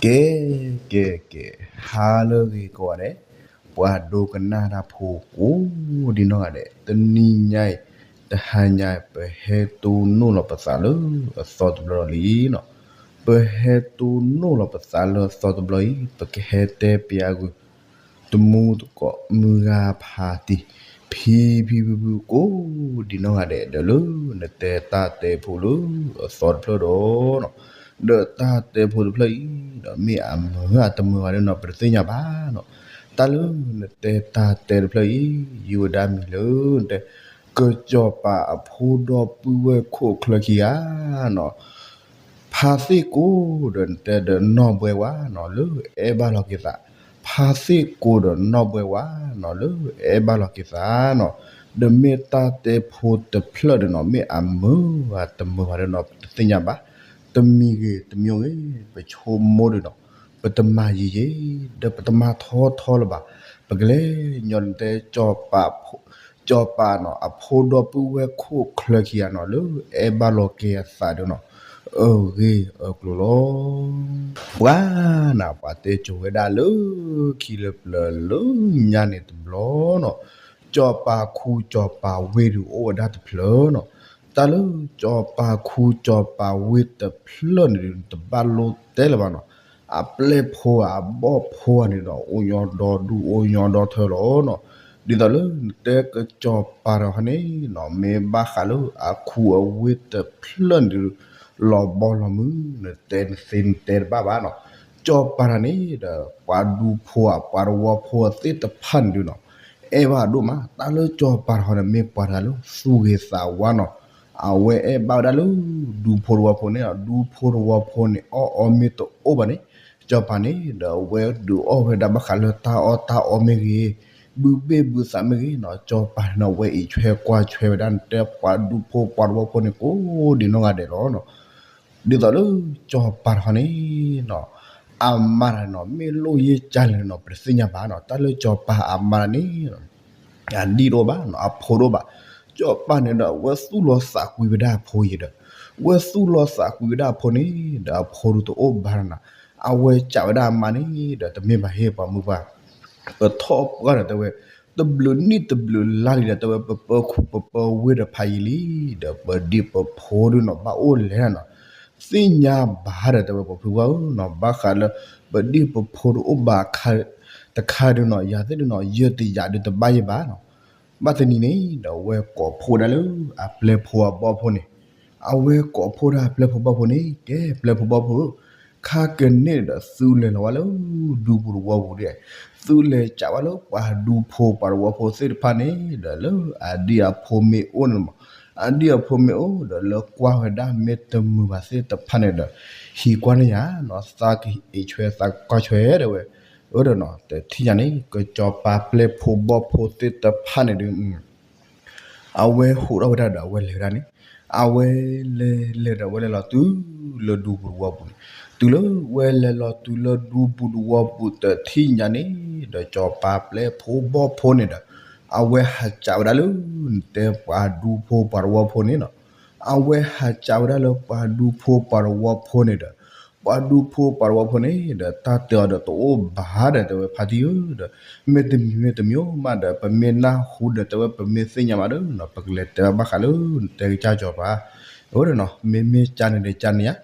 ကဲ ကဲ ကဲ, ဟါလၢအဂ့ၤကိးဂၤဒဲး, ပှၤဒိကနၣ်တၢ်ဖိကိးဒံနီၢ်ဂၤဒဲး, တနံၤညါအံၤ တဟါညါအံၤ ပဟဲတိၢ်နီၣ်လီၤပသးလၢအသီတဘျီလီၤလံနီၤ. ပဟဲတိၢ်နီၣ်လီၤပသးလၢအသီတဘျီအံၤ ပကဟဲတဲပယါကွံာ် တမူတကိး မုၢ်ဂၤဖးတံၢ် ဖံဖံဖုဖုကိးဒံနီၢ်ဂၤဒဲး ဒီးလၢနတဲတၢ်တဲဖိလၢအသီတဖျၢၣ်ဒီးနီၤ, ဒီးတၢ်တဲဖိတဖျၢၣ်အံၤဒီး မ့ၢ်အမုာ်အတမုာ်ဘၣ်ဒီးနီၤ ပတသ့ၣ်ညါဘၣ်နီၤ. တၢ်လၢနတဲတၢ်တဲတဖျၢၣ်အံၤ ယုၢ်ဝဲဒၣ်မံၤလၢနတဲ ကစီၤပၤအဖိဒီပုၢ်ဝဲၢ်ခိၣ်ချၢခံဂၤနီၤ ဖါသ့ၣ်ကိးဒီးနတဲဒီးနီၢ်ဘှဲဝါနီၤ လၢအဲၣ်ဘၣ်လီၤက့ၤသး, ဖါသ့ၣ်ကိးဒီးနီၢ်ဘှဲဝါနီၤ လၢအဲၣ်ဘၣ်လီၤက့ၤသးနီၤ, ဒီးမ့ၢ်တၢ်တဲဖိတဖျၢၣ်ဒီးနီၤ မ့ၢ်အမုာ်ဘၣ်တမုာ်ဘၣ်ဒီးနီၤ ပတသ့ၣ်ညါဘၣ်. တမံၤဂ့ၤတမံၤဂ့ၤ ပဆိကမိၣ်ဒီးနီၤ ပတမၤယံာ်ယံာ် ဒီးပတမၤထီထီလၢၤဘၣ်. ပကလဲၤညီနတဲ စီၤပၤနီၤ အဖိဒီပုၢ်ဝဲၢ်ခိၣ်ချၢခံဂၤနီၤ လၢအဲၣ်ဘၣ်လီၤက့ၤအသးဒီးနီၤ အဂ့ၢ်အကျိၤလီၤ. ပှၤနၤ ပှၤတဲကိၤဝဲဒၣ်လၢခံလၢပျၢၤလၢညါန့ၣ်တဘျီနီၤ စီၤပၤခူစီၤပၤဝ့ၢ်ဒုးအိၣ်ဝဲဒၣ်တဖျၢၣ်နီၤ. တၢ်လၢစီၤပၤခူစီၤပၤဝ့ၢ်တဖျၢၣ်န့ၣ်ဒုး တဘၣ်လိၣ်တဲလၢၤဘၣ်နီၤ. အပျဲၢ်ဖိအဘီၣ်ဖိန့ၣ်ဒီး အိၣ်ညီဒီဒူၣ်အိၣ်ညီဒီထၢလီၤနီၤ. ဒ်သိးလၢနတဲကစီၤပၤတဂၤန့ၣ်နီၤ မ့ၢ်ဘၣ်ဃးလၢအခူအဝ့ၢ်တဖျၢၣ်န့ၣ်ဒုး လီၤဘီလီၤမုၢ် နတဲနသ့နတဲတဘၣ်ဘၣ်နီၤ. စီၤပၤတဂၤန့ၣ်ဒီး ပှၤဒူဖိဧါ ပှၤတဝီဖိသ့ၣ်တဖၣ်န့ၣ်ဒုးနီၤ အဲၣ်ဘၣ်အဒိၣ်မး. တၢ်လၢစီၤပၤတဂၤန့ၣ် မ့ၢ်ပှၤတဂၤလၢသူၣ်ဂ့ၤသးဝါနီၤ. အဝဲအဲၣ်ဘၣ်ဝဲဒၣ်လၢဒူဖိတဝီဖိန့ၣ် ဒူဖိတဝီဖိန့ၣ် အီၣ်အီမ့ၢ်တအိၣ်ဘၣ်န့ၣ် စီၤပၤန့ၣ်ဒီး အဝဲဒုးအီၣ်ဝဲဒၣ်ဘၣ်ဃးလၢတၢ်အီၣ်တၢ်အီမ့ၢ်ဂ့ၤ, ဘုဘ့ၣ်ဘုသးမ့ၢ်ဂ့ၤနီၤ စီၤပၤန့ၣ် အဝဲအံးဆွဲကွၢ်ဆွဲဝဲဒၣ် နတဲပှၤဒူဖိပှၤတဝီဖိန့ၣ် ကိးဒံနီၢ်ဂၤဒဲးလီၤနီၤ. ဒ်သိးလၢစီၤပၤတဂၤန့ၣ်နီၤ အမါတဂၤနီၤ မ့ၢ်လိၣ်ယ့ၢ်ကၢ်လဲၣ်နီၤ ပတသ့ၣ်ညါဘၣ်နီၤ. တၢ်လၢစီၤပၤအမါတဂၤန့ၣ် အဒံၣ်တအိၣ်ဘၣ်နီၤ အဖိတအိၣ်ဘၣ်. စီၤပၤန့ၣ်ဒီး အဝဲသူၣ်လီၤသးကွံဝဲဒၣ်အဖိအံၤဒီး အဝဲသူၣ်လီၤသးကွံဝဲဒၣ်အဖိန့ၣ်ဒီး အဖိဒုးတအိၣ်ဘၣ်နီၤ. အဝဲစံးဝဲဒၣ်အမါန့ၣ်ဒီး တမ့ၢ်ဘၣ်ဟ့ၣ်ပှၤမုၢ်ပှၢ် ပထီၣ်ပှၢ်ဒီးတဲဝဲ တဘျုးနံၣ်တဘျုးလါလံဒီး တဲဝဲ ပပၢခူပပၢဝ့ၢ်တဖးယံာ်လံ ဒီးပဒံၣ်ပဖိဒုးနီၤ ဘၣ်အိၣ်လဲၣ်နီၤ သ့ၣ်ညါဘၣ်ဒီး တဲဝဲ ပှၤဖုပှၢ်ဧၢနီၤ ဘၣ်ဃးလၢ ပဒံၣ်ပဖိတအိၣ်ဘၣ်တခါဒုးနီၤ ယၤသ့ၣ်ဒုးနီၤ ယတယာ်ဒုးတဘၣ်ယဲဘၣ်နီၤ. ဘၣ်တနံၤန့ၣ်ဒီး အဝဲကိးဖှိၣ်ဒၣ်လၢအပျဲၢ်ဖိအဘီၣ်ဖိန့ၣ် အဝဲကိးဖှိၣ်ဒၣ်အပျဲၢ်ဖိဘီၣ်ဖိန့ၣ် ကဲပျဲၢ်ဖိဘီၣ်ဖိဧၢ, ခါကန့ၣ်ဒီး သုလဲၤလီၤဝဲလၢဒူပူၤတဝီပူၤဒၣ်, သုလဲၤစံးဝဲလၢပှၤဒူဖိပှၤတဝီဖိသ့ၣ်တဖၣ်န့ၣ်ဒီး လၢအဒံၣ်အဖိမ့ၢ်အိၣ်န့ၣ်မး, အဒံၣ်အဖိမ့ၢ်အိၣ်ဒီး လၢကွၢ်ဝဲဒၣ်မ့ၢ်တမုာ်ဘၣ်သ့ၣ်တဖၣ်န့ၣ်ဒီး ဟံးကွၢ်န့ၢ်ယၤနီၤ, သးကအံးဆွဲသးကကွၢ်ဆွဲတဲဝဲ, အၢဒီးနီၤ တထံၣ်ညါန့ၣ် ကစီၤပၤပျဲၢ်ဖိဘီၣ်ဖိသ့ၣ်တဖၣ်န့ၣ်ဒီး အဝဲဟူးထီၣ်ဝဲဒၣ်ဒီး အဝဲလဲၤဝဲဒၣ်န့ၣ်, အဝဲလဲၤလဲၤဒီး အဝဲလဲၤလီၤတုၤလၢဒူပူၤတဝီပူၤန့ၣ်, တုၤလၢဝဲလဲၤလီၤတုၤလၢဒူပူၤတဝီပူၤတထံၣ်ညါန့ၣ်ဒီး စီၤပၤပျဲၢ်ဖိဘီၣ်ဖိန့ၣ်ဒီး အဝဲဟးစံးဝဲဒၣ်လၢ နတဲပှၤဒူဖိပှၤတဝီဖိန့ၣ်နီၤ, အဝဲဟးစံးဝဲဒၣ်လၢပှၤဒူဖိပှၤတဝီဖိန့ၣ်ဒီး ပှၤဒူဖိပှၤတဝီဖိန့ၣ်ဒီး တၢ်တဲအီၤဒီးတအိၣ်ဘၣ်ဒီး တဲဝဲဖါတံၢ်ဧၢဒီး, မ့တမံၤမ့တမံၤမးဒီး ပမ့ၢ်နၢ်ဟူဒီး တဲဝဲပမ့ၢ်သ့ၣ်ညါမးဒီးနီၤ ပကလဲၤတဲဘၣ်ဃးလၢနတဲကစၢ်စီၤပၤ, အၢဒီးနီၤ မ့မ့ၢ်ကန့ၣ်ဒီးကန့ၣ်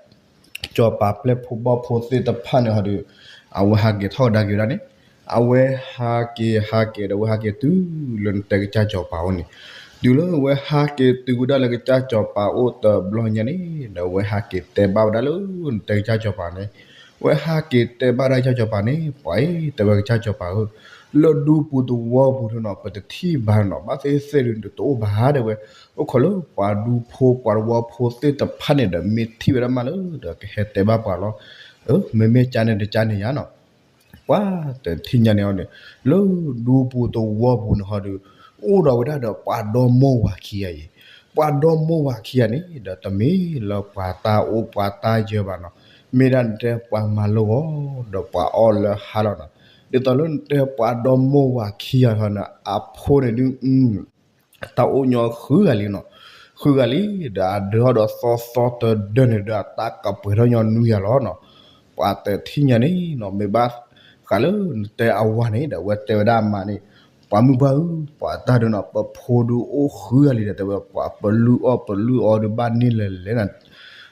ဧါ, စီၤပၤပျဲၢ်ဖိဘီၣ်ဖိသ့ၣ်တဖၣ်န့ၣ်ဟီဒီး အဝဲဟးက့ၤထီၣ်ကဒါက့ၤဝဲဒၣ်န့ၣ်, အဝဲဟးက့ၤဟးက့ၤဒီး အဝဲဟးက့ၤတုၤလၢနတဲကစၢ်စီၤပၤအိၣ်န့ၣ်, တုၤလၢဝဲဟးက့ၤတုၤဝဲဒၣ်လၢကစၢ်စီၤပၤအိၣ်တဘျီညါန့ၣ်ဒီး အဝဲဟးက့ၤတဲဘၣ်ဝဲဒၣ်လၢနတဲကစၢ်စီၤပၤန့ၣ်, ဝဲဟးက့ၤတဲဘၣ်ဒၣ်ကစၢ်စီၤပၤန့ၣ်, ပှၤအံၤ တဲဝဲကစၢ်စီၤပၤဧၢ, လၢဒူပူၤတဝီပူၤဒီးနီၤ ပတထံၣ်ဘၣ်နီၤ ဘၣ်သ့ၣ်သ့ၣ်ဒုးတအိၣ်ဘၣ်တဲဝဲ, အိၣ်ခိးလၢပှၤဒူဖိပှၤတဝီဖိသ့ၣ်တဖၣ်န့ၣ်ဒီး မ့ၢ်ထံၣ်ဝဲဒၣ်မးလၢဒီး ကဟဲတဲဘၣ်ပှၤလီၤ, မ့မ့ၢ်ကန့ၣ်ဒီးကန့ၣ်ဧါနီၤ ပှၤတထံၣ်ညါန့ၣ်အီၤန့ၣ်, လၢဒူပူၤတဝီပူၤန့ၣ်ဟီဒီး အိၣ်ဒီးဝဲဒၣ်ဒီးပှၤဒီမါဝၤခံဂၤအံၤ, ပှၤဒီမါဝၤခံဂၤန့ၣ်ဒီး တမ့ၢ်လၢပှၤတၢ်အိၣ်ပှၤတၢ်ယၢၤဘၣ်နီၤ, မ့ၢ်ဒၣ်နတဲပှၤမၤလိဂီၤ ဒီးပှၤအီၣ်လၢဟါလီၤနီၤ, ဒ်သိးလၢနတဲပှၤဒီမါဝၤခံဂၤဟီန့ၣ် အဖိန့ၣ်ဒုး တၢ်အိၣ်ညီဃုဂၤလံနီၤ, ဃုဂၤလံ, ဒီးအဒၢထီၣ်ဒီးသီသီတဒၢန့ၣ်ဒီး အတၢ်ကပှဲၤထီၣ်ညီနွံဂၤလီၤနီၤ, ပှၤတထံၣ်ညါန့ၣ်နီၤ မ့ၢ်ဘၣ်ဃးလၢနတဲအဝၤန့ၣ်ဒီး အဝဲတဲဝဲဒၣ်အမါန့ၣ်, ပှၤမုၢ်ပှၢ်ဧၢ, ပှၤတၢ်ဒုးနီၤ ပဖိဒုးအိၣ်ဃုဂၤလံဒီး တဲဝဲ ပှၤပလုၢ်အီၣ်ပလုၢ်အီဒုးဘၣ်န့ၢ်လၢလဲၣ်နၤ,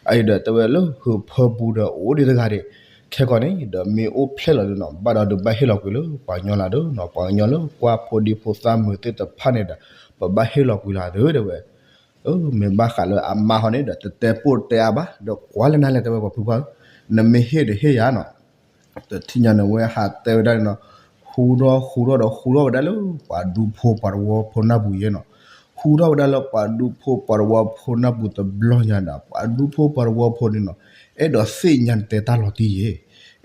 အအံၤဒီးတဲဝဲလၢဟုးဖၢပူၤဒီးအိၣ်ဒံးတဂၤဒံး, ခဲကီးန့ၣ်ဒီးမ့ၢ်အိၣ်ဖျဲၣ်လီၤဒုးနီၤ ဘၣ်ဒီးဒုးဘၣ်ဟ့ၣ်လီၤကွံာ်လၢပှၤကညီလၢဒုးနီၤ ပှၤကညီလၢကွၢ်ဖိဒံဖိသၣ်မုာ်သ့ၣ်တဖၣ်န့ၣ်ဒီး ပဘၣ်ဟ့ၣ်လီၤကွံာ်လီၤဒုး တဲဝဲ မ့ၢ်ဘၣ်ဃးလၢအမါဟီန့ၣ်ဒီး တတဲပိၢ်တဲအါဘၣ် ဒီးကွၢ်လၢနၤလဲၣ် တဲဝဲ ပှၤဖုဖၣ်ဧၢ, နမ့ၢ်ဟ့ၣ်ဒီးဟ့ၣ်ယၤနီၤ, တထံၣ်ညါန့ၣ် အဝဲဟးတဲဝဲဒၣ်န့ၣ်နီၤ, ဟူထီၣ်ဟူထီၣ်ဒီးဟူထီၣ်ဝဲဒၣ်လၢပှၤဒူဖိပှၤတဝီဖိနၢ်ပူၤယဲနီၤ, ဟူထီၣ်ဝဲဒၣ်လၢပှၤဒူဖိပှၤတဝီဖိနၢ်ပူၤတဘျီညါဒီး ပှၤဒူဖိပှၤတဝီဖိန့ၣ်နီၤ, အဲၣ်ဒိးသ့ၣ်ညါနတဲတၢ်လီၤတံၢ်ယဲ,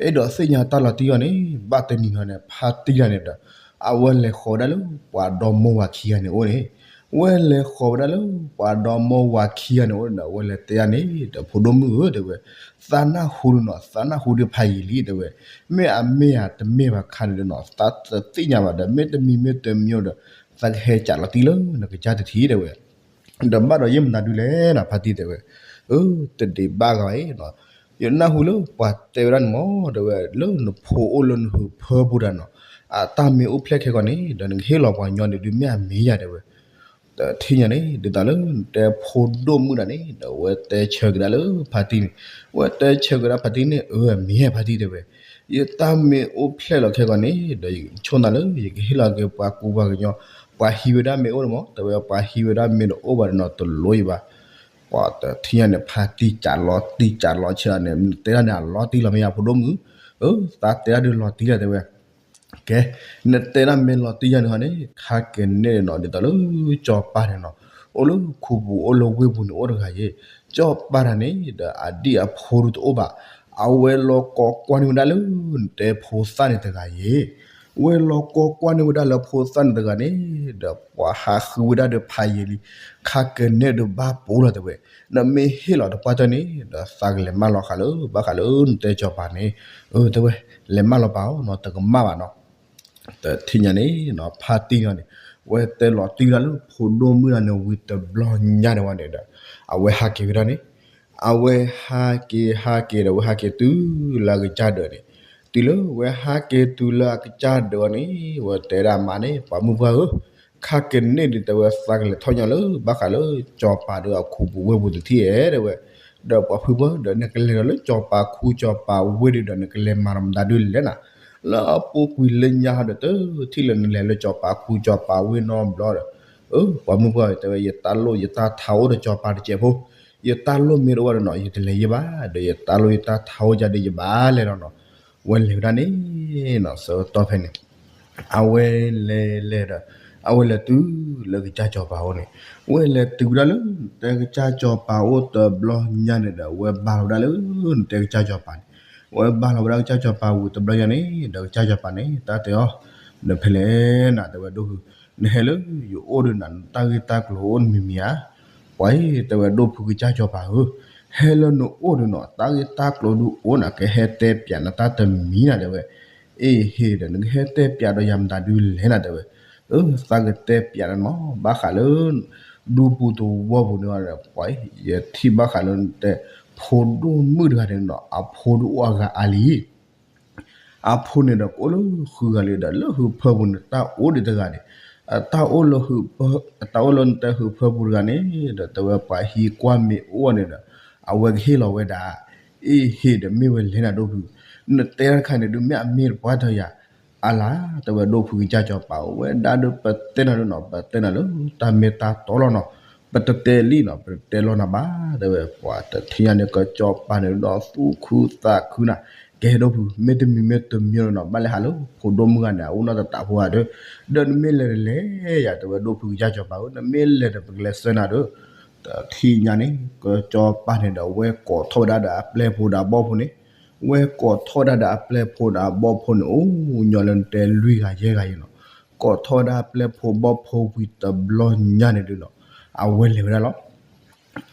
အဲၣ်ဒိးသ့ၣ်ညါတၢ်လီၤတံၢ်အီၤန့ၣ် ဘၣ်တနံၤန့ၣ် ဖါတံၢ်တဂၤန့ၣ်ဒီး အဝဲလဲၤဃီၤဝဲဒၣ်လၢပှၤဒီမိၢ်ဝၤခံဂၤန့ၣ်အိၣ်န့ၣ်, ဝဲလဲၤဃီၤဝဲဒၣ်လၢပှၤဒီမိၢ်ဝၤခံဂၤန့ၣ်အိၣ်ဒီး အဝဲလဲၤတဲဒၣ်န့ၣ်ဒီး ဖိဒိၣ်မုၣ်ဧၢ တဲဝဲ, သးနၢ်ဟူဒုးနီၤ သးနၢ်ဟူဒုးဖးယံာ်လံ တဲဝဲ, မ့ၢ်အမ့ၢ်ဧါတမ့ၢ်ဘၣ်ခါန့ၣ်ဒီးနီၤ သးတသ့ၣ်ညါဘၣ်ဒီး မ့ၢ်တမံၤမ့ၢ်တမံၤဒီး သးကဟဲကးလီၤတံၢ်လၢနကစၢ်တထံၣ် တဲဝဲ ဒီးဘၣ်ဒီးယဲၢ်မနုၤဒုးလဲၣ်နီၤ ဖါတံၢ်တဲဝဲ, အၢ တဒံးဘၣ်ဂၤအံၤနီၤ, ယနၢ်ဟူလၢပှၤတဲဝဲဒၣ်န့ၣ်မ့ၢ် တဲဝဲ လၢနဖိအိၣ်လၢနဟုးဖၢပူၤတဂၤနီၤ, အတၢ်မ့ၢ်အိၣ်ဖျဲၣ်ခဲကီးန့ၣ် ဒီးနကဟ့ၣ်လီၤပှၤကညီန့ၣ်ဒုး မ့ၢ်အမ့ၢ်ယၤ တဲဝဲ တထံၣ်ညါန့ၣ် ဒ်သိးလၢနတဲဖိဒိၣ်မုၣ်တဂၤန့ၣ် ဒီးအဝဲတဲဆၢကဒါလၢဖါတံၢ်န့ၣ်, အဝဲတဲဆၢကဒါဖါတံၢ်န့ၣ် အၢ အမ့ၢ်ဖါတံၢ်တဲဝဲ, ယတၢ်မ့ၢ်အိၣ်ဖျဲၣ်လီၤခဲကီးန့ၣ် ဒီးယဆိကမိၣ်လၢ ယကဟ့ၣ်လီၤက့ၤပှၤကူပှၤကညီ, ပှၤဟံးဝဲဒၣ်မ့ၢ်အိၣ်န့ၣ်မ့ၢ် တဲဝဲ ပှၤဟံးဝဲဒၣ်မ့ၢ်တအိၣ်ဘၣ်ဒီးနီၤ တလိၣ်ယဘၣ်, ပှၤတထံၣ်ညါန့ၣ် ဖါတံၢ်ကးလီၤတံၢ်ကးလီၤဆဲးန့ၣ် နတဲဒၣ်န့ၣ် အလီၤတံၢ်လီၤမ့ၢ်ယၤ ဖိဒိၣ်မုၣ်, အၢ သးတဲဒၣ်ဒုးလီၤတံၢ်လီၤ တဲဝဲ ကဲ, နတဲဒၣ်မ့ၢ်လီၤတံၢ်ယၤန့ၣ်ဟီန့ၣ် ခါကဲန့ၣ်နီၤ ဒ်သိးလၢ ကၠီၤပၤန့ၣ်နီၤ, အိၣ်လၢခူပူၤအိၣ်လၢဝ့ၢ်ပူၤန့ၣ်အိၣ်တဂၤယဲ, ကၠီၤပၤတဂၤန့ၣ်ဒီး အဒံၣ်အဖိဒုးတအိၣ်ဘၣ်, အဝဲလီၤကိးကွၢ်န့ၢ်ဝဲဒၣ်လၢ နတဲဖိသၣ်န့ၣ်တဂၤယဲ, ဝဲလီၤကိးကွၢ်န့ၢ်ဝဲဒၣ်လၢဖိသၣ်န့ၣ်တဂၤန့ၣ်ဒီး ပှၤဟးဃုဝဲဒၣ်ဒီးဖးယံာ်လံ, ခါကဲန့ၣ်ဒုးဘၣ်ပိာ်လီၤ တဲဝဲ, နမ့ၢ်ဟ့ၣ်လီၤတပှၢ်တၢၢ်န့ၣ်ဒီး သးကလဲၤမၢလီၤဃာ်လၢ ဘၣ်ဃးလၢနတဲကၠီၤပၤန့ၣ်, အၢ တဲဝဲ, လဲၤမၢလီၤပာ်အီၤနီၤ တကမၣ်ဘၣ်နီၤ တထံၣ်ညါန့ၣ်နီၤ ဖါတံၢ်န့ၣ် ဝဲတဲလီၤတံၢ်ဝဲဒၣ်လၢဖိဒိၣ်မုၣ်တဂၤန့ၣ် ဝံၤတဘျီညါန့ၣ်ဝဲန့ၣ်ဒီး အဝဲဟးက့ၤဝဲဒၣ်န့ၣ်, အဝဲဟးက့ၤဟးက့ၤဒီး အဝဲဟးက့ၤတုၤလၢအကစၢ်ဒၢးန့ၣ်, တုၤလၢဝဲဟးက့ၤတုၤလၢအကစၢ်ဒၢးန့ၣ် ဝဲတဲဒၣ်အမါန့ၣ် ပှၤမုၢ်ပှၢ်ဧၢ, ခါကဲန့ၣ်ဒုး တဲဝဲ သးကလဲၤထီၣ်ညီလၢ ဘၣ်ဃးလၢ ကၠီၤပၤဒီးအခူပူၤဝ့ၢ်ပူၤတထံၣ်ဧဲ တဲဝဲ, ဒီးပှၤဖုဖုဒီး နကလဲၤဒီးလၢကၠီၤပၤခူကၠီၤပၤဝ့ၢ်ဒုးဒီး နကလဲၤမၤမတၤဒုးလဲၣ်နၤ, လၢအပူၤကွံာ်လၢညါဟီဒီးတထံၣ်လၢနလဲၤလၢကၠီၤပၤခူကၠီၤပၤဝ့ၢ်နီတဘျီဒီး, အၢ ပှၤမုၢ်ပှၢ် တဲဝဲ ယတၢ်လိၣ်ယတၢ်ထးအိၣ်ဒီးကၠီၤပၤတစဲးဖိ, ယတၢ်လိၣ်မ့ၢ်တအိၣ်ဒီးနီၤ ယတလဲၤယဲဘၣ်, ဒီးယတၢ်လိၣ်ယတၢ်ထးအိၣ်ယၤဒီးယဘၣ်လဲၤလီၤနီၤ, ဝဲလဲၤဝဲဒၣ်န့ၣ်နီၤ ဆၢကတီၢ်ဖဲန့ၣ် အဝဲလဲၤလဲၤဒီး အဝဲလဲၤတုၤလၢကစၢ်ကၠီၤပၤအအိၣ်န့ၣ်, ဝဲလဲၤတုၤဝဲဒၣ်လၢ နတဲကစၢ်ကၠီၤပၤအိၣ်တဘျီညါန့ၣ်ဒီး ဝဲဘါလီၤဝဲဒၣ်လၢ နတဲကစၢ်ကၠီၤပၤန့ၣ်, ဝဲဘါလီၤဝဲဒၣ်ကစၢ်ကၠီၤပၤဝံၤတဘျီညါန့ၣ်ဒီး ကစၢ်ကၠီၤပၤန့ၣ် တၢ်တဲအီၤ, နဖဲလဲၣ်နၤ တဲဝဲဒိၣ်ဖု, နဟဲလၢယအိၣ်ဒီးနၤ နတၢ်ဂ့ၢ်တၢ်ကျိၤအိၣ်နမံၤမံၤဧါ, ပှၤအံၤ တဲဝဲဒိၣ်ဖုကစၢ်ကၠီၤပၤဧၢ, ဟဲလၢနအိၣ်ဒီးနီၤ တၢ်ဂ့ၢ်တၢ်ကျိၤဒုးအိၣ်နၤ ကဟဲတဲပျးနတၢ်တမံၤနၤ တဲဝဲ, အ့ဟ့ၣ်ဒီး နကဟဲတဲပျးဒီးယၤမတၤဒုးလဲၣ်နၤ တဲဝဲ, အၢ သးကတဲပျးနၤမး ဘၣ်ဃးလၢ ဒူပူၤသဝီပူၤန့ၣ် ပှၤအံၤ ယထံၣ်ဘၣ်ဃးလၢနတဲ ဖိဒိၣ်မုၣ်တဂၤန့ၣ်နီၤ အဖိဒုးအိၣ်အဂၤအါလံ အဖိန့ၣ်ဒီးကအိၣ်လၢဃုဂၤလံဒီး လၢဟုးဖၢပူၤန့ၣ် တၢ်အိၣ်ဒံးတဂၤန့ၣ်, အတၢ်အိၣ်လၢဟုးဖၢ, အတၢ်အိၣ်လၢနတဲဟုးဖၢပူၤတဂၤန့ၣ်ဒီး တဲဝဲပှၤဟံးကွၢ်မ့ၢ်အိၣ်န့ၣ်ဒီး အဝဲကဟ့ၣ်လီၤဝဲဒၣ်, အ့ဟ့ၣ်ဒီးမ့ၢ်ဝဲလဲၣ်နၤဒိၣ်ဖု, နတဲတခါန့ၣ်ဒုး မ့ၢ်အမ့ၢ်တပှၢ်တၢၢ်ယၤ, အါလါ တဲဝဲဒိၣ်ဖုကစၢ်ကၠီၤပၤအိၣ်ဝဲဒၣ်ဒီး ပတဲနၤဒုးနီၤ ပတဲနၤလၢတၢ်မ့ၢ်တၢ်တီလီၤနီၤ, ပတတဲလံနီၤ ပတတဲလီၤနၤဘၣ် တဲဝဲပှၤတထံၣ်ညါန့ၣ် ကစၢ်ကၠီၤပၤန့ၣ်ဒီးသူၣ်ခုသးခုနၤ, ကဲဒိၣ်ဖု မ့တမံၤမ့တမံၤနီၤ ဘၣ်လဲၣ်ဟးလၢဖိဒိၣ်မုၣ်ဂၤန့ၣ် အအိၣ်နီတတးဖိဂၤဒီး, ဒီးနမ့ၢ်လဲၤတလဲၤယၤ တဲဝဲဒိၣ်ဖုကစၢ်ကၠီၤပၤဧၢ နမ့ၢ်လဲၤဒီးပကလဲၤဆှၢနၤဒီး, တထံၣ်ညါန့ၣ် ကစၢ်ကၠီၤပၤန့ၣ်ဒီး ဝဲကိးထီၣ်ဝဲဒၣ်ဒီးအပျဲၢ်ဖိဒီးအဘီၣ်ဖိန့ၣ်, ဝဲကိးထီၣ်ဝဲဒၣ်ဒီးအပျဲၢ်ဖိဒီးအဘီၣ်ဖိန့ၣ် အိၣ်ညီလၢနတဲလွံၢ်ဂၤယဲၢ်ဂၤယဲၢ်နီၤ, ကိးထီၣ်ဝဲဒၣ်အပျဲၢ်ဖိဘီၣ်ဖိဝံၤတဘျီညါန့ၣ်ဒုးနီၤ, အဝဲလဲၤဝဲဒၣ်လီၤ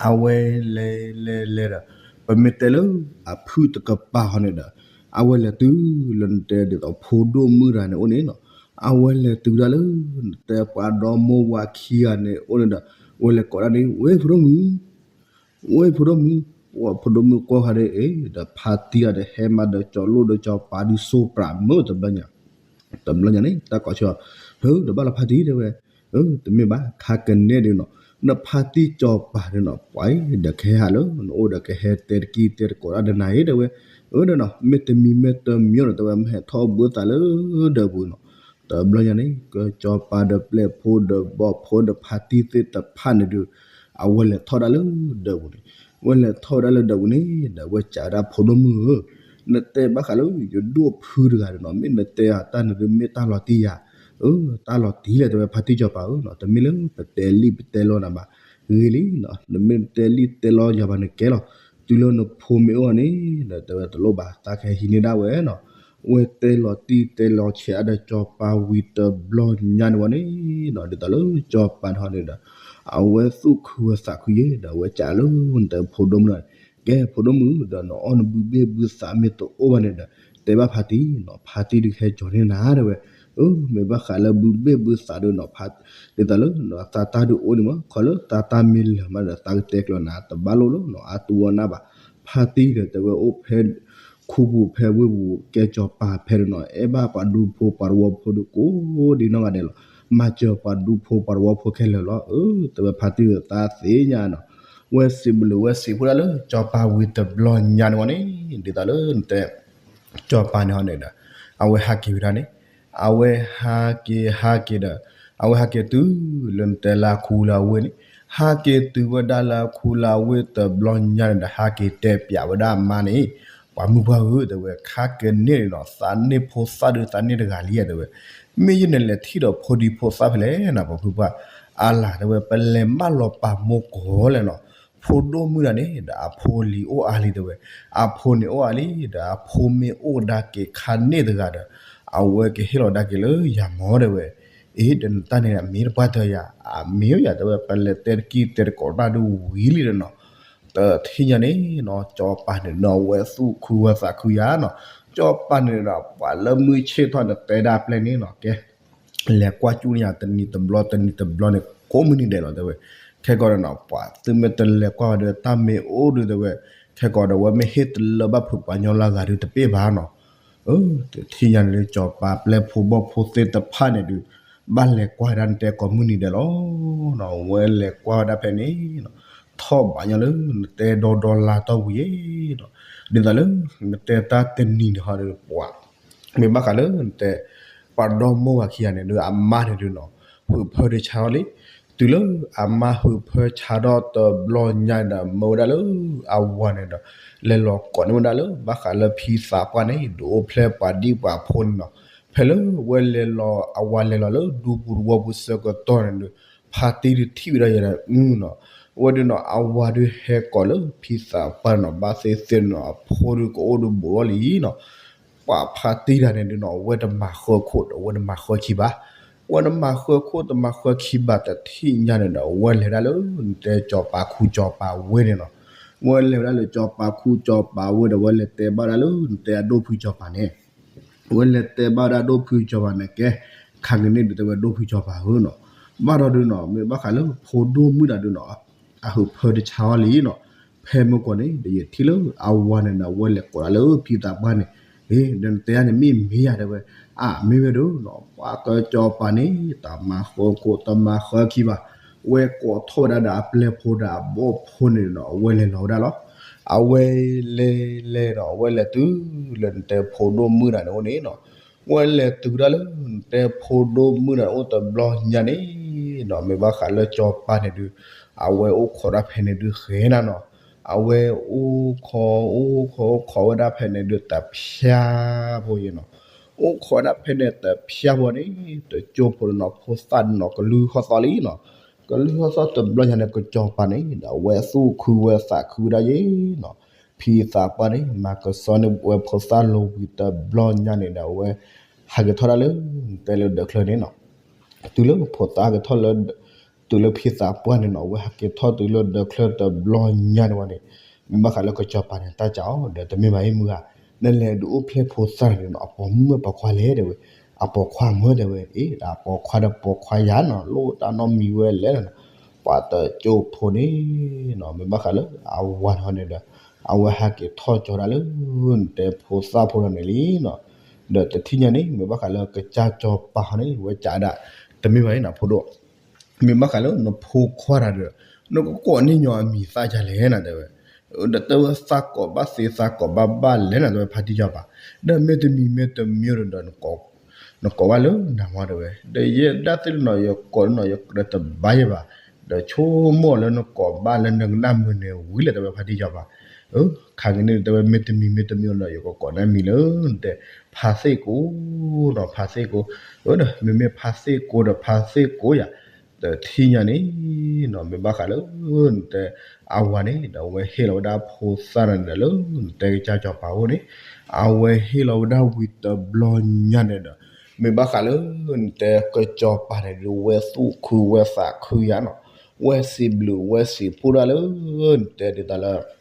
အဝဲလဲၤလဲၤလဲၤဒီး ပမ့ၢ်တဲလၢအဖုၣ်တကပၤဟီန့ၣ်ဒီး အဝဲလဲၤတုၤလၢနတဲဒ်သိးဖိဒိၣ်မုၣ်တဂၤန့ၣ်အိၣ်န့ၣ်နီၤ, အဝဲလဲၤတုၤဒၣ်လၢ နတဲပှၤဒီမိၢ်ဝၤခံဂၤန့ၣ်အိၣ်န့ၣ်ဒီး ဝဲလဲၤကိးဒၣ်န့ၣ် ဝဲဖိဒိၣ်မုၣ်, ဝဲဖိဒိၣ်မုၣ်, ဖိဒိၣ်မုၣ်ကွၢ်ဃီဒီး အ့ ဒီးဖါတံၢ်ဒီးဟဲမးဒီး ကၠီၤလိၣ်ဒီးကၠီၤပၤဒုးစိပြးမုၢ်တဘျီညါ, တဘျီညါန့ၣ် တၢ်ကိးဆၢ ဒီးဘၣ်လီၤဖါတံၢ်တဲဝဲ, တမ့ၢ်ဘၣ် ခါကနဲၣ်ဒုးနီၤ, နဖါတံၢ်ကၠီၤပၤဒုးနီၤ ပှၤအံၤဒီးကဟဲဟးလၢနအိၣ်ဒီး ကဟဲတဲတကံၢ်တဲတကိးတၢ်ဒီးနၤအံၤတဲဝဲ, အၢဒီးနီၤ မ့တမံၤမ့တမံၤနီၤ တဲဝဲ မ့ၢ်ဟဲထီၣ်ဘၣ်သးလၢဒၢးပူၤနီၤ, တဘျီညါန့ၣ် ကၠီၤပၤဒီးပျဲၢ်ဖိဒီးဘီၣ်ဖိဒီးဖါတံၢ်သ့ၣ်တဖၣ်န့ၣ်ဒုး အဝဲလဲၤထီၣ်ဝဲဒၣ်လၢဒၢးပူၤန့ၣ်, ဝဲလဲၤထီၣ်ဝဲဒၣ်လၢဒၢးပူၤန့ၣ် ဒီးဝဲစံးဝဲဒၣ် ဖိဒိၣ်မုၣ်ဧၢ, နတဲဘၣ်ဃးလၢယဒိၣ်ဖုတဂၤဒီးနီၤ မ့ၢ်နတဲအတၢ်န့ၣ်ဒုး မ့ၢ်တၢ်လီၤတံၢ်ယၤ, အၢ တၢ်လီၤတံၢ်လဲၣ် တဲဝဲ ဖါတံၢ်ကၠီၤပၤဧၢနီၤ တမ့ၢ်လၢပတဲလံပတဲလီနၤဘၣ်, ဂ့ၤလံနီၤ နမ့ၢ်တဲလံတဲလီယၤဘၣ်န့ၣ်ကဲလီၤ, တုၤလၢနဖိမ့ၢ်အိၣ်န့ၣ် ဒီးတဲဝဲတလိၣ်ဘၣ် တၢ်ကဟဲဟံးန့ၢ်ဒၣ်ဝဲနီၤ, ဝဲတဲလီၤတံၢ်တဲလီဆဲးအါဒီးကၠီၤပၤဝံၤတဘျီညါန့ၣ်ဝဲန့ၣ်နီၤ ဒ်သိးလၢကၠီၤပၤန့ၣ်ဟီန့ၣ်ဒီး အဝဲသူၣ်ခုဝဲသးခုယဲ ဒီးအဝဲစံးလၢနတဲဖိဒိၣ်မုၣ်န့ၣ်, ကဲ ဖိဒိၣ်မုၣ် ဒီးနအီၣ်နဘုဘ့ၣ်ဘုသးမ့ၢ်တအိၣ်ဘၣ်န့ၣ်ဒီး တဲဘၣ်ဖါတံၢ်နီၤ ဖါတံၢ်ဒုးဟဲကၠီၤန့ၢ်နၤတဲဝဲ, အၢ မ့ၢ်ဘၣ်ဃးလၢဘုဘ့ၣ်ဘုသးဒုးနီၤ ဒ်သိးလၢသးတၢ်ဒုးအိၣ်န့ၣ်မး ခီလၢသးတၢ်မ့ၢ်လၢာ်မးဒီး သးကတဲကျၢၤနၤ တဘၣ်လိၣ်လၢနီၤ အါတူၢ်အီၣ်နၢ်ဘၣ်, ဖါတံၢ်ဒီးတဲဝဲအိၣ်ဖဲ ခူပူၤဖဲဝ့ၢ်ပူၤ ကဲကၠီၤပၤဖဲန့ၣ်နီၤ အဲၣ်ဘၣ်ပှၤဒူဖိပှၤသဝီဖိဒုးကိးဒံနီၢ်ဂၤဒဲးလီၤ, မၤစၢၤပှၤဒူဖိပှၤသဝီဖိခဲလၢာ်လီၤ, အၢ တဲဝဲဖါတံၢ်သးသ့ၣ်ညါနီၤ, ဝဲစံးဘျုးဝဲစံးဖှိၣ်ဒၣ်လၢကၠီၤပၤဝံၤတဘျီညါန့ၣ်ဝဲန့ၣ် ဒ်သိးလၢနတဲ ကၠီၤပၤန့ၣ်ဟီန့ၣ်ဒီး အဝဲဟးက့ၤဝဲဒၣ်န့ၣ်, အဝဲဟးက့ၤဟးက့ၤဒီး အဝဲဟးက့ၤတုၤလၢနတဲလၢခူလၢဝ့ၢ်န့ၣ်, ဟးက့ၤတုၤဝဲဒၣ်လၢခူလၢဝ့ၢ်တဘျီညါန့ၣ်ဒီး ဟးက့ၤတဲပျးဝဲဒၣ်အမါန့ၣ်, ပှၤမုၢ်ပှၢ်ဧၢ တဲဝဲ ခါကန့ၣ်န့ၣ်နီၤ သးန့ၢ်ဖိသၣ်ဒုးသးန့ၢ်တဂၤလံဧါ တဲဝဲ, မ့ၢ်ယန့ၣ်လဲၤထံၣ်ဒီးဖိဒံဖိသၣ်ဖဲလဲၣ်နီၤ ပှၤမုၢ်ပှၢ်, အါလၢ် တဲဝဲ ပလဲၤမၢလီၤပာ်မိၢ်ကီၤလဲၣ်နီၤ, ဖိဒိၣ်မုၣ်တဂၤန့ၣ် ဒီးအဖိလံၤအိၣ်အါလံ တဲဝဲ, အဖိန့ၣ်အိၣ်အါလံ ဒီးအဖိမ့ၢ်အိၣ်ကဒါက့ၤခါန့ၣ်တဂၤဒီး အဝဲကဟ့ၣ်လီၤကဒါက့ၤလၢယၤမၢ တဲဝဲ, အ့ ဒီးနတၢ်န့ၣ်အမ့ၢ်တပှၢ်တၢၢ်ယၤ, အမ့ၢ်ယၤ တဲဝဲ ပလဲၤတဲတကံၢ်တဲတကိးတၢ်ဒုးဝံၤလံဒီးနီၤ, တထံၣ်ညါန့ၣ်နီၤ ကၠီၤပၤန့ၣ်ဒီး အဝဲသူၣ်ခုဝဲသးခုယၤနီၤ, ကၠီၤပၤန့ၣ်ဒီး ပှၤလၢမုၢ်ဆ့ၣ်ထီၣ်န့ၣ် တဲဒၣ်ပျဲၢ်န့ၣ်နီၤ ကဲ လဲၤကွၢ်ကၠူၣ်န့ၢ်ယၤတနံၤတဘျီတနံၤတဘျီန့ၣ် ကိးမုၢ်နံၤဒဲးလီၤ တဲဝဲ, ခဲကီးန့ၣ်နီၤ ပှၤသုမ့ၢ်တလဲၤကွၢ်ဝဲဒီး တၢ်မ့ၢ်အိၣ်ဒုး တဲဝဲ, ခဲကီးဒီး အဝဲမ့ၢ်ဟ့ၣ်တလၢဘၣ်ဖုးပှၤညီလၢအဂၤဒုးတပ့ၢ်ဘၣ်နီၤ, အၢ တထံၣ်ညါန့ၣ်ဒုး ကၠီၤပၤပျဲၢ်ဖိဘီၣ်ဖိသ့ၣ်တဖၣ်န့ၣ်ဒုး ဘၣ်လဲၤကွၢ်ဝဲဒၣ်နတဲကိးမုၢ်နံၤဒဲးလီၤ, အဝဲလဲၤကွၢ်ဝဲဒၣ်ဖဲန့ၣ်နီၤ, ထီၣ်ဘးညီလၢနတဲဒီဒီလါတီၢ်ပူၤယဲနီၤ, ဒ်သိးလၢ နတဲတၢ်တနံၤန့ၣ်ဟီဒီး ပှၤ မ့ၢ်ဘၣ်ဃးလၢနတဲ ပှၤဒီမိၢ်ဝၤခံဂၤန့ၣ်ဒုး အမါန့ၣ်ဒုးနီၤ ဟုးဖၢဒီးဆါထီၣ်လံ, တုၤလၢအမါဟုးဖၢဆါထီၣ်တဘျီညါဒီး မၢဝဲဒၣ်လၢအဝၤန့ၣ်ဒီး လဲၤလီၤကိးန့ၢ်ဝဲဒၣ်လၢ ဘၣ်ဃးလၢဖံသးပှၢ်န့ၣ် ဒုးအိၣ်ဖျဲၣ်ပှၤဒံၣ်ပှၤဖိန့ၣ်နီၤ, ဖဲလၢဝဲလဲၤလီၤ အဝၤလဲၤလီၤလၢဒူပူၤတဝီပူၤဆၢကတီၢ်န့ၣ်ဒုး ဖါတံၢ်ဒုးထံၣ်ဝဲဒၣ်ယဲဒၣ်နီၤ, အဝဲဒုးနီၤ အဝၤဒုးဟဲကိးလၢဖံသးပှၢ်န့ၣ်နီၤ ဘၣ်သ့ၣ်သ့ၣ်န့ၣ်နီၤ အဖိဒုးကအိၣ်ဒုးဘူးထီၣ်လံနီၤ, ပှၤဖါတံၢ်တဂၤန့ၣ်ဒုးနီၤ အဝဲတမၤဃၢခိၣ်ဒီး အဝဲတမၤဃၢခံဘၣ်, ဝဲတမၤဃၢခိၣ်တမၤဃၢခံဘၣ်တထံၣ်ညါန့ၣ်ဒီး အဝဲလဲၤဒၣ်လၢ နတဲကၠီၤပၤခူကၠီၤပၤဝ့ၢ်န့ၣ်နီၤ, ဝဲလဲၤဝဲဒၣ်လၢကၠီၤပၤခူကၠီၤပၤဝ့ၢ်ဒီး ဝဲလဲၤတဲဘၣ်ဝဲဒၣ်လၢ နတဲအဒိၣ်ဖုကၠီၤပၤန့ၣ် ဝဲလဲၤတဲဘၣ်ဝဲဒၣ်ဒိၣ်ဖုကၠီၤပၤန့ၣ် ကဲ ခါကန့ၣ်ဒုး တဲဝဲဒိၣ်ဖုကၠီၤပၤဧၢနီၤ, ဘၣ်ဒီးဒုးနီၤ မ့ၢ်ဘၣ်ဃးလၢဖိဒိၣ်မုၣ်တဂၤဒုးနီၤ အဟုးဖၢတဆါအီၤလံနီၤ, ဖဲမုၢ်ကီၢ်န့ၣ် ဒီးယထံၣ်လၢအဝၤန့ၣ်ဒီး အဝဲလဲၤကိးဒၣ်လၢဖံသးပှၢ်န့ၣ်, အ့ ဒီးနတဲယၤန့ၣ် မ့ၢ်မ့ၢ်ယၤ တဲဝဲ, အမ့ၢ်ဝဲဒၣ်နီၤ ပှၤကၠီၤပၤန့ၣ် တမၤဃၢခိၣ်တမၤဃၢခံဘၣ်, ဝဲကိးထီၣ်ဝဲဒၣ်ဒီးအပျဲၢ်ဖိဒီးအဘီၣ်ဖိန့ၣ်ဒီး အဝဲလဲၤလီၤဝဲဒၣ်လီၤ အဝဲလဲၤလဲၤဒီး အဝဲလဲၤတုၤလၢနတဲဖိဒိၣ်မုၣ်တဂၤန့ၣ်အိၣ်န့ၣ်နီၤ, ဝဲလဲၤတုၤဒၣ်လၢ နတဲဖိဒိၣ်မုၣ်တဂၤန့ၣ်အိၣ်တဘျီညါန့ၣ်နီၤ, မ့ၢ်ဘၣ်ဃးလၢကၠီၤပၤန့ၣ်ဒုး အဝဲအိၣ်ခိးဒၣ်ဖဲန့ၣ်ဒုးဃဲနၤနီၤ, အဝဲအိၣ်ခိး အိၣ်ခိး အိၣ်ခိးဝဲဒၣ်ဖဲန့ၣ်ဒုးတဖျါဖိယဲနီၤ, အိၣ်ခိးဝဲဒၣ်ဖဲန့ၣ်တဖျါဖိန့ၣ် တကၠိဖိန့ၣ်နီၤ ဖိသၣ်န့ၣ်နီၤ ကလုၢ်ဟီၣ်သီလံနီၤ, ကလုၢ်ဟီၣ်သီတဘျီညါန့ၣ် ကၠီၤပၤန့ၣ် ဒီးအဝဲသူၣ်ခုဝဲသးခုဝဲဒၣ်ယဲနီၤ, ဖံသးပှၢ်န့ၣ် မၤကဆှီန့ၢ်ဝဲဖိသၣ်လီၤဝံၤတဘျီညါန့ၣ်ဒီး အဝဲဟးက့ၤထီၣ်ဒၣ်လၢ နတဲလၢဒၢးချၢန့ၣ်နီၤ, တုၤလၢဖိသၣ်ဟဲက့ၤထီၣ်လၢ တုၤလၢဖံသးပှၢ်န့ၣ်နီၤ အဝဲဟဲက့ၤထီၣ်တုၤလၢဒၢးချၢတဘျီညါန့ၣ်ဝဲန့ၣ်, မ့ၢ်ဘၣ်ဃးလၢကၠီၤပၤန့ၣ် တၢ်စံးအီၤဒီး တမ့ၢ်ဘၣ်အံၤမုၢ်ဂၤ, နလဲၤဒုးအိၣ်ဖျဲၣ်ဖိသၣ်န့ၣ်နီၤ အပိာ်မုၣ်ပိာ်ခွါလဲၣ်တဲဝဲ, အပိာ်ခွါမၢတဲဝဲ, အ့ ဒီးအပိာ်ခွါဒီးပိာ်ခွါယၤနီၤ လိၣ်တၢ်နီတမံၤဝဲလဲၣ်နီၤ, ပှၤတကၠိဖိန့ၣ်နီၤ မ့ၢ်ဘၣ်ဃးလၢအဝၤန့ၣ်ဟီန့ၣ်ဒီး အဝဲဟးက့ၤထီၣ်ကၠီၤဒၣ်လၢ နတဲဖိသၣ်ဖိဒီးန့ၣ်လံနီၤ. ဒီးတထံၣ်ညါန့ၣ် မ့ၢ်ဘၣ်ဃးလၢကစၢ်ကၠီၤပၤဟီန့ၣ် ဝဲကးဒၣ် တမ့ၢ်ဘၣ်န့ၣ်နီၤ ဖိဒိၣ် မ့ၢ်ဘၣ်ဃးလၢနဖိခွါတၢ်ဒီး နကကိးန့ၢ်ညီအမံၤသၣ်ဒ်လဲၣ်နီၤ တဲဝဲ. ဒီးတဲဝဲသးကိးဘၣ်သ့သးကိးဘၣ်ဘၣ်လဲၣ်နီၤ တဲဝဲဖါတံၢ်ကၠီၤပၤ. ဒီးမ့တမံၤမ့တမံၤဒီး နကိးဘၣ်လၢနၤမီၤ တဲဝဲ. ဒီးယဲဒၣ်သ့ၣ်နီၤ ယကိးန့ၢ်နီၤ ယကြၢးတဘၣ်ယဲဘၣ်. ဒီးဆိကမိၣ်လၢနကိးဘၣ်လၢနကနၣ်မုာ်န့ၣ်ဝံၤလၢ တဲဝဲဖါတံၢ်ကၠီၤပၤ. ခါက့ၤန့ၣ် တဲဝဲမ့တမံၤမ့တမံၤဒီး ယကကိးန့ၢ်မံၤလၢ နတဲ ဖါသ့ၣ်ကိနီၤ ဖါသ့ၣ်ကိ. ဒီးမ့မ့ၢ်ဖါသ့ၣ်ကိဒီးဖါသ့ၣ်ကိယၤ တထံၣ်ညါန့ၣ်နီၤ မ့ၢ်ဘၣ်ဃးလၢ နတဲ အဝၤန့ၣ်ဒီး အဝဲဟ့ၣ်လီၤဝဲဒၣ်ဖိသၣ်န့ၣ်ဒီးလၢ နတဲကစၢ်ကၠီၤပၤအိၣ်န့ၣ် အဝဲဟ့ၣ်လီၤဝဲဒၣ်ဝံၤတဘျီညါန့ၣ်ဒီး မ့ၢ်ဘၣ်ဃးလၢ နတဲကစၢ်ကၠီၤပၤန့ၣ်ဒီး ဝဲသူၣ်ခုဝဲသးခုယၤနီၤ. ဝဲစံးဘျုးဝဲစံးဖှိၣ်ဒၣ်လၢ နတဲဒ်သိးလၢ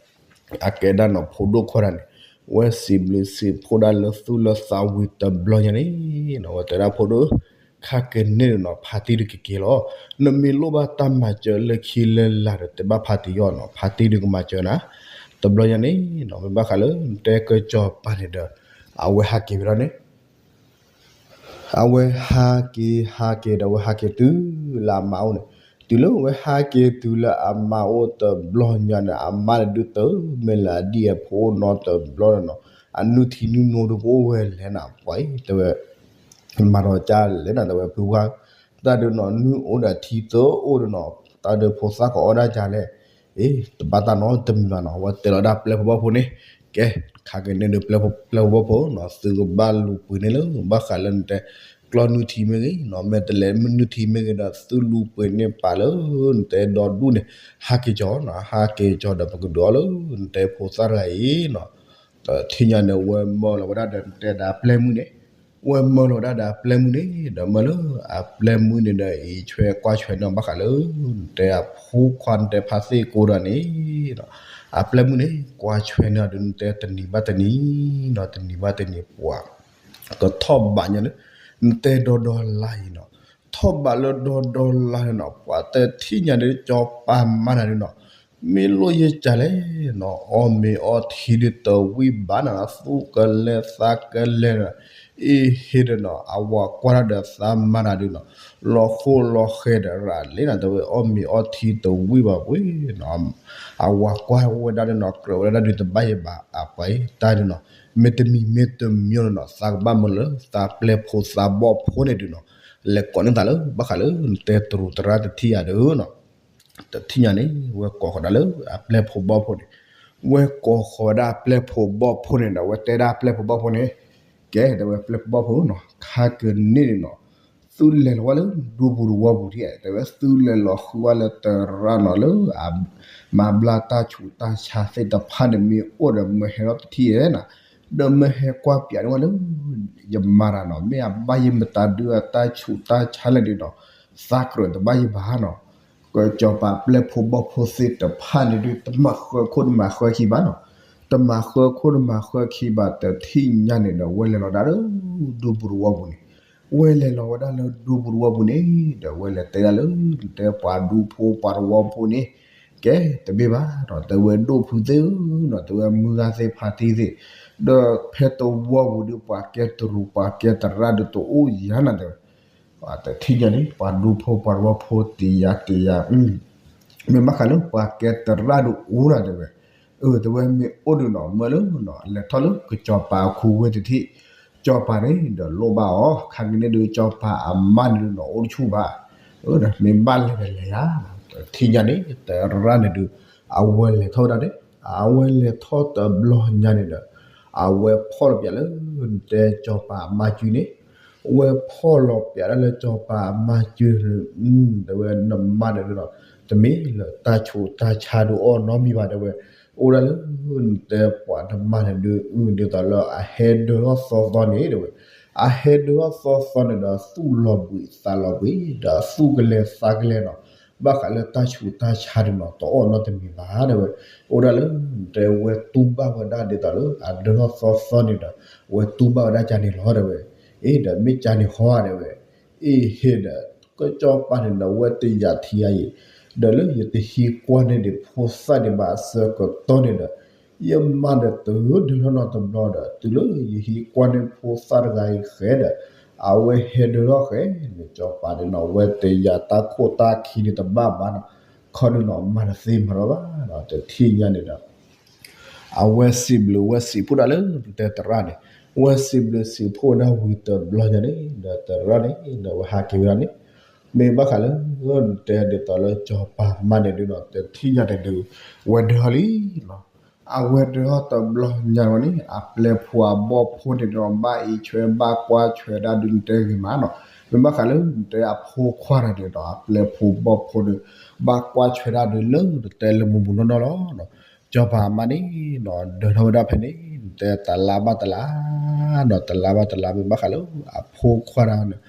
အကဲဒၣ်နီၤ ဖိဒိၣ်ခွါတၢ်န့ၣ် ဝဲစံးဘျုးစံးဖှိၣ်ဒၣ်လၢသူၣ်လၢသးဝံၤတဘျီညါန့ၣ်နီၤ ဝဲတဲဒၣ်ဖိဒိၣ် ခါက့ၤန့ၣ်နီၤ ဖါတံၢ်တက့ၤက့ၤလီၤ. နမ့ၢ်လိၣ်ဘၣ်တၢ်မၤစၢၤလၢခံလၢလာ်ဒီး တဲဘၣ်ဖါတံၢ်အီၤနီၤ ဖါတံၢ်ဒုးကမၤစၢၤနၤ. တဘျီညါန့ၣ်နီၤ မ့ၢ်ဘၣ်ဃးလၢ နတဲကစၢ်ကၠီၤပၤန့ၣ်ဒီး အဝဲဟးက့ၤဝဲဒၣ်န့ၣ် အဝဲဟးက့ၤ ဟးက့ၤဒီး အဝဲဟးက့ၤတုၤလၢအမါအိၣ်န့ၣ်, တုၤလၢအဝဲဟးက့ၤတုၤလၢအမါအိၣ်တဘျီညါန့ၣ် အမါန့ၣ်ဒုးတမ့ၢ်လၢအဒံၣ်အဖိနီတဘျီန့ၣ်နီၤ, အနုၢ်ထံနုၢ်နိဒုးကအိၣ်ဝဲလဲၣ်နၤ ပှၤအံၤ တဲဝဲ မၤဒီးကၢ်လဲၣ်နၤ တဲဝဲ ဖုဝါ တၢ်ဒုးနီၤ နုၢ်အိၣ်ဒီးထံသၢအိၣ်ဒီးနီၤ တၢ်ဒုးဖိသၣ်ကအီၣ်ဒၣ်ကၢ်လဲၣ်, အ့ တဘၣ်တၢ်နီတမံၤဘၣ်နီၤ, အဝဲတဲလီၤဒၣ်ပျဲၢ်ဖိဘီၣ်ဖိန့ၣ်, ကဲ ခါက့ၤန့ၣ်ဒုးပျဲၢ်ဖိဘီၣ်ဖိနီၤ သုကဘၣ်လူၤပှ့ၤန့ၢ်လၢ ဘၣ်ဃးလၢနတဲ ကျီနုၢ်ထံမ့ၢ်ဂ့ၤနီၤ မဲာ်တဲးလဲးနုၢ်ထံမ့ၢ်ဂ့ၤဒီး သုလူၤပှ့ၤန့ၢ်ပာ်လၢ နတဲဒီဒူၣ်န့ၣ် ဟးက့ၤကၠီၤနီၤ ဟးက့ၤကၠီၤဒီး ပကဒုးအီၣ်လၢ နတဲဖိသၣ်တဂၤအံၤနီၤ, တထံၣ်ညါန့ၣ် ဝဲမၢလီၤဝဲဒၣ်ဒီး နတဲဒၣ်ပျဲၢ်မုၢ်န့ၣ်, ဝဲမၢလီၤဝဲဒၣ်ဒီးပျဲၢ်မုၢ်န့ၣ် ဒီးမၢလၢအပျဲၢ်မုၢ်န့ၣ်ဒီး အံၤဆွဲကွၢ်ဆွဲန့ၢ်ဘၣ်ဃးလၢ နတဲအဖိခွါ နတဲဖါသ့ၣ်ကိဒီးန့ၣ် အပျဲၢ်မုၢ်န့ၣ် ကွၢ်ဆွဲန့ၢ်အီၤဒီး နတဲတနံၤဘၣ်တနံၤနီၤ တနံၤဘၣ်တနံၤ ပှၤ ကထီၣ်ဘးညါလၢ နတဲဒီဒီလါအံၤနီၤ, ထီၣ်ဘးလၢဒီဒီလါန့ၣ်နီၤ ပှၤတထံၣ်ညါဒီး ကၠီၤပၤမါတၢ်ဒုးနီၤ, မ့ၢ်လိၣ်ယဲၢ်ကၢ်လဲၣ်နီၤ အီၣ်မ့ၤအီထံဒုးတဝံၣ်ဘၣ်နီၤ သူၣ်ကလဲၤသးကလဲၤနီၤ, အ့ဟ့ဒီးနီၤ အဝၤကွၢ်တၢ်ဒီးသးမါတၢ်ဒုးနီၤ, လီၤဃိလီၤဃဲဒီးရၤလံနီၤ တဲဝဲအီၣ်မ့ၤအီထံတဝံၣ်ဘၣ်ပှ့ၤနီၤ, အဝၤကွၢ်ဝဲဒၣ်ဒုးနီၤ ကြၢးဝဲဒၣ်ဒုးတဘၣ်ယဲၢ်ဘၣ် အပှၤအံၤတၢ်ဒုးနီၤ, မ့တမံၤမ့တမံၤနီၤ သးကဘၣ်မၢလၢသးပျဲၢ်ဖိသးဘီၣ်ဖိန့ၣ်ဒုးနီၤ, လဲၤကိးန့ၢ်သးလၢ ဘၣ်ဃးလၢနတဲတရူးသရၣ်တထံၣ်ယၤဒုးနီၤ တထံၣ်ညါန့ၣ် ဝဲကိးဃီၤဒၣ်လၢအပျဲၢ်ဖိဘီၣ်ဖိန့ၣ်, ဝဲကိးဃီၤဝဲဒၣ်အပျဲၢ်ဖိဘီၣ်ဖိန့ၣ်ဒီး ဝဲတဲဒၣ်အပျဲၢ်ဖိဘီၣ်ဖိန့ၣ်, ကဲ တဲဝဲပျဲၢ်ဖိဘီၣ်ဖိနီၤ ခါက့ၤန့ၣ်န့ၣ်နီၤ, သုလဲၤလီၤဝဲလၢဒူပူၤတဝီပူၤဒံး တဲဝဲသုလဲၤလီၤဃုဝဲလၢသရၣ်နီၤ လၢအမၤဘျါတၢ်ဆူးတၢ်ဆါသ့ၣ်တဖၣ်န့ၣ် မ့ၢ်အိၣ်ဒီးမၢဟဲလီၤတထံၣ်ဧဲနီၤ, ဒီးမၢဟဲကွၢ်ပၠးန့ၢ်ဝဲလၢ ယမၤတၢ်နီၤ မ့ၢ်အဘၣ်ယဲၢ်မတၤဒုးအတၢ်ဆူးတၢ်ဆါလဲၣ်ဒုးနီၤ, သးကြၢးတဘၣ်ယဲၢ်ဘၣ်နီၤ, ကၠီၤပၤပျဲၢ်ဖိဘီၣ်ဖိသ့ၣ်တဖၣ်န့ၣ်ဒုး တမၤဃၢခိၣ်တမၤဃၢခံဘၣ်နီၤ, တမၤဃၢခိၣ်တမၤဃၢခံဘၣ် တထံၣ်ညါန့ၣ်ဒီး ဝဲလဲၤလီၤဒၣ်လၢဒူပူၤတဝီပူၤန့ၣ်, ဝဲလဲၤလီၤဝဲဒၣ်လၢဒူပူၤတဝီပူၤန့ၣ် ဒီးဝဲလဲၤတဲဒၣ်လၢ နတဲပှၤဒူဖိပှၤတဝီဖိန့ၣ်, ကဲ တမ့ၢ်ဘၣ်နီၤ တဲဝဲဒိၣ်ဖုသ့ၣ်ဧၢနီၤ တဲဝဲမုၢ်ဂၤသ့ၣ်ဖါတံၢ်သ့ၣ်, ဒီးဖဲတဝီပူၤဒုး ပှၤကဲတရူးပှၤကဲသရၣ်ဒုးတအိၣ်ယၤနီၤ တဲဝဲ တထံၣ်ညါန့ၣ် ပှၤဒူဖိပှၤတဝီဖိတယၤတယၤ, မ့ၢ်ဘၣ်ဃးလၢပှၤကဲသရၣ်ဒုးအိၣ်နီၤ တဲဝဲ, အၢ တဲဝဲမ့ၢ်အိၣ်ဒုးနီၤ မၢလၢနီၤ လဲၤထီၣ်လၢကၠီၤပၤအခိဝဲတထံၣ်, ကၠီၤပၤန့ၣ်ဒီးလိၣ်ဘၣ်အီၤ ခါက့ၤန့ၣ်ဒုး ကၠီၤပၤအမါန့ၣ်ဒုးနီၤ အိၣ်တဆူၣ်ဘၣ်, အၢ မ့ၢ်ဘၣ်လဲၤဒီးလဲၤယၤ, တထံၣ်ညါန့ၣ် သရၣ်န့ၣ်ဒုး အဝဲလဲၤထီၣ်ဝဲဒၣ်န့ၣ်, အဝဲလဲၤထီၣ်တဘျီညါန့ၣ်ဒီး အဝဲဖီၣ်လီၤပၠးလၢ နတဲကၠီၤပၤအမါစုန့ၣ်, အဝဲဖီၣ်လီၤပၠးဒၣ်လၢကၠီၤပၤအမါစုန့ၣ်, တဲဝဲနမါန့ၣ်ဒုးနီၤ တမ့ၢ်လၢတၢ်ဆူးတၢ်ဆါဒုးအီၣ်နီတမံၤဘၣ် တဲဝဲ, အိၣ်ဒၣ်လၢ နတဲပှၤနမါန့ၣ်ဒုး ဒ်သိးလၢအဟဲဒၢထီၣ်သီသီန့ၣ် တဲဝဲ, အဟဲဒၢထီၣ်သီသီန့ၣ်ဒီး သူၣ်လီၤဘှံးသးလီၤဘှံး ဒီးသူၣ်ကလဲၤသးကလဲၤနီၤ, ဘၣ်ဃးလၢတၢ်ဆူးတၢ်ဆါဒုးနီၤ တအီၣ်နီတမံၤဘၣ် တဲဝဲ, အိၣ်ဒၣ်လၢ တဲဝဲတူၢ်ဘၣ်ဝဲဒၣ်ဒ်သိးလၢ အဒၢထီၣ်သီသီန့ၣ်ဒီး ဝဲတူၢ်ဘၣ်ဝဲဒၣ်ကၢ်န့ၣ်လီၤ တဲဝဲ, အ့ ဒီးမ့ၢ်ကၢ်န့ၣ်ဟီ တဲဝဲ, အ့ဟ့ဒီး ကၠီၤပၤန့ၣ်ဒီး ဝဲတယၤထံယၤအံၤ, ဒီးလၢယတဟံးကွၢ်န့ၢ်ဒံးဖိသၣ်ဒံးဘၣ်အဆၢကတီၢ်န့ၣ်ဒီး ယမါဒီးတဒၢထီၣ်နီတဘျီဒီး တုၤလၢယဟံးကွၢ်န့ၢ်ဖိသၣ်တဂၤအံၤဃဲဒီး အဝဲဟဲဒၢထီၣ်ဃဲန့ၣ် စီၤပၤန့ၣ်နီၤ ဝဲတဲယၤတၢ်ခိၣ်တၢ်ခံန့ၣ်တဘၣ်ဘၣ်နီၤ, ခီဒုနီၤ မၤတသ့မၤထီၣ်ဘၣ်နီၤ, တထံၣ်ညါန့ၣ်ဒီး အဝဲစံးဘျုးဝဲစံးဖှိၣ်ဒၣ်လၢတဲသရၣ်န့ၣ်, ဝဲစံးဘျုးစံးဖှိၣ်ဝဲဒၣ်ဝံၤတဘျီညါန့ၣ် ဒီးသရၣ်န့ၣ်ဒီးဝဲဟးက့ၤဝဲဒၣ်န့ၣ်, မ့ၢ်ဘၣ်ဃးလၢ တဲဒ်သိးလၢစီၤပၤမါန့ၣ်ဒုနီၤ တထံၣ်ညါန့ၣ်ဒု ဝဲဒၢထီၣ်လံနီၤ, အဝဲဒၢထီၣ်တဘျီညါဝဲန့ၣ် အပျဲၢ်ဖိအဘီၣ်ဖိန့ၣ်ဒီး ဘၣ်အံးဆွဲဘၣ်ကွၢ်ဆွဲဒၣ်ဒုနတဲဂ့ၤမးနီၤ, မ့ၢ်ဘၣ်ဃးလၢနတဲအဖိခွါတဂၤန့ၣ်ဒီး အပျဲၢ်ဖိဘီၣ်ဖိန့ၣ် ဘၣ်ကွၢ်ဆွဲဒၣ်ဒုလၢနတဲလၢမုၢ်မုၢ်နီၢ်နီၢ်လီၤနီၤ, စီၤပၤမါန့ၣ်နီၤ ဒၢထီၣ်ဝဲဒၣ်ဖဲန့ၣ် နတဲတလါဘၣ်တလါနီၤ, တလါဘၣ်တလါ မ့ၢ်ဘၣ်ဃးလၢအဖိခွါတဂၤန့ၣ်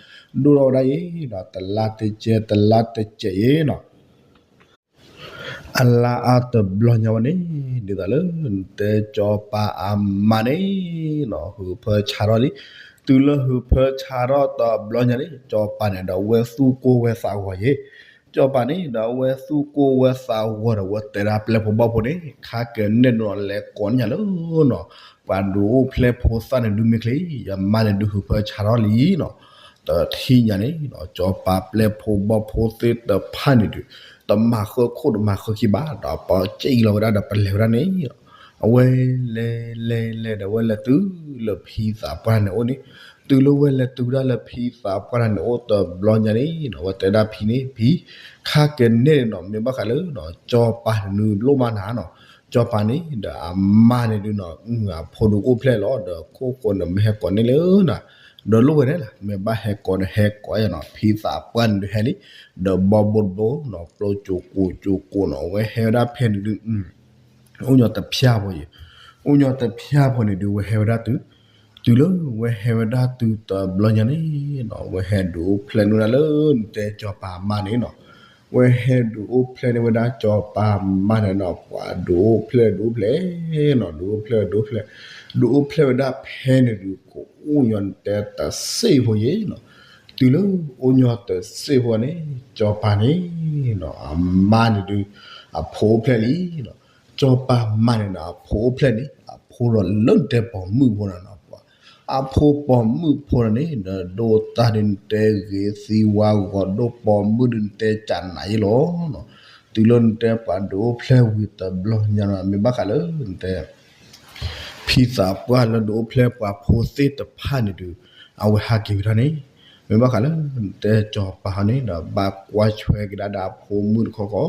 ဒိၣ်ထီၣ်ဝဲဒၣ်အံၤနီၤ တလါတကဲး တလါတကဲးအံၤနီၤ အလါအါတဘျီညါဝဲန့ၣ် ဒ်သိးလၢနတဲစီၤပၤအမါန့ၣ်နီၤ ဟုးဖၢဆါထီၣ်လံ, တုၤလၢဟုးဖၢဆါထီၣ်တဘျီညါန့ၣ် စီၤပၤန့ၣ်ဒီးဝဲသူၣ်ကိၢ်ဝဲသးဂီၤယဲ, စီၤပၤန့ၣ်ဒီးဝဲသူၣ်ကိၢ်ဝဲသးဂီၤဒီး ဝဲတဲဒၣ်ပျဲၢ်ဖိဘီၣ်ဖိန့ၣ် ခါကဲန့ၣ်နီၤ လဲၤကိးန့ၢ်ယၤလၢနီၤ ပှၤဒုးအိၣ်ဖျဲၣ်ဖိသၣ်န့ၣ်ဒုမ့ၢ်ချ့, ယမါန့ၣ်ဒုးဟုးဖၢဆါထီၣ်လံနီၤ, တထံၣ်ညါန့ၣ်နီၤ စီၤပၤပျဲၢ်ဖိဘီၣ်ဖိသ့ၣ်တဖၣ်န့ၣ်ဒုး တမၤဃၢခိၣ်တမၤဃၢခံဘၣ်ဒီး ပက့ၢ်လီၤဝဲဒၣ်ဒီးပလဲၤဝဲဒၣ်န့ၣ်, အဝဲလဲၤလဲၤလဲၤဒီး ဝဲလဲၤတုၤလၢဖံသးပှၢ်န့ၣ်အိၣ်န့ၣ်, တုၤလၢဝဲလဲၤတုၤဒၣ်လၢဖံသးပှၢ်န့ၣ်အိၣ်တဘျီညါန့ၣ်နီၤ ဝဲတဲဒၣ်ဖံန့ၣ် ဖံ, ခါကဲန့ၣ်နီၤ မ့ၢ်ဘၣ်ဃးလၢနီၤ စီၤပၤန့ၣ်ဒုးလိၣ်မးနၤနီၤ, စီၤပၤန့ၣ်ဒီးအမါန့ၣ်ဒုးနီၤ အဖိဒုးအိၣ်ဖျဲၣ်လီၤ ဒီးခိၣ်ဃိန့ၣ်မ့ၢ်ဟဲကိးန့ၢ်လၢနၤ ဒီးလိၣ်ဝဲန့ၣ်လီၤ မ့ၢ်ဘၣ်ဟဲကိးန့ၣ်ဟဲကိးနီၤ ဖံသးပှၢ်န့ၣ်ဒုးဟဲလံ, ဒီးဘီဘိတဘိနီၤ ပျိကၠိၤကိၣ်ကၠိၤကိၣ်နီၤ အဝဲဟဲဝဲဒၣ်ဖဲန့ၣ်ဒုး အိၣ်ညီတဖၠၣ်ဖိယဲ, အိၣ်ညီတဖၠၣ်ဖိန့ၣ်ဒုး ဝဲဟဲဝဲဒၣ်တုၤ, တုၤလၢဝဲဟဲဝဲဒၣ်တုၤတဘျီညါန့ၣ်နီၤ ဝဲဟဲဒုးအိၣ်ဖျဲၣ်န့ၢ်ဝဲဒၣ်လၢနတဲစီၤပၤအမါန့ၣ်နီၤ, ဝဲဟဲဒုးအိၣ်ဖျဲၣ်န့ၢ်ဝဲဒၣ်စီၤပၤအမါန့ၣ်နီၤ ပှၤဒုးအိၣ်ဖျဲၣ်ဒုးအိၣ်ဖျဲၣ်နီၤ ဒုးအိၣ်ဖျဲၣ်ဒုးအိၣ်ဖျဲၣ်, ဒုးအိၣ်ဖျဲၣ်ဝဲဒၣ်ဖဲန့ၣ်ဒုး ကအိၣ်ညီနတဲတစ့ၢ်ဖိယဲနီၤ, တုၤလၢအိၣ်ညီတစ့ၢ်ဖိန့ၣ် စီၤပၤန့ၣ်နီၤ အမါန့ၣ်ဒုး အဖိအိၣ်ဖျဲၣ်လံနီၤ, စီၤပၤမါန့ၣ်နီၤ အဖိအိၣ်ဖျဲၣ်န့ၣ် အဖိဒီးလၢနတဲပိာ်မုၣ်ဖိနီၤနီၤ ပှၤ, အဖိပိာ်မုၣ်ဖိန့ၣ်ဒီး ဒိၣ်တၢ်ဒုးနတဲဂ့ၤသံဝါဂီၤ ဒိၣ်ပိာ်မုၣ်ဒုးနတဲကနးယဲလီၤနီၤ, တုၤလၢနတဲပှၤဒုးအိၣ်ဖျဲၣ်ဝံၤတဘျီညါနီၤ မ့ၢ်ဘၣ်ဃးလၢနတဲ ဖံသးပှၢ်လၢဒုးအိၣ်ဖျဲၣ်ပှၤဖိသ့ၣ်တဖၣ်န့ၣ်ဒုး အဝဲဟးက့ၤဝဲဒၣ်န့ၣ်, မ့ၢ်ဘၣ်ဃးလၢနတဲစီၤပၤန့ၣ်ဒီး ဘၣ်ကွၢ်ဆွဲက့ၤဒၣ်ဒီးအဖိမုၣ်တခီခီ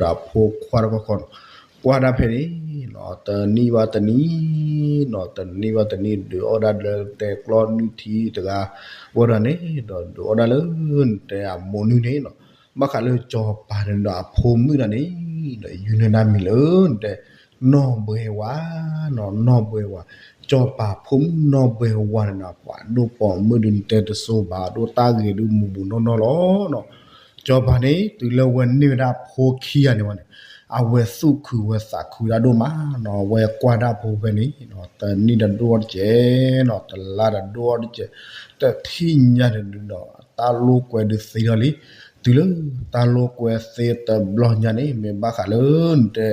ဒီးအဖိခွါတခီခီနီၤ, ကွၢ်ဒၣ်ဖဲန့ၣ်နီၤ တနံၣ်ဘၣ်တနံၣ်နီၤ တနံၣ်ဘၣ်တနံၣ် ဒုးအီၣ်ဒၣ်လၢတဲကျီနုၢ်ထံတဂၤ ဝဲဒၣ်န့ၣ်ဒီး ဒုးအီၣ်ဒၣ်လၢနတဲအမိၢ်နုၢ်န့ၣ်နီၤ, ဘၣ်ဃးလၢစီၤပၤန့ၣ်ဒီးအဖိမုၣ်ဒၣ်န့ၣ်ဒီး ယုၢ်န့ၢ်ဒၣ်မံၤလၢနတဲ နီၢ်ဘှဲဝါနီၤ နီၢ်ဘှဲဝါ, စီၤပၤဖိမုၣ်နီၢ်ဘှဲဝါန့ၣ်နီၤ ပှၤဒိၣ်ပိာ်မုၣ်ဒုးနတဲတစိၤဘၣ် ဒိၣ်တၢ်ဂ့ၤဒုးမုၢ်မုၢ်နီၢ်နီၢ်လီၤနီၤ, စီၤပၤန့ၣ် တုၤလၢဝဲန့ၢ်ဝဲဒၣ်ဖိခံဂၤန့ၣ်ဝဲန့ၣ် အဝဲသူၣ်ခုဝဲသးခုဒၣ်ဒိၣ်မးနီၤ အဝဲကွၢ်ဒၣ်ဖိဖဲန့ၣ်နီၤ တနံၣ်ဒီးဒိၣ်အီၤတကဲးနီၤ တလါဒီးဒိၣ်အီၤတကဲး, တထံၣ်ညါန့ၣ်ဒုးဒီး တၢ်လိာ်ကွဲဒုးသ့ထီၣ်လံ, တုၤလၢတၢ်လိာ်ကွဲသ့တဘျီညါန့ၣ် မ့ၢ်ဘၣ်ဃးလၢနတဲ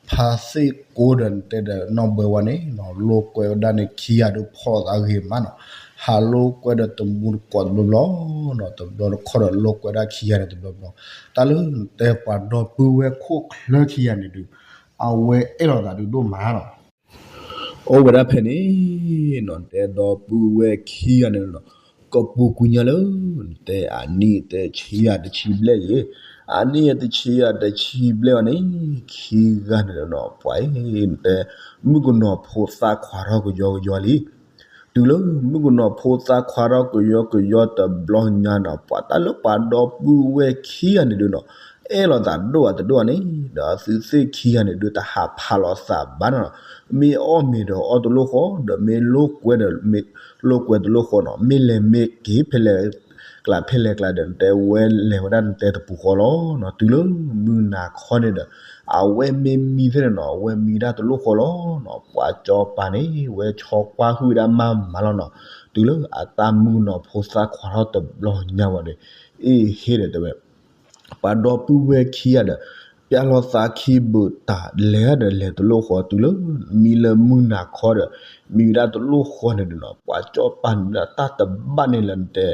ဖါသ့ၣ်ကိဒီးနတဲဒီးနီၢ်ဘှဲဝါန့ၣ်နီၤ လိာ်ကွဲဝဲဒၣ်န့ၣ်ခံဂၤဒုးဖီၣ်သးဂ့ၤမးနီၤ, ဟးလိာ်ကွဲဒီးတမူတကိးတဘျီဘျီနီၤ တဘျီတခီၣ်ဒီးလိာ်ကွဲဒၣ်ခံဂၤန့ၣ်တဘျီဘျီ, တၢ်လၢနတဲပှၤဒီပုၢ်ဝဲၢ်ခိၣ်ချၢခံဂၤန့ၣ်ဒုး အဝဲအဲၣ်လိာ်သးဒုးဒိၣ်မးနီၤ အိၣ်ဝဲဒၣ်ဖဲန့ၣ်နီၤ နတဲဒီပုၢ်ဝဲၢ်ခံဂၤန့ၣ်နီၤ ကပူၤကွံာ်ညါလၢ နတဲအနံၣ်တဲဆံယၤတဆံဘျဲၣ်ယဲ, အနံၣ်တဆံယၤတဆံဘျဲၣ်အီၤန့ၣ် ခံဂၤန့ၣ်နီၤ ပှၤအံၤ နတဲ မုၣ်ကနီၤဖိသၣ်ခွါထီၣ်ကယီကယီလံ တုၤလၢမုၣ်ကနီၤဖိသၣ်ခွါထီၣ်ကယီကယီတဘျီညါနီၤ ပှၤတၢ်လၢပှၤဒီပုၢ်ဝဲၢ်ခံဂၤန့ၣ်ဒုးနီၤ အဲၣ်လိာ်သးဒိၣ်အတဒိၣ်န့ၣ် ဒီးသုသ့ၣ်ခံဂၤန့ၣ်ဒုး တဟးဖးလိာ်သးဘၣ်နီၤ, မ့ၢ်အီၣ်မ့ၤဒီးအီၣ်တလိၣ်ဃီ ဒီးမ့ၢ်လိာ်ကွဲဒီးမ့ၢ်လိာ်ကွဲတလိၣ်ဃီနီၤ, မ့ၢ်လဲၤမ့ၢ်က့ၤဖဲလဲၣ်ကျါဖဲလဲၣ်ကျါဒီး နတဲဝဲလဲၤဝဲဒၣ်နတဲတပူၤဃီလီၤ, တုၤလၢမုၢ်နၤခီန့ၣ်ဒီး အဝဲမ့ၢ်မံဖဲန့ၣ်နီၤ အဝဲမံဒၣ်တလိၣ်ဃီလီၤနီၤ, ပှၤစီၤပၤန့ၣ် ဝဲဆီကွၢ်ဟုၣ်ဝဲဒၣ်မးမးလီၤနီၤ, တုၤလၢအတၢ်မုၣ်ကနီၤဖိသၣ်ခွါထီၣ်တဘျီညါဝဲန့ၣ် အ့ၣ်ဟ့ၣ်ဒီးတဲဝဲ ပှၤဒီပုၢ်ဝဲၢ်ခံဂၤဒီး ပျၢ်လီၤသးခံဘုးတၢ်လဲၤဒီးလဲၤတလိၣ်ဃီတုၤလၢ မံလၢမုၢ်နၤခီဒီး မံဝဲဒၣ်တလိၣ်ဃီန့ၣ်ဒီးနီၤ ပှၤကၠီၣ်ပၤန့ၣ်ဒၣ်တၢ်တဘၣ်န့ၣ်လၢနတဲ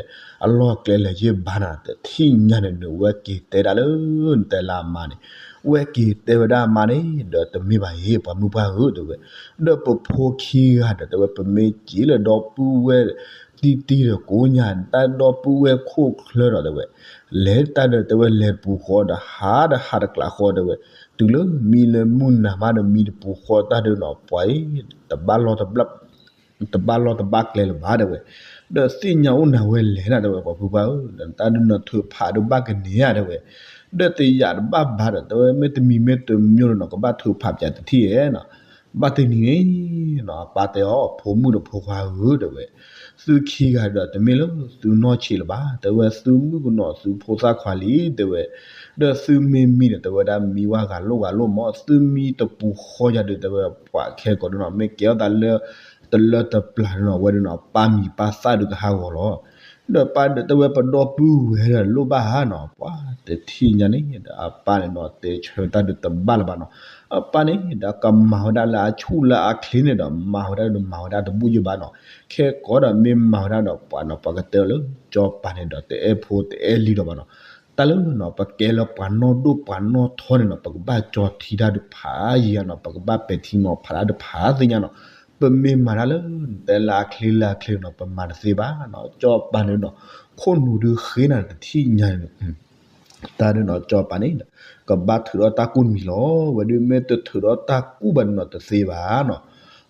အလီၢ်ကျဲလဲၤယ့ၢ်ဘၣ်နၤ တထံၣ်ညါန့ၣ်ဒီး ဝဲက့ၤတဲဒၣ်လၢနတဲလၢအမါန့ၣ် ဝဲက့ၤတဲဝဲဒၣ်အမါန့ၣ်ဒီး တမ့ၢ်ဘၣ်အံၤ ပှၤမုၢ်ပှၢ်ဧၢ တဲဝဲ, ဒီးပဖိခံဂၤဒီးတဲဝဲ ပမ့ၢ်က့ၤလၢဒီပုၢ်ဝဲၢ်တံၢ်တံၢ်ဒီးကိးညါ တၢ်ဒီပုၢ်ဝဲၢ်ခိၣ်ချၢဒီးတဲဝဲ လဲၤတၢ်ဒီးတဲဝဲလဲၤတပူၤဃီဒီး ဟးဒီးဟးတကျးဃီတဲဝဲ, တုၤလၢမံလၢမုၢ်နၤမးဒီးမံတပူၤဃီတၢ်ဒီးနီၤ ပှၤအံၤ တဘၣ်လီၢ်တဘၣ် တဘၣ်လီၢ်တဘၣ်ကျဲလၢၤဘၣ်တဲဝဲ, ဒီးသ့ၣ်ညါအိၣ်နၤဝဲလဲၤနၤတဲဝဲ ပှၤဖိခွါဧၢ ဒီးတၢ်ဒုးနီၤထုးဖးဒုးဘၣ်ကန့ၢ်ဧါတဲဝဲ, ဒီးတယာ်တဘၣ်ဘၣ်ဒီးတဲဝဲ မ့ၢ်တမံၤမ့ၢ်တမံၤဒီးနီၤ ကဘၣ်ထုးဖးပၠးတထံၣ်ဧဲနီၤ, ဘၣ်တနံၤန့ၣ်နီၤ ပၢ်တဲအီၤ ဖိမုၣ်ဒီးဖိခွါဧၢတဲဝဲ သုခံဂၤဒီးတမ့ၢ်လၢသုနီၢ်ဆံးလၢၤဘၣ် တဲဝဲ သုမုၣ်ကနီၤသုဖိသၣ်ခွါလံတဲဝဲ, ဒီးသုမ့ၢ်မံဒီးတဲဝဲဒၣ်မံဝဲဂၤလိၣ်ဂၤလိၣ်မး သုမံတပူၤဃီယၤဒီးတဲဝဲ ပှၤခဲကိာ်ဒီးနီၤ မ့ၢ်ကဲထီၣ်သးလၢ တလၢတပျၢ်ဒီးနီၤ ဝဲဒီးနီၤ ပၢ်မံၤပၢ်သၣ်ဒုးကဟးဂီၤလီၤ, ဒီးပၢ်ဒီးတဲဝဲပဒီပုၢ်ဝဲၢ်ဒီးလိၣ်ဘၣ်ဧါနီၤ ပှၤတထံၣ်ညါန့ၣ်ဒီးအပၢ်န့ၣ်နီၤ တဲဆၢတၢ်ဒုးတဘၣ်လၢၤဘၣ်နီၤ, အပၢ်န့ၣ်ဒီးကမၤဝဲဒၣ်လၢအဆူၣ်လၢအချ့န့ၣ်ဒီး မၤဝဲဒၣ်ဒီးမၤဝဲဒၣ်တဘူၣ်ယံၢ်ဘၣ်နီၤ, ခဲကိာ်ဒီးမ့ၢ်မၤဝဲဒၣ်ဒီးပှၤနီၤ ပှၤကတဲအီၤလၢ ကၠီၣ်ပၤန့ၣ်ဒီးတအဲၣ်ဖိတအဲၣ်လံၤဒီးဘၣ်နီၤ, တၢ်လၢနီၤ ပကဲလၢပှၤနီၢ်ဒိၣ်ပှၤနီၢ်ထီန့ၣ်နီၤ ပကဘၣ်ကၠီၤထံတၢ်ဒုးဖးယံၤဧါနီၤ ပကဘၣ်ပဲာ်ထံနီၤဖးတၢ်ဒုးဖးသ့ၣ်ညါနီၤ, ပမ့ၢ်မၤတၢ်လၢ နတဲလၢအချ့လၢအချ့နီၤ ပမၤတသ့ဘၣ်နီၤ ကၠီၣ်ပၤန့ၣ်နီၤ, ခိၣ်နူာ်ဒုးဃ့နၤတထံၣ်ညါန့ၣ် တၢ်ဒုးနီၤ ကၠီၣ်ပၤန့ၣ် ကဘၣ်ထုးဒီးတၢ်ကူၣ်တမံၤလီၤ, ဝဲဒုးမ့ၢ်တထုးဒီးတၢ်ကူၣ်ဘၣ်န့ၣ်နီၤ တသ့ဘၣ်နီၤ,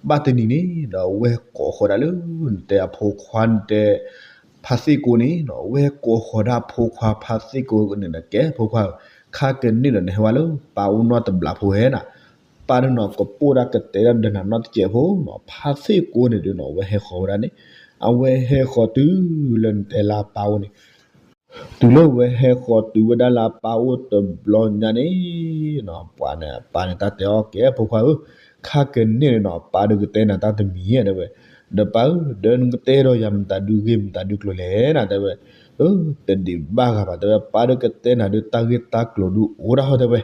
ဘၣ်တနံၤန့ၣ်ဒီး အဝဲကိးဃီၤဒၣ်လၢ နတဲအဖိခွါနတဲ ဖါသ့ၣ်ကိန့ၣ်နီၤ အဝဲကိးဃီၤဒၣ်ဖိခွါဖါသ့ၣ်ကိန့ၣ်ဒီး ကဲဖိခွါဧၢ, ခါကန့ၣ်ဒီးနဟဲဝဲလၢပၢ်အိၣ်နီတဘျီဖိဧါနီၤ, ပၢ်ဒုးနီၤ ကပိၢ်ဒၣ်ကတဲဒၣ်ဒီးနၤနီတစဲးဖိနီၤ, ဖါသ့ၣ်ကိန့ၣ်ဒုးနီၤ အဝဲဟဲဃီၤဝဲဒၣ်န့ၣ်, အဝဲဟဲဃီၤတုၤလၢနတဲလၢအပၢ်အိၣ်န့ၣ် တုၤလၢဝဲဟဲဃီၤတုၤဝဲဒၣ်လၢအပၢ်အိၣ်တဘျီညါန့ၣ်နီၤ ပှၤန့ၣ် အပၢ်န့ၣ် တၢ်တဲအီၤ ကဲဖိခွါဧၢ, ခါကန့ၣ်န့ၣ်နီၤ ပၢ်ဒုးကတဲနၤတၢ်တမံၤဧါတဲဝဲ, ဒီးပၢ်ဧၢ ဒီးနကတဲဒီးယၤမတၤဒုဂ့ၢ်မတၤဒုကျိၤလဲၣ်နၤတဲဝဲ, အၢ တဒံးဘၣ်ဂၤဘၣ်တဲဝဲ ပၢ်ဒုးကတဲနၤဒုးတၢ်ဂ့ၢ်တၢ်ကျိၤဒုးအိၣ်ဒၣ်ဟီၣ်တဲဝဲ,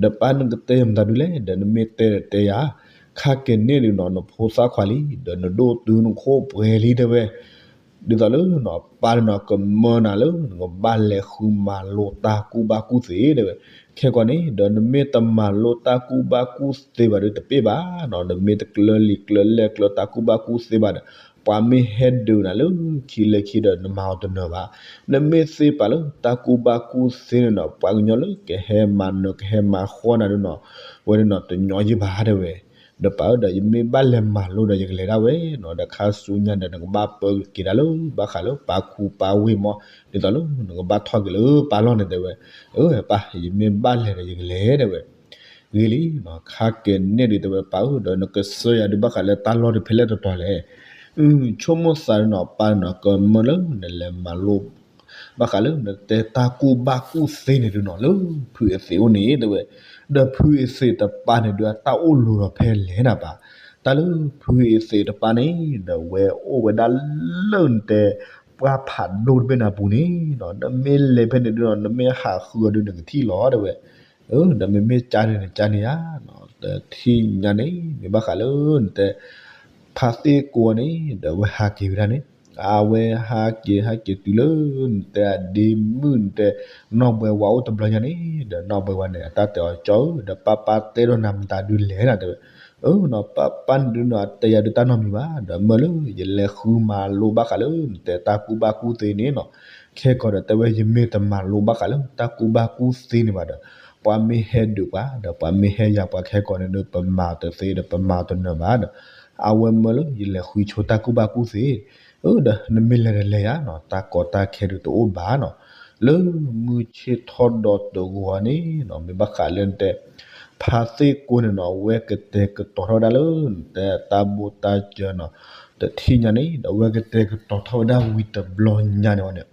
ဒီးပၢ်နကတဲယၤမတၤဒုလဲၣ် ဒီးနမ့ၢ်တဲဒီးတဲယၤ, ခါကန့ၣ်ဒုးနီၤ နဖိသၣ်ခွါလံ ဒီးနဒိၣ်တုၤနခိၣ်ပှဲၤလံတဲဝဲ ဒ်သိးလၢနီၤ ပၢ်န့ၣ်နီၤ ကမၢနၤလၢ နကဘၣ်လဲၤဃုမၤလိတၢ်ကူၣ်ဘၣ်ကူၣ်သ့တဲဝဲ, ခဲကီန့ၣ် ဒီးနမ့ၢ်တမၤလိတၢ်ကူၣ်ဘၣ်ကူၣ်သ့ဘၣ်ဒီးတပ့ၢ်ဘၣ်နီၤ, နမ့ၢ်တကျၢလံာ်ကျၢလဲၢ်ကျၢတၢ်ကူၣ်ဘၣ်ကူၣ်သ့ဘၣ်ဒီး ပှၤမ့ၢ်ဟဲဒုးနၤလၢခံလၢခံဒီးနမၤအီၤတနၢၤဘၣ်, နမ့ၢ်သ့ပာ်လၢတၢ်ကူၣ်ဘၣ်ကူၣ်သ့န့ၣ်နီၤ ပှၤကညီလၢကဟဲမၤနၢၤကဟဲမၤဃီနၤဒုးနီၤ, ဝဲဒၣ်နီၤ တညီယံၢ်ဘၣ်တဲဝဲ ဒီးပၢ်ဧၢ ဒီးယမ့ၢ်ဘၣ်လဲၤမၤလိဒီးယကလဲၤဒၣ်ဝဲနီၤ, ဒီးခါဆူညါဒီး နကဘၣ်ပၢက့ၤဒၣ်လၢဘၣ်ဃးလၢပၢ်ခူပၢ်ဝ့ၢ်မး, ဒ်သိးလၢနကဘၣ်ထီၣ်က့ၤလၢပၢ်လီၢ်န့ၣ်တဲဝဲ, အၢ ပၢ် ယမ့ၢ်ဘၣ်လဲၤဒီးယကလဲၤတဲဝဲ, ဂ့ၤလံနီၤ, ခါကန့ၣ်ဒုးတဲဝဲပၢ်ဧၢ ဒီးနကစၢယၤဒုးဘၣ်ဃးလၢတၢ်လီၢ်ဒုးဖဲလဲၣ်တတီၤလဲၣ်, ဆိကမိၣ်သးဒုးနီၤ ပၢ်နီၤ ကမၢလၢနလဲၤမၤလိ ဘၣ်ဃးလၢနတဲတၢ်ကူၣ်ဘၣ်ကူၣ်သ့န့ၣ်ဒုးနီၤ လၢဖုအသ့ၣ်အိၣ်န့ၣ်တဲဝဲ, ဒီးဖုအသ့ၣ်တပၢ်န့ၣ်ဒုးအတၢ်အိၣ်လိၤဒီးဖဲလဲၣ်နၤပၢ်, တၢ်လၢဖုအသ့ၣ်တပၢ်န့ၣ် ဒီးဝဲအိၣ်ဝဲဒၣ်လၢနတဲ ပှၢ်ဖးဒိၣ်တဘ့ၣ်နၤပူၤန့ၣ်နီၤ နမ့ၢ်လဲၤဖဲန့ၣ်ဒုးနီၤ နမ့ၢ်ဟးဃုအီၤဒုးနကထံၣ်လီၤတဲဝဲ, ဒီးမ့မ့ၢ်ကန့ၣ်နကန့ၣ်ဧါ, တထံၣ်ညါန့ၣ် မ့ၢ်ဘၣ်ဃးလၢနတဲ ဖါသ့ၣ်ကိန့ၣ် ဒီးအဝဲဟးက့ၤဝဲဒၣ်န့ၣ်, အဝဲဟးက့ၤဟးက့ၤတုၤလၢ နတဲအဒ့မုၣ်နတဲ နီၢ်ဘှဲဝါအိၣ်တဘျီညါန့ၣ် ဒီးနီၢ်ဘှဲဝါန့ၣ် အတၢ်တဲအီၤ ကၠီဧၢ ဒီးပၢ်ပၢ်တဲဒီးနၤမတၤဒုလဲၣ်နၤတဲဝဲ, အၢနီၤ ပၢ်ပၢ်န့ၣ်ဒုးနီၤ အတဲယၤဒုးတၢ်နီတမံၤဘၣ် ဒီးမၢလၢယလဲၤဃုမၤလိဘၣ်ဃးလၢနတဲတၢ်ကူၣ်ဘၣ်ကူၣ်သ့န့ၣ်နီၤ, ခဲကီးဒီးတဲဝဲယမ့ၢ်တမၤလိဘၣ်ဃးလၢတၢ်ကူၣ်ဘၣ်ကူၣ်သ့န့ၣ်ဘၣ်ဒီး ပှၤမ့ၢ်ဟဲဒုးပှၤ ဒီးပှၤမ့ၢ်ဟဲယၤပှၤခဲကီးန့ၣ်ဒီး ပမၤတသ့ဒီးပမၤတနၢၤဘၣ်ဒီး အဝဲမၢလၢယလဲၤဃုဆိတၢ်ကူၣ်ဘၣ်ကူၣ်သ့, အၢ ဒီးနမ့ၢ်လဲၤဒီးလဲၤယၤနီၤ တၢ်ကီတၢ်ခဲဒုးတအိၣ်ဘၣ်နီၤ, လၢမုၢ်ဆ့ၣ်ထီၣ်ဒီးတဂီၤန့ၣ်နီၤ မ့ၢ်ဘၣ်ဃးလၢနတဲ ဖါသ့ၣ်ကိန့ၣ်နီၤ အဝဲကတဲာ်ကတီၤထီၣ်ဝဲဒၣ်လၢ နတဲတၢ်ဘိၣ်တၢ်စၢၤနီၤ တထံၣ်ညါန့ၣ် ဒီးအဝဲကတဲာ်ကတီၤထီၣ်ဝဲဒၣ်ဝံၤတဘျီညါန့ၣ်ဝဲန့ၣ်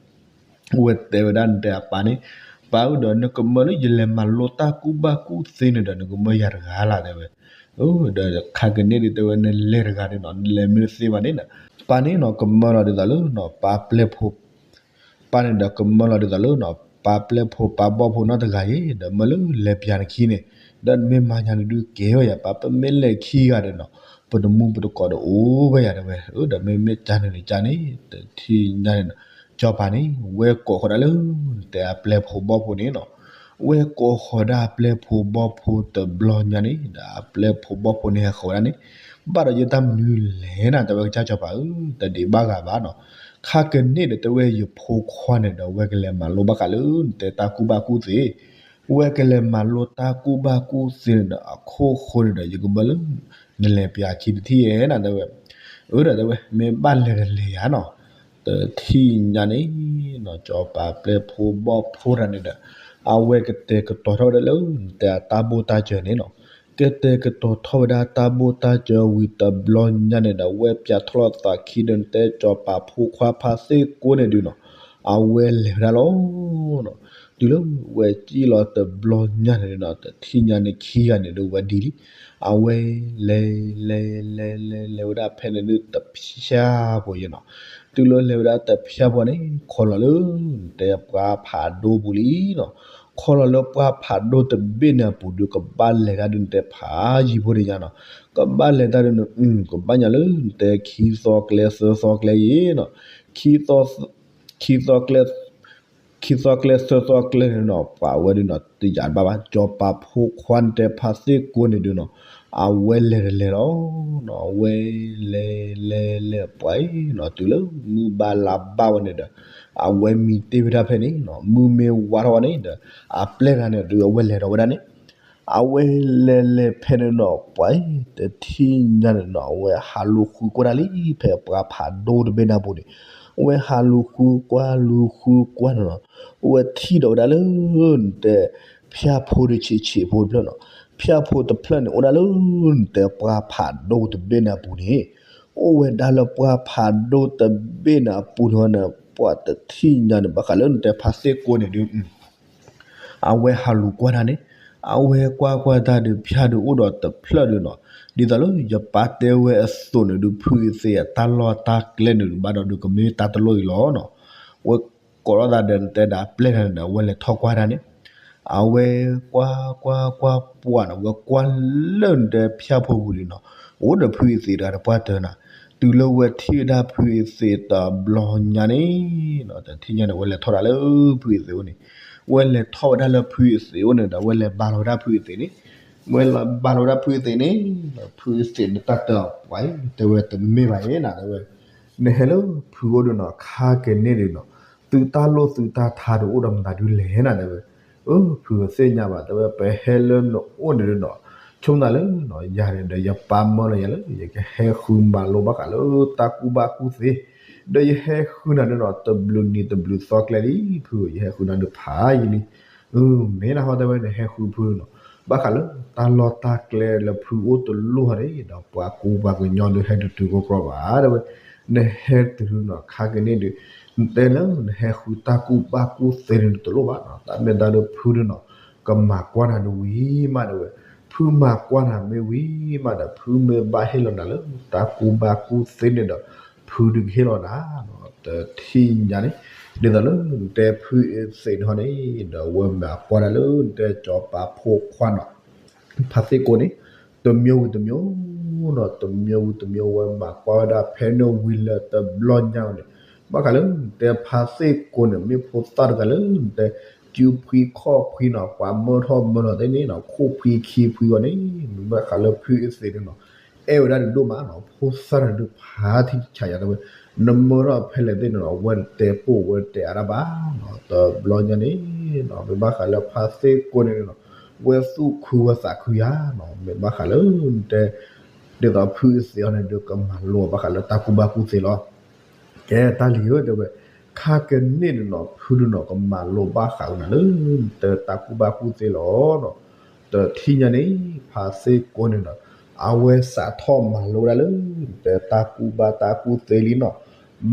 အဝဲတဲဝဲဒၣ်နတဲအပၢ်န့ၣ်, ပၢ်ဧၢ ဒီးနကမၢလၢယလဲၤမၤလိတၢ်ကူၣ်ဘၣ်ကူၣ်သ့န့ၣ်ဒီး နကမၢယၤတဂၤလၢ်တဲဝဲ, ဒီးခါကန့ၣ်ဒုးတဲဝဲနလဲၤတဂၤန့ၣ်နီၤ နလဲၤမ့ၢ်တသ့ဘၣ်န့ၣ်နီၤ, ပၢ်န့ၣ်နီၤ ကမၢလီၤဒ်သိးလၢနီၤ ပၢ်ပျဲၢ်ဖိ ပၢ်န့ၣ်ဒီးကမၢလီၤဒ်သိးလၢနီၤ ပှၤပာ်ပျဲၢ်ဖိပာ်ဘီၣ်ဖိနီတဂၤအံၤ ဒီးမ့ၢ်လၢလဲၤပၠးနခံန့ၣ် ဒီးမ့ၢ်မၤညါနဒုးကဲဝဲယၤ ပှၤပမ့ၢ်လဲၤခံဂၤဒီးနီၤ ပတမူပတကိးဒီးအိၣ်ဝဲယၤတဲဝဲ ဒီးမ့မ့ၢ်ကန့ၣ်န့ၣ်ကန့ၣ် တထံၣ်ညါန့ၣ်နီၤ စီၤပၤန့ၣ် ဝဲကိးဃီၤဒၣ်လၢ တဲအပျဲၢ်ဖိဘီၣ်ဖိန့ၣ်နီၤ ဝဲကိးဃီၤဒၣ်အပျဲၢ်ဖိဘီၣ်ဖိတဘျီညါန့ၣ် ဒီးအပျဲၢ်ဖိဘီၣ်ဖိန့ၣ်ဟဲဃီၤဝဲဒၣ်န့ၣ် ဘၣ်ဒီးယတၢ်မနုၤလဲၣ်နၤ တဲဝဲကစၢ်စီၤပၤဧၢ တဒံးဘၣ်ဂၤဘၣ်နီၤ ခါကန့ၣ်ဒီးတဲဝဲယဖိခွါန့ၣ်ဒီး ဝဲကလဲၤမၤလိဘၣ်ဃးလၢ နတဲတၢ်ကူၣ်ဘၣ်ကူၣ်သ့ ဝဲကလဲၤမၤလိတၢ်ကူၣ်ဘၣ်ကူၣ်သ့န့ၣ်ဒီး အခိၣ်ဃိန့ၣ်ဒီး ယကမၢလၢ နလဲၤပၠးခံတထံၣ်ဧါနၤ တဲဝဲ အၢ ဒီးတဲဝဲ မ့ၢ်ဘၣ်လဲၤတလဲၤယၤနီၤ တထံၣ်ညါန့ၣ်နီၤ စီၤပၤပျဲၢ်ဖိဘီၣ်ဖိတဂၤန့ၣ်ဒီး အဝဲကတဲာ်ကတီၤထီၣ်ဝဲဒၣ်လၢ နတဲအတၢ်ဘိၣ်တၢ်စၢၤန့ၣ်နီၤ ကတဲာ်ကတီၤထီၣ်ဝဲဒၣ်တၢ်ဘိၣ်တၢ်စၢၤဝံၤတဘျီညါန့ၣ်ဒီး ဝဲပၠးထီၣ်လီၤသးခံဒီး နတဲစီၤပၤဖိခွါဖါသ့ၣ်ကိန့ၣ်ဒုးနီၤ အဝဲလဲၤဝဲဒၣ်လီၤ တုၤလၢဝဲစံၣ်လီၤတဘျီညါန့ၣ်နီၤ တထံၣ်ညါန့ၣ်ခံဂၤန့ၣ်ဒီးဝဲဒ်လံ အဝဲလဲၤ လဲၤ လဲၤ လဲၤ လဲၤဝဲဒၣ်ဖဲန့ၣ်ဒုး တဖျၢၣ်ဖိယဲနီၤ တုၤလၢလဲၤဝဲဒၣ်တဖျၢၣ်ဖိန့ၣ် ခီလီၤလၢ နတဲပှၢ်ဖးဒိၣ်ပူၤလံနီၤ ခီလီၤလၢပှၢ်ဖးဒိၣ်တဘ့ၣ်န့ၣ်အပူၤဒီး ကဘၣ်လဲၤတၢ်ဒုး နတဲဖးယံၤဖိတယါနီၤ ကဘၣ်လဲၤတၢ်ဒုး ကဘၣ်ညါလၢ နတဲခံသီကျဲသၢသီကျဲယဲနီၤ ခံသီ ခံသီကျဲ ခံသီကျဲသၢသီကျဲန့ၣ်နီၤ ပှၤဝဲဒုးနီၤ တယၤတဘၣ်ဘၣ် စီၤပၤဖိခွါနတဲဖါသ့ၣ်ကိန့ၣ်ဒုးနီၤ အဝဲလဲၤတလဲၤလီၤ အဝဲလဲၤ လဲၤ လဲၤပှၤအံၤနီၤ တုၤလၢမုၢ်ဘၣ်လါဘၣ်ဝဲန့ၣ်ဒီး အဝဲမံတ့ၢ်ဝဲဒၣ်ဖဲန့ၣ်နီၤ မုၢ်မ့ၢ်ဝါထီၣ်ဝဲန့ၣ်ဒီး အပျဲၢ်တဂၤန့ၣ်ဒီး အဝဲလဲၤဒီးဝဲဒၣ်န့ၣ် အဝဲလဲၤလဲၤဖဲန့ၣ်နီၤ ပှၤအံၤ တထံၣ်ညါန့ၣ်နီၤ အဝဲဟးလူၤဃုကွၢ်တၢ်လံ ဖဲပှၢ်ဖးဒိၣ်တဘ့ၣ်န့ၣ်အပူၤန့ၣ် အဝဲဟးလူၤဃုကွၢ်လူၤဃုကွၢ်န့ၣ်နီၤ အဝဲထံၣ်ဒီးဝဲဒၣ်လၢ နတဲ ဖၠၣ်ဖိတဆံးဆံးဖိတဖျၢၣ်နီၤ ဖၠၣ်ဖိတဖျၢၣ်န့ၣ် အိၣ်ဒၣ်လၢ နတဲပှၢ်ဖးဒိၣ်တဘ့ၣ်န့ၣ်အပူၤန့ၣ် အိၣ်ဝဲဒၣ်လၢပှၢ်ဖးဒိၣ်တဘ့ၣ်န့ၣ်အပူၤန့ၣ်ဝဲန့ၣ် ပှၤတထံၣ်ညါန့ၣ် ဘၣ်ဃးလၢနတဲဖါသ့ၣ်ကိန့ၣ်ဒုး အဝဲဟးလူၤကွၢ်တၢ်န့ၣ် အဝဲကွၢ်ကွၢ်တၢ်ဒီး ဖၠၣ်ဒုးအိၣ်ဒီးတဖျၢၣ်ဒုးနီၤ ဒ်သိးလၢယပၢ်တဲဝဲအသိးန့ၣ်ဒုး ဖုအသ့ၣ်အတၢ်လီၢ်တၢ်ကျဲန့ၣ်ဒုး ဘၣ်ဒီးဒုးကမ့ၢ်တၢ်တလိၣ်အံၤလီၤနီၤ ဝဲကိးထီၣ်သးဒီးနတဲဒၣ်ပျဲၢ်တဂၤန့ၣ်ဒီး အဝဲလဲၤထီၣ်ကွၢ်တၢ်န့ၣ် အဝဲကွၢ်ကွၢ်ကွၢ်ပှၢ်န့ၣ် ဝဲကွၢ်လၢနတဲဖၠၣ်ဖိပူၤလံနီၤ အိၣ်ဒီးဖုအသ့ၣ်တဂၤတပှၢ်တၢၢ်နၤ တုၤလၢဝဲထံၣ်ဝဲဒၣ်ဖုအသ့ၣ်တဘျီညါန့ၣ်နီၤ တထံၣ်ညါန့ၣ် ဝဲလဲၤထီၣ်ဒၣ်လၢဖုအသ့ၣ်အိၣ်န့ၣ် ဝဲလဲၤထီၣ်ဝဲဒၣ်လၢဖုအသ့ၣ်အိၣ်န့ၣ်ဒီး ဝဲလဲၤဘါလီၤဝဲဒၣ်ဖုအသ့ၣ်န့ၣ် ဝဲလဲၤဘါလီၤဝဲဒၣ်ဖုအသ့ၣ်န့ၣ် ဖုအသ့ၣ်န့ၣ်တၢ်တၢ်ပှၤအံၤ တဲဝဲတမ့ၢ်ဘၣ်အံၤနၤ တဲဝဲ နဟဲလၢဖုအိၣ်ဒုးနီၤ ခါကန့ၣ်ဒုးနီၤ သုတၢ်လိၣ်သုတၢ်ထါဒုးအိၣ်ဒီးမတၤဒုးလဲၣ်နၤ တဲဝဲ အၢ ဖုသ့ၣ်ညါဘၣ် တဲဝဲ ပဟဲလၢနအိၣ်န့ၣ်ဒုးနီၤ ဆိကမိၣ်သးလၢ ယၤန့ၣ်ဒီး ယပၢ်မၢလီၤယၤလၢ ယကဟဲဃုမၤလိဘၣ်ဃးလၢတၢ်ကူၣ်ဘၣ်ကူၣ်သ့ ဒီးယဟဲဃုနၤဒုးနီၤ တဘျုးနံၤတဘျုးသီကျဲလံ ဖု ယဟဲဃုနၤဒုးဖးယံာ်လံ အၢ မ့ၢ်နဟီတဲဝဲ နဟဲဃုဖုနီၤ ဘၣ်ဃးလၢတၢ်လီၢ်တၢ်ကျဲလၢဖုအိၣ်တလိၣ်ဟီန့ၣ်ဒီး ပှၤကူပှၤကညီဒုးဟဲတတုၤကိးကြီဘၣ် တဲဝဲ နဟဲတတုၤနီၤ ခါကန့ၣ်ဒုး နတဲလၢနဟဲဃုတၢ်ကူၣ်ဘၣ်ကူၣ်သ့န့ၣ်တလိၣ်ဘၣ်နီၤ တၢ်မ့ၢ်တၢ်လၢဖုဒုးနီၤ ကမၤကွၢ်နၤဒုးဝံၤမး တဲဝဲ ဖုမၤကွၢ်နၤမ့ၢ်ဝံၤမးဒီး ဖုမ့ၢ်ဘၣ်ဟ့ၣ်လီၤနၤလၢတၢ်ကူၣ်ဘၣ်ကူၣ်သ့န့ၣ်ဒီး ဖုဒုးကဟ့ၣ်လီၤနၤ တထံၣ်ညါန့ၣ် ဒ်သိးလၢနတဲဖုအသ့ၣ်န့ၣ်ဟီန့ၣ် ဒီးဝဲမၤကွၢ်နၤလၢနတဲစီၤပၤဖိခွါနီၤ ဖါသ့ၣ်ကိန့ၣ် တမံၤဝံၤတမံၤနီၤ တမံၤဝံၤတမံၤ ဝဲမၤကွၢ်ဝဲဒၣ်ဖဲန့ၣ်ဝံၤလၢတဘျီညါန့ၣ် ဘၣ်ဃးလၢနတဲဖါသ့ၣ်ကိန့ၣ် မ့ၢ်ဖိသၣ်တဂၤလၢနတဲ စုဖှံခီၣ်ဖှံနီၤ ပှၤမၢထီၣ်မၢလီၤသ့ၣ်န့ၣ်နီၤ ခိၣ်ဖှံခံဖှံဝဲန့ၣ် မ့ၢ်ဘၣ်ဃးလၢဖုအသ့ၣ်န့ၣ်နီၤ အဲၣ်ဝဲဒၣ်ဒုးဒိၣ်မးနီၤ ဖိသၣ်တဂၤဒုးဖးထံဆးယၤတဲဝဲ နမၢထီၣ်ဖဲလဲၣ်သ့ၣ်န့ၣ်နီၤ ဝဲတတဲပိာ်ဝဲတတဲအါတၢ်ဘၣ်နီၤ တဘျီညါန့ၣ်နီၤ မ့ၢ်ဘၣ်ဃးလၢဖါသ့ၣ်ကိန့ၣ်နီၤ ဝဲသူၣ်ခုဝဲသးခုယၤနီၤ မ့ၢ်ဘၣ်ဃးလၢနတဲ ဒ်သိးဖုအသ့ၣ်အီၤန့ၣ်ဒုးကမၤလိဘၣ်ဃးလၢတၢ်ကူၣ်ဘၣ်ကူၣ်သ့လီၤ ကဲတၢ်လံၤဧၢ တဲဝဲ ခါကန့ၣ်ဒုးနီၤ ဖုဒုးနီၤ ကမၤလိဘၣ်ဃးကနၤလၢ နတဲတၢ်ကူၣ်ဘၣ်ကူၣ်သ့လီၤနီၤ တထံၣ်ညါန့ၣ် ဖါသ့ၣ်ကိန့ၣ်နီၤ အဝဲစးထီၣ်မၤလိဒၣ်လၢ နတဲတၢ်ကူၣ်ဘၣ်တၢ်ကူၣ်သ့လံနီၤ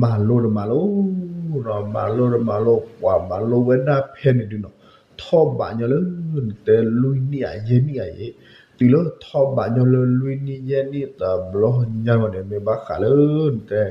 မၤလိဒီးမၤလိနီၤ မၤလိဒီးမၤလိ ပှၤမၤလိဝဲဒၣ်ဖဲန့ၣ်ဒုးနီၤ ထီၣ်ဘးညီလၢ နတဲလွံၢ်နံၣ်အယဲၢ်နံၣ်အံၤ တုၤလၢထီၣ်ဘးညီလၢလွံၢ်နံၣ်ယဲၢ်နံၣ်တဘျီညါဝဲန့ၣ် မ့ၢ်ဘၣ်ဃးလၢနတဲ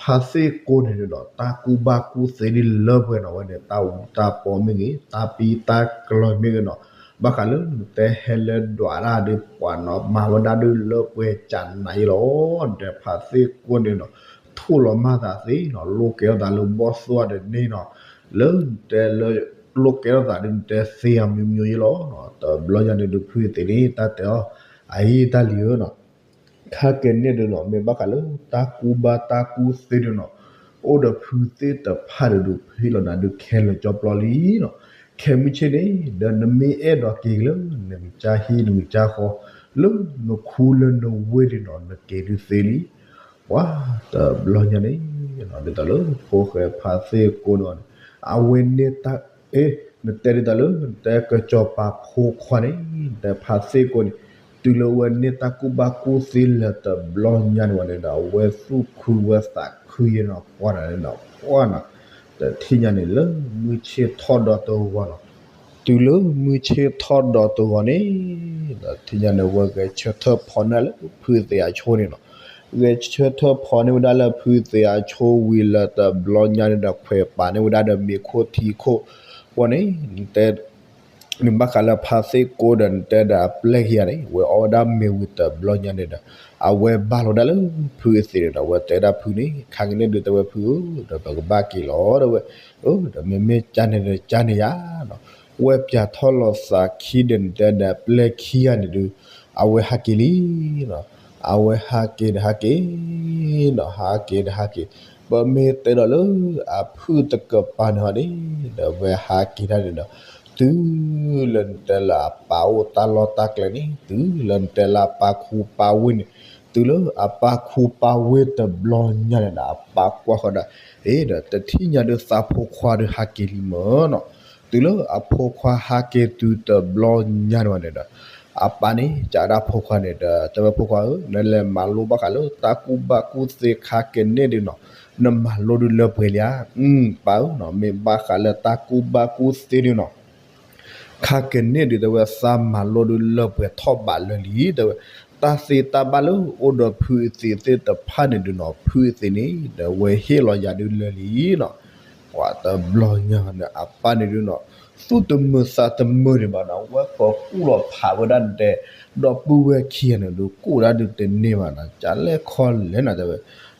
ဖါသ့ၣ်ကိန့ၣ်ဒီး တၢ်ကူၣ်ဘၣ်ကူၣ်သ့ဒ်လၢပှဲၤနီၤ ဝဲန့ၣ် တၢ်အူတၢ်ပီမ့ၢ်ဂ့ၤ တၢ်ပံတၢ်ကျီမ့ၢ်ဂ့ၤနီၤ, ဘၣ်ဃးလၢနတဲဟဲလၢဒွးတၢ်ဒီးပှၤနီၤ မၤဝဲဒၣ်ဒ်လၢပှဲၤကနၤအံၤလီၤ. နတဲဖါသ့ၣ်ကိန့ၣ်နီၤ ထိၣ်လီၤမၢ်သးသ့နီၤ လိၣ်ကဲထီၣ်သးလၢဘီၣ်သွၣ်တန့ၢ်နီၤ, လၢနတဲလၢ လိၣ်ကဲထီၣ်သးဒ်နတဲသ့အမံၤမံၤအံၤလီၤ. တဘျီညါန့ၣ်ဒုးဖုသ့ၣ်န့ၣ် တၢ်တဲအီၤ အအံၤတၢ်လံၤဧၢနီၤ ခါကဲန့ၣ်ဒုးနီၤ မ့ၢ်ဘၣ်ဃးလၢတၢ်ကူၣ်ဘၣ်တၢ်ကူၣ်သ့ဒုးနီၤ, အိၣ်ဒီးဖုသ့ၣ်တဖၣ်ဒုးဒုး ဖဲလီၤနၤဒုးခဲလၢာ်ကၠီပျီလံနီၤ, ခဲမုၢ်ဆ့ၣ်န့ၣ် ဒီးနမ့ၢ်အဲၣ်ဒိးက့ၤလၢ နကစၢ်ဟံၣ်နကစၢ်ဃီ လၢနခူလၢနဝ့ၢ်ဒုးနီၤ နက့ၤဒုးသ့လံ ပှၤတဘျီညါန့ၣ် ဒ်သိးလၢဖိၣ်ဃဲဖါသ့ၣ်ကိန့ၣ် အဝဲန့ၣ်တၢ် အ့ နတဲဒ်သိးလၢ နတဲကစီၤပၤဖိခွါန့ၣ် နတဲဖါသ့ၣ်ကိန့ၣ် တုၤလၢဝဲန့ၣ်တၢ်ကူၣ်ဘၣ်ကူၣ်သ့လၢတဘျီညါန့ၣ်ဝဲန့ၣ်ဒီး အဝဲသူၣ်ခုဝဲသးခုယဲနီၤ ပှၤနီၤ ပှၤနီၤ တထံၣ်ညါန့ၣ်လၢမုၢ်ဆ့ၣ်ထီၣ်ဒီးတဂီၤနီၤ တုၤလၢမုၢ်ဆ့ၣ်ထီၣ်ဒီးတဂီၤန့ၣ် တထံၣ်ညါန့ၣ် ဝဲဂဲၤဆၢထၢၣ်ဖီန့ၢ်လၢဖုသ့ၣ်အဆိန့ၣ်နီၤ, ဂဲၤဆၢထၢၣ်ဖီန့ၢ်ဝဲဒၣ်လၢဖုသ့ၣ်အဆိဝံၤလၢတဘျီညါန့ၣ်ဒီး ခွဲးပာ်န့ၢ်ဝဲဒၣ်ဒီးမ့ၤခိၣ်ထံခိၣ်ပှၤန့ၣ် နတဲ နဘၣ်ဃးလၢဖါသ့ၣ်ကိဒီး နတဲဒီးအပျဲၢ်ခံဂၤန့ၣ် ဝဲအီၣ်ဝဲဒၣ်မ့ၤဝံၤတဘျီညါန့ၣ်ဒီး အဝဲဘၣ်လီၤဒၣ်လၢဖုအသ့ၣ်န့ၣ်ဒီး အဝဲတဲဒၣ်ဖုန့ၣ် ခါကန့ၣ်ဒုးတဲဝဲဖုဧၢ ဒီးပကဘၣ်က့ၤလီၤဒီးဝဲ ဒီးမ့မ့ၢ်ကန့ၣ်ဒီးကန့ၣ်ယါနီၤ, ဝဲပၠးထီၣ်လီၤသးခံဒီး နတဲဒီးအပျဲၢ်ခံဂၤန့ၣ်ဒုး အဝဲဟးက့ၤလံနီၤ, အဝဲဟးက့ၤဒီးဟးက့ၤနီၤ ဟးက့ၤဒီးဟးက့ၤ, ပမ့ၢ်တဲဒီးလၢအဖုၣ်တကပၤန့ၣ်ဟီန့ၣ် ဒီးဝဲဟးက့ၤတၢ်န့ၣ်ဒီး တုၤလၢနတဲလၢအပၢ်အိၣ်တၢ်လီၢ်တၢ်ကျဲန့ၣ် တုၤလၢနတဲလၢအပၢ်ခူပၢ်ဝ့ၢ်န့ၣ်, တုၤလၢအပၢ်ခူပၢ်ဝ့ၢ်တဘျီညါန့ၣ်ဒီး အပၢ်ကွၢ်ဃီဒီး အ့ဒီးတထံၣ်ညါဒုးသးဖိခွါဒုးဟးက့ၤလံမၢ်နီၤ, တုၤလၢအဖိခွါဟးက့ၤတုၤတဘျီညါန့ၣ်ဝဲန့ၣ်ဒီး အပၢ်န့ၣ် ကးဒၣ်ဖိခွါန့ၣ်ဒီး တဲဝဲဖိခွါဧၢ နလဲၤမၤလိဘၣ်ဃးလၢတၢ်ကူၣ်ဘၣ်ကူၣ်သ့ခါကန့ၣ်ဒုးနီၤ, နမၤလိဒုးလၢပှဲၤလံဧါ, ပၢ်ဧၢနီၤ မ့ၢ်ဘၣ်ဃးလၢတၢ်ကူၣ်ဘၣ်ကူၣ်သ့ဒုးနီၤ ခါကန့ၣ်ဒုးတဲဝဲသးမၤလိဒုးလၢပှဲၤထီၣ်ဘးလၢာ်လံ တဲဝဲ, တၢ်သ့တၢ်ဘၣ်လၢအိၣ်ဒီးဖုအသ့ၣ်သ့ၣ်တဖၣ်န့ၣ်ဒုးနီၤ ဖုအသ့ၣ်န့ၣ် ဒီးဝဲဟ့ၣ်လီၤယၤဒုးလၢာ်လံနီၤ, ပှၤတဘျီညါန့ၣ် အပၢ်န့ၣ်ဒုးနီၤ သူၣ်တမုာ်သးတမုာ်ဒံးဘၣ်နီၤ ဝဲကီးကူၣ်လီၤဖးဝဲဒၣ်နတဲ ဒီပုၢ်ဝဲၢ်ခံဂၤန့ၣ်ဒုး ကူၣ်ဒၣ်ဒုးတန့ၢ်ဘၣ်နီၤ ကလဲၣ်ခီလဲၣ်နီၤ တဲဝဲ,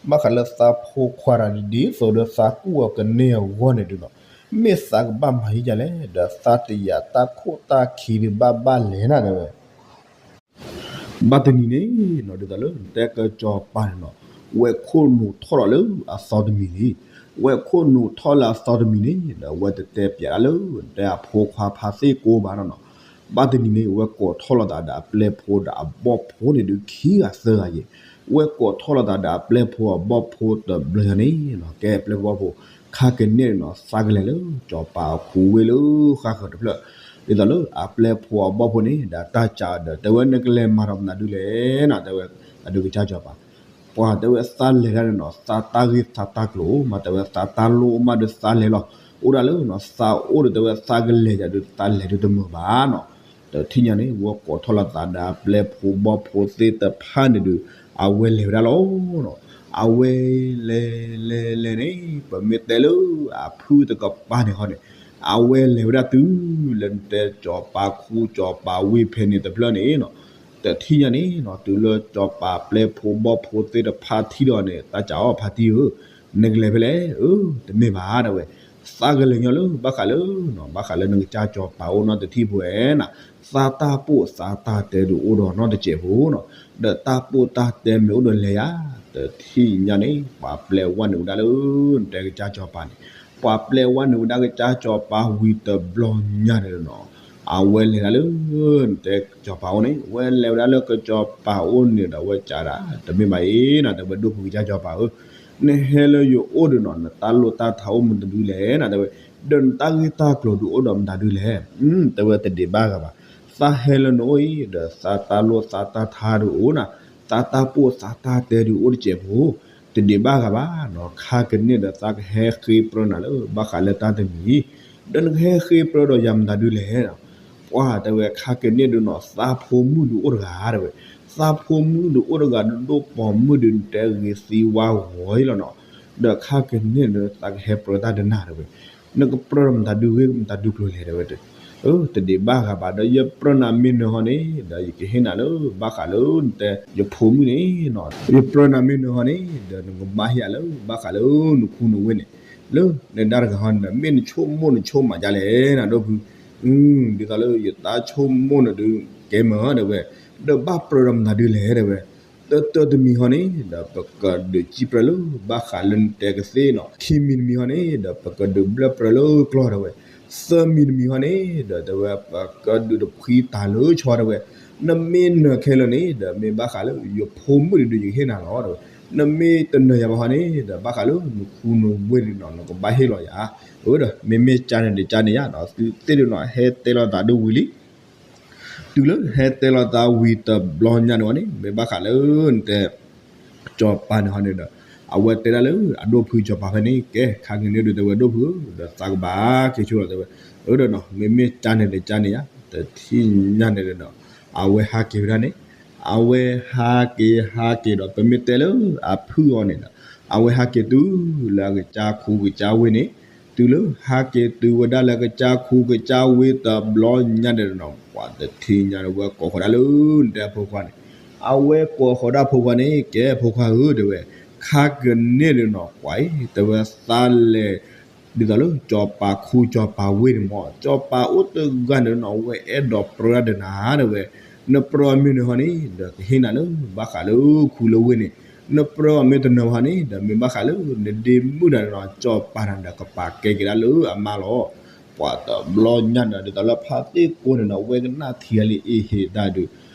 ဘၣ်ဃးလၢသးဖိခွါတဂၤဒ်သိးဒီးသးကူၣ်အီၤကန့ၢ်အဂီၢ်န့ၣ်ဒုးနီၤ မ့ၢ်သးကဘၣ်မၤဟံၣ်ဒ်လဲၣ် ဒီးသးတယာ်တၢ်ခိၣ်တၢ်ခံဒုးဘၣ်ဘၣ်လဲၣ်နီၤ တဲဝဲ ဘၣ်တနံၤန့ၣ်နီၤ ဒ်သိးလၢနတဲကစီၤပၤန့ၣ်နီၤ ဝဲခိၣ်နူာ်ထီၣ်လီၤလၢအသီတမံၤလံ, ဝဲခိၣ်နူာ်ထီၣ်လၢအသီတမံၤန့ၣ် ဒီးဝဲတတဲပၠးဒၣ်လၢ နတဲအဖိခွါဖါသ့ၣ်ကိဘၣ်နီၤနီၤ, ဘၣ်တနံၤန့ၣ် ဝဲကိးထီၣ်လိာ်သးဒီးအပျဲၢ်ဖိဒီးအဘီၣ်ဖိန့ၣ်ဒုးခံဂၤသၢဂၤယဲၢ်, ဝဲကိးထီၣ်လိာ်သးဒီးအပျဲၢ်ဖိအဘီၣ်ဖိတဘျီညါန့ၣ်နီၤ ကဲပျဲၢ်ဖိဘီၣ်ဖိ ခါကန့ၣ်နီၤ သးကလဲၤလၢကစီၤပၤအခိဝ့ၢ်လၢဃါဃၢၤတဖျၢၣ်, ဒ်သိးလၢအပျဲၢ်ဖိအဘီၣ်ဖိန့ၣ် ဒီးတၢ်ကးဒီး တဲဝဲနကလဲၤမၤဒီးမနုၤဒုးလဲၣ်နီၤ တဲဝဲ အဒုးကစၢ်ကစီၤပၤ ပှၤတဲဝဲသးလဲၤတၢ်န့ၣ်နီၤ သးတၢ်ဂ့ၢ်သးတၢ်ကျိၤ မ့ၢ်တဲဝဲသးတၢ်လိၣ်အိၣ်မးဒီးသးလဲၤလီၤ, အိၣ်ဒၣ်လၢနီၤ သးအိၣ်ဒီးတဲဝဲသးကလဲၤယၤဒုးသးလဲၤဒုးတမုာ်ဘၣ်နီၤ, တထံၣ်ညါန့ၣ် ဝဲကိးထီၣ်လိာ်သးဒီးအပျဲၢ်ဖိဘီၣ်ဖိသ့ၣ်တဖၣ်န့ၣ်ဒုး အဝဲလဲၤဝဲဒၣ်လီၤနီၤ, အဝဲလဲၤလဲၤလဲၤန့ၣ် ပမ့ၢ်တဲလၢအဖုၣ်တကပၤန့ၣ်ဟီန့ၣ် အဝဲလဲၤဝဲဒၣ်တုၤလၢနတဲစီၤပၤခူစီၤပၤဝ့ၢ်ဖဲန့ၣ်တဖျၢၣ်န့ၣ်နီၤ, တထံၣ်ညါန့ၣ်နီၤ တုၤလၢစီၤပၤပျဲၢ်ဖိဘီၣ်ဖိသ့ၣ်တဖၣ်ထံၣ်ဒီးန့ၣ် တၢ်ကးအီၤဖါတံၢ်ဧၢ, နကလဲၤဖဲလဲၣ်, အၢ တမ့ၢ်ဘၣ်တဲဝဲ, သးကလဲၤညီလၢဘၣ်ဃးလၢ ဘၣ်ဃးလၢနကစၢ်စီၤပၤအိၣ်နီတထံၣ်ဖိဝဲနီၤ, သးတၢ်ပိာ်သးတၢ်တဲဒုးအိၣ်ဒီးနီတစဲးဖိနီၤ, ဒီးတၢ်ပိာ်တၢ်တဲမ့ၢ်အိၣ်ဒီးလဲၤယၤ, တထံၣ်ညါန့ၣ် ပှၤပျဲဝဲန့ၢ်ဝဲဒၣ်လၢ နတဲကစၢ်စီၤပၤန့ၣ် ပှၤပျဲဝဲန့ၢ်ဝဲဒၣ်ကစၢ်စီၤပၤဝံၤတဘျီညါန့ၣ်နီၤ, အဝဲလဲၤဒၣ်လၢ နတဲစီၤပၤအိၣ်န့ၣ် ဝဲလဲၤဝဲဒၣ်လၢကစီၤပၤအိၣ်န့ၣ်ဒီး ဝဲကးဒၣ် တမ့ၢ်ဘၣ်အံၤနီၤ တဲဝဲဒိၣ်ဖုကစၢ်စီၤပၤဧၢ, နဟဲလၢယအိၣ်ဒီးနီၤ နတၢ်လိၣ်တၢ်ထါအိၣ်မနုၤဒုလဲၣ်နီၤ တဲဝဲ, ဒီးနတၢ်ဂ့ၢ်တၢ်ကျိၤဒုးအိၣ်ဒီးမနုၤဒုလဲၣ်, တဲဝဲတဒံးဘၣ်ဂၤဘၣ်, သးဟဲလၢနအိၣ်အံၤ ဒီးသးတၢ်လိၣ်သးတၢ်ထါဒုးအိၣ်နီၤ, သးတၢ်ပိာ်သးတၢ်တဲဒုးအိၣ်တစဲးဖိ တဒံးဘၣ်ဂၤဘၣ်နီၤ, ခါကန့ၣ်ဒီးသးကဟဲဃ့ပြၢနၤလၢ ဘၣ်ဃးလၢတၢ်တမံၤ, ဒီးနကဟဲဃ့ပြၢဒီးယၤမတၤဒုလဲၣ်, ပှၤတဲဝဲခါကန့ၣ်ဒုးနီၤ သးဖိမုၣ်ဒုးအိၣ်တဂၤတဲဝဲ, သးဖိမုၣ်ဒုးအိၣ်တဂၤဒုးဒိၣ်ပိာ်မုၣ်ဒုးနတဲဂ့ၤသံဝါဂီၤအံၤလီၤနီၤ, ဒီးခါကန့ၣ်ဒီး သးကဟဲပြၢတၢ်ဒီးနၤတဲဝဲ, နကပြၢဒီးမတၤဒုဂ့ၢ်မတၤဒုကျိၤလဲၣ်တဲဝဲ, တဒံးဘၣ်ဂၤဘၣ်, ဒီးယပြၢနၤမ့ၢ်နၢၤဟီန့ၣ် ဒီးယကဟ့ၣ်နၤလၢဘၣ်ဃးလၢနတဲယဖိမုၣ်န့ၣ်, ယပြၢနၤမ့ၢ်နၢၤဟီန့ၣ် ဒီးနကဘၣ်ဟ့ၣ်ယၤလၢဘၣ်ဃးလၢနခူနဝ့ၢ်န့ၣ်, လၢနဒါတဂၤဟီန့ၣ်ဒီး မ့ၢ်နဆိကမိၣ်နဆိကမးဒ်လဲၣ်နၤဒိၣ်ဖု, ဒ်သိးလၢယတၢ်ဆိကမိၣ်န့ၣ်ဒုးကဲမၢတဲဝဲ, ဒီးဘၣ်ပြၢဒီးမတၤဒုလဲၣ်တဲဝဲ, တၢတၢတမံၤဟီန့ၣ် ဒီးပကဒုးစံးပြၢလၢဘၣ်ဃးလၢနတဲကသ့ၣ်နီၤ, ခံမံၤတမံၤဟီန့ၣ် ဒီးပကဒုးဘျၢပြၢလၢကျီၢ်တဲဝဲ, သၢမံၤတမံၤဟီန့ၣ် ဒီးတဲဝဲပကဒုးတဖှံတၢ်လၢဆီတဲဝဲ, နမ့ၢ်နၢၤခဲလၢာ်န့ၣ် ဒီးမ့ၢ်ဘၣ်ဃးလၢယဖိမုၣ်တဒုးယကဟ့ၣ်နၤလီၤတဲဝဲ, နမ့ၢ်တနၢၤယၤဘၣ်ဟီန့ၣ် ဒီးဘၣ်ဃးလၢနခူနဝ့ၢ်န့ၣ်နီၤ နကဘၣ်ဟ့ၣ်လီၤယၤ, အဝဲဒီး မ့မ့ၢ်ကန့ၣ်ဒီးကန့ၣ်ယါနီၤ သုသ့ၣ်ဒုးနီၤ ဟဲတဲလီၤသးဒိၣ်ဝံၤလံ တုၤလၢဟဲတဲလီၤသးဝံၤတဘျီညါန့ၣ်ဝဲန့ၣ် မ့ၢ်ဘၣ်ဃးလၢနတဲ စီၤပၤန့ၣ်ဟီန့ၣ်ဒီး အဝဲတဲဒၣ်လၢအဒိၣ်ဖုစီၤပၤဖဲန့ၣ် ကဲ ခါကန့ၣ်ဒုးတဲဝဲဒိၣ်ဖုဧၢ ဒီးသးကဘၣ်က့ၤဆိလီၤတဲဝဲ, အၢဒီးနီၤ မ့မ့ၢ်ကန့ၣ်ဒီးကန့ၣ်ယါ တထံၣ်ညါန့ၣ်ဒီးနီၤ အဝဲဟးက့ၤဝဲဒၣ်န့ၣ်, အဝဲဟးက့ၤဟးက့ၤဒီး ပမ့ၢ်တဲလၢအဖုၣ်အီၤန့ၣ်ဒီး အဝဲဟးက့ၤတုၤလၢအကစၢ်ခူကစၢ်ဝ့ၢ်န့ၣ်, တုၤလၢဟးက့ၤတုၤဝဲဒၣ်လၢကစၢ်ခူကစၢ်ဝ့ၢ်တဘျီညါန့ၣ်ဒီးနီၤ ပှၤတထံၣ်ညါန့ၣ် ဝဲကိးဃီၤဒၣ်လၢနတဲအဖိခွါန့ၣ်, အဝဲကိးဃီၤဒၣ်ဖိခွါန့ၣ် ကဲဖိခွါဧၢတဲဝဲ, ခါကန့ၣ်ဒီးနီၤ ပှၤအံၤတဲဝဲသးလဲၤ ဒ်သိးလၢစီၤပၤခူစီၤပၤဝ့ၢ်န့ၣ်မ့ၢ် စီၤပၤအိၣ်တဂၤန့ၣ်နီၤ အဝဲအဲၣ်ဒိးပြၢဒၣ်ဒီးနၤတဲဝဲ, နပြၢမ့ၢ်နၢၤဟီန့ၣ် ဒီးကဟ့ၣ်နၤလၢဘၣ်ဃးလၢခူလၢဝ့ၢ်န့ၣ်, နပြၢမ့ၢ်တနၢၤဟီန့ၣ် ဒီးမ့ၢ်ဘၣ်ဃးလၢနဒ့မုၣ်တၢ်န့ၣ်နီၤ စီၤပၤန့ၣ်ဒီးကပာ်ကဲက့ၤဒၣ်လၢအမါလီၤ. ပှၤတဘျီညါန့ၣ် ဒ်သိးလၢဖါသ့ၣ်ကိန့ၣ်နီၤ ဝဲကနၣ်ထံဂၤလံ အ့ဟ့ၣ်တၢ်ဒုး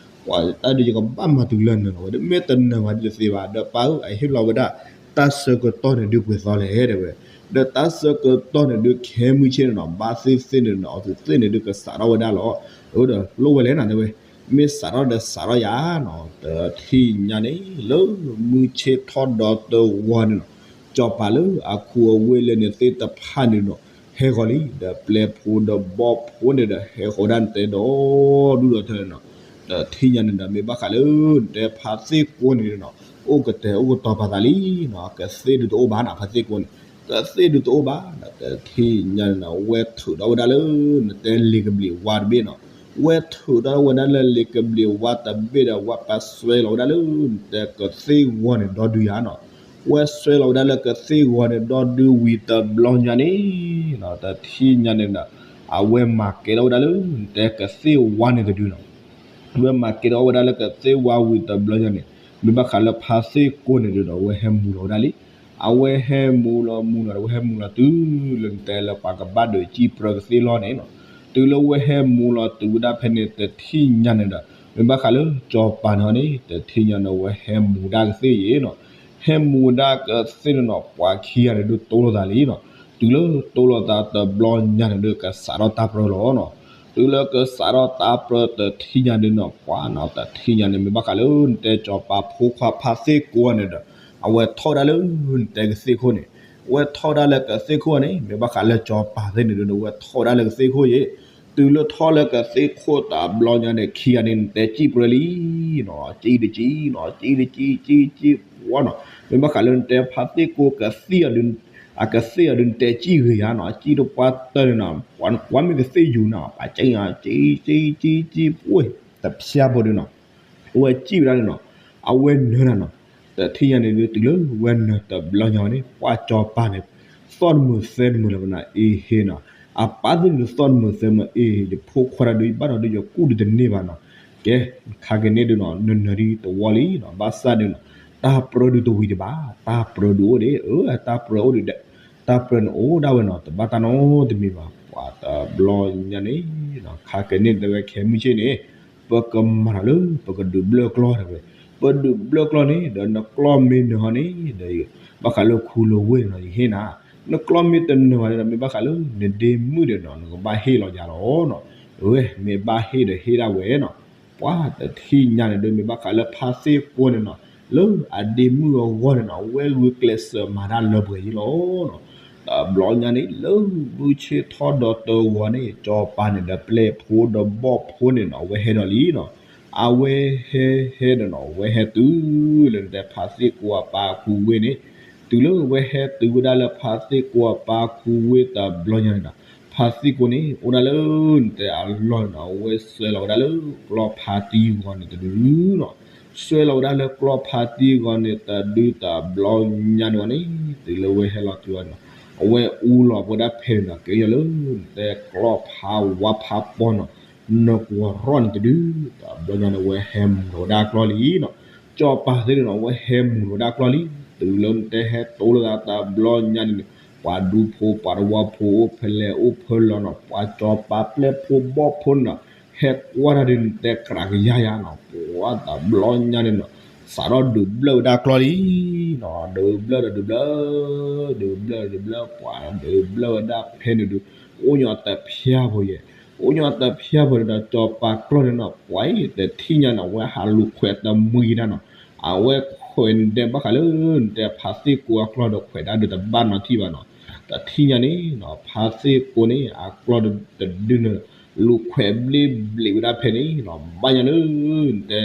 ပှၤတၢ်ဒုးယကဘၣ်မၤတုၤလၢနၢၤလီၤဝဲ မ့ၢ်တနၢၤဘၣ်ဒ်တသ့ဘၣ် ဒီးပၢ်ဧၢ အဟ့ၣ်လီၤဝဲဒၣ် တၢ်ဆၢကတီၢ်န့ၣ်ဒုးပှဲၤသီလဲၣ်တဲဝဲ, ဒီးတၢ်ဆၢကတီၢ်န့ၣ်ဒုးခဲမုၢ်ဆ့ၣ်န့ၣ်နီၤ ဘၣ်သ့ၣ်သ့ၣ်န့ၣ်နီၤ အီၤသ့ၣ်သ့ၣ်န့ၣ်ဒုးကစးထီၣ်ဝဲဒၣ်လီၤ. အဝဲဒီးလိၣ်ဝဲလဲၣ်နၤတဲဝဲ, မ့ၢ်စးထီၣ်ဒီးစးထီၣ်ယါနီၤ တထံၣ်ညါန့ၣ် လၢမုၢ်ဆ့ၣ်ထီၣ်ဒီးတဝီန့ၣ်နီၤ စီၤပၤလၢအခူအဝ့ၢ်လၢန့ၣ်သ့ၣ်တဖၣ်န့ၣ်နီၤ ဟဲဃီၤလံ ဒီးပျဲၢ်ဖိဒီးဘီၣ်ဖိန့ၣ်ဒီး ဟဲဃီၤဒၣ်နတဲဒီဒူၣ်ဒီထၢန့ၣ်နီၤ, တထံၣ်ညါန့ၣ်ဒီး မ့ၢ်ဘၣ်ဃးလၢနတဲဖါသ့ၣ်ကိန့ၣ်နီၤ အိၣ်ကတဲာ်အိၣ်ကတီၤပာ်သးလံနီၤ ကသ့ၣ်ဒုးတအိၣ်ဘၣ်နီၤ ဖါသ့ၣ်ကိန့ၣ် ကသ့ၣ်ဒုးတအိၣ်ဘၣ်နီၤ တထံၣ်ညါန့ၣ်နီၤ ဝဲထုးထီၣ်ဝဲဒၣ်လၢ နတဲလ့ၤကဘျံးဝါတဘ့ၣ်နီၤ ဝဲထုးထီၣ်ဝဲဒၣ်လၢလ့ၤကဘျံးဝါတဘ့ၣ်ဒီး ဝဲပာ်စွဲလီၤဝဲဒၣ်လၢ နတဲကသ့ၣ်ဂီၤန့ၣ်ဒီဒုယါနီၤ ဝဲစွဲလီၤဝဲဒၣ်လၢကသ့ၣ်ဂီၤန့ၣ်ဒီဒုဝံၤတဘျီညါန့ၣ်နီၤ တထံၣ်ညါန့ၣ်ဒီး အဝဲမၤကဲထီၣ်ဝဲဒၣ်လၢ နတဲကသ့ၣ်ဝါန့ၣ်တဒုနီၤ ဝဲမၤကဲထီၣ်ဝဲဒၣ်လၢကသ့ၣ်ဝါဝံၤတဘျီညါန့ၣ် မ့ၢ်ဘၣ်ဃးလၢဖါသ့ၣ်ကိန့ၣ်ဒုးဒီး အဝဲဟဲမူလီၤဝဲဒၣ်လံ. အဝဲဟဲမူလီၤမူလီၤဒီး ဝဲဟဲမူလီၤတုၤလၢနတဲလၢပှၤကဘၣ်ဒုးစံၣ်ပြၢကသ့ၣ်လီၢ်န့ၣ်နီၤ တုၤလၢဝဲဟဲမူလီၤတုၤဝဲဒၣ်ဖဲန့ၣ် တထံၣ်ညါန့ၣ်ဒီး မ့ၢ်ဘၣ်ဃးလၢစီၤပၤန့ၣ်ဟီန့ၣ် တထံၣ်ညါန့ၣ် ဝဲဟဲမူဒၣ်ကသ့ၣ်ယဲနီၤ ဟဲမူဒၣ်ကသ့ၣ်န့ၣ်နီၤ ပှၤခံဂၤန့ၣ်ဒုးတိလိာ်သးလံနီၤ တုၤလၢတိလိာ်သးတဘျီညါန့ၣ်ဒုး ကစးထီၣ်တၢ်ပြၢလီၤနီၤ တုၤလၢကစးထီၣ်တၢ်ပြၢတထံၣ်ညါဒုးနီၤ ပှၤနီၤ တထံၣ်ညါန့ၣ် မ့ၢ်ဘၣ်ဃးလၢနတဲစီၤပၤဖိခွါဖါသ့ၣ်ကိန့ၣ်ဒီး အဝဲထီၣ်ဝဲဒၣ်လၢ နတဲကသ့ၣ်ခိၣ်န့ၣ် ဝဲထီၣ်ဝဲဒၣ်လၢကသ့ၣ်ခိၣ်န့ၣ် မ့ၢ်ဘၣ်ဃးလၢစီၤပၤသ့ၣ်န့ၣ်ဒုး ဝဲထီၣ်ဝဲဒၣ်လၢကသ့ၣ်ခိၣ်ယဲ တုၤလၢထီၣ်လၢကသ့ၣ်ခိၣ်တဘျီညါန့ၣ် ခံဂၤန့ၣ် နတဲစံၣ်ပြၢလံနီၤ စံၣ်တစံၣ်နီၤ စံၣ်တစံၣ် စံၣ်စံၣ်ပှၤနီၤ မ့ၢ်ဘၣ်ဃးလၢနတဲဖါသ့ၣ်ကိကသ့ၣ်အီၤဒုး အကသ့ၣ်အီၤဒုး နတဲစံၣ်ဂ့ၤယါနီၤ စံၣ်တပှၢ်တၢၢ်န့ၣ်နီၤ ပှၤကွၢ်မ့ၢ်ကသ့ၣ်ယူၤနီၤ ပှၤစံၣ် စံၣ် စံၣ် စံၣ် စံၣ် ပှဲၤ တဖျါဖိဒုးနီၤ အဝဲစံၣ်ဝဲဒၣ်န့ၣ်နီၤ တထံၣ်ညါန့ၣ်ဒုး တုၤလၢဝဲနၢၤတဘျီညါဝဲန့ၣ် ပှၤစီၤပၤန့ၣ် သီၣ်တမုာ်သဲတမုာ်လၢၤဘၣ်နီၤ အ့ဟ့နီၤ အပၢ်သ့ၣ်န့ၣ်သီၣ်တမုာ်သဲတမုာ် အ့ ယဖိခွါတဒုး ယဘၣ်ဒီးဒုးယကူၣ်ဒုးတန့ၢ်ဘၣ်နီၤ ကဲ ခါကန့ၣ်ဒုးနီၤ နနၢၤဒ်တဝီလံနီၤ ဘၣ်ဆၣ်ဒုးနီၤ တၢ်ပြၢဒုးတဝံၤဒံးဘၣ် တၢ်ပြၢဒုးအိၣ်ဒံး အၢ တၢ်ပြၢန့ၣ်အိၣ်ဒၣ်ဝဲနီၤ တဘၣ်တၢ်နီတမံၤဘၣ် ပှၤတဘျီညါန့ၣ်နီၤ ခါကန့ၣ်တဲဝဲခဲမုၢ်ဆ့ၣ်န့ၣ် ပကမၤတၢ်လၢ ပကဒုးဘျၢကျီၢ်တဲဝဲ ပဒုးဘျၢကျီၢ်န့ၣ် ဒီးနကျီၢ်မ့ၢ်နၢၤဟီန့ၣ် ဒီး ဘၣ်ဃးလၢခူလၢဝ့ၢ်န့ၣ်နီၤ ယဟ့ၣ်နၤ နကျီၢ်မ့ၢ်တနၢၤဘၣ်န့ၣ်ဒီး မ့ၢ်ဘၣ်ဃးလၢ နဒ့မုၣ်ဒီးနီၤ နကဘၣ်ဟ့ၣ်လီၤယၤလီၤနီၤ အဝဲ မ့ၢ်ဘၣ်ဟ့ၣ်ဒီးဟ့ၣ်ဒၣ်ဝဲနီၤ ပှၤတထံၣ်ညါန့ၣ်ဒီး မ့ၢ်ဘၣ်ဃးလၢဖါသ့ၣ်ကိန့ၣ်နီၤ လၢအဒ့မုၣ်အဂီၢ်န့ၣ်နီၤ ဝဲဂုာ်ကျဲးစၢးမၤတၢ်လၢပှဲၤယံၤလီၤနီၤ တဘျီညါန့ၣ် လၢမုၢ်ဆ့ၣ်ထီၣ်ဒီးတဝီန့ၣ် စီၤပၤန့ၣ်ဒီးပျဲၢ်ဖိဒီးဘီၣ်ဖိန့ၣ်နီၤ အဝဲဟဲဒီးလံနီၤ အဝဲဟဲဟဲဒီးနီၤ အဝဲဟဲတုၤလၢနတဲဖါသ့ၣ်ကိအပၢ်ခူဝ့ၢ်န့ၣ် တုၤလၢဝဲဟဲတုၤဝဲဒၣ်လၢဖါသ့ၣ်ကိအပၢ်ခူဝ့ၢ်တဘျီညါန့ၣ်ဒီး ဖါသ့ၣ်ကိန့ၣ် အိၣ်ဒၣ်လၢနတဲအလီၢ်န့ၣ်ဒီး အဝဲစွဲလီၤဝဲဒၣ်လၢကျီၢ်ဖါတံၢ်ဂီၤန့ၣ်တဒုနီၤ. စွဲလီၤဝဲဒၣ်လၢကျီၢ်ဖါတံၢ်ဂီၤန့ၣ်တဒုတဘျီညါန့ၣ်ဝဲန့ၣ် တုၤလၢဝဲဟဲလီၤတုၤအီၤန့ၣ်ဒီး အဝဲအူလီၤဝဲဒၣ်ဖဲန့ၣ်ဒီး ကဲယီၤလၢနတဲကျီၢ်ဖါဝါဖါပီနီၤ နကွၢ်ရီၣ်န့ၣ်တဒု တဘျီညါန့ၣ် အဝဲဟဲမူၤလီၤဝဲဒၣ်ကျီၢ်လံနီၤ. ကၠီၤပၤသ့ၣ်န့ၣ်ဒီး အဝဲဟဲမူၤလီၤဝဲဒၣ်ကျီၢ်လံ. တုၤလၢနတဲဟဲတိလၢသးတဘျီညါန့ၣ်န့ၣ် ပှၤဒူဖိပှၤတဝီဖိအိၣ်ဖဲလဲၣ်အိၣ်ဖဲလဲၣ်နီၤ ပှၤကၠီၤပၤပျဲၢ်ဖိဘီၣ်ဖိန့ၣ်ဒီး ဟဲကွၢ်တၢ်ဒုးနတဲကြးကယါယါနီၤ ပှၤတဘျီညါန့ၣ်နီၤ စးထီၣ်ဒုးဘျၢၣ်ဝဲဒၣ်ကျီၢ်လံနီၤ. ဒုးဘျၢၣ်ဒီးဒုးဘျၢၣ် ဒုးဘျၢၣ်ဒီးဒုးဘျၢၣ် ပှၤဒုးဘျၢၣ်ဝဲဒၣ်ဖဲန့ၣ်ဒုး အိၣ်ညီတဖျၢၣ်ဖိယဲၢ် အိၣ်ညီတဖျၢၣ်ဖိန့ၣ်ဒီး ကၠီၤပၤကျီၢ်န့ၣ်နီၤ ပှၤအံၤတထံၣ်ညါန့ၣ် အဝဲဟးလူၤခွဲးတမှံတၢ်နီၤ. အဝဲခွဲးန့ၣ်ဒဲးဘၣ်ဃးလၢ နတဲဖါသ့ၣ်ကိအကျီၢ်ဒီးခွဲးတၢ်ဒုးတဘၣ်နီတထံၣ်ဘၣ်နီၤ. တထံၣ်ညါန့ၣ်နီၤ ဖါသ့ၣ်ကိန့ၣ် အကျီၢ်တဒုန့ၣ် လူၤခွဲးဘျ့ဘျ့းဝဲဒၣ်ဖဲန့ၣ်နီၤ ဘၣ်ညါလၢ နတဲ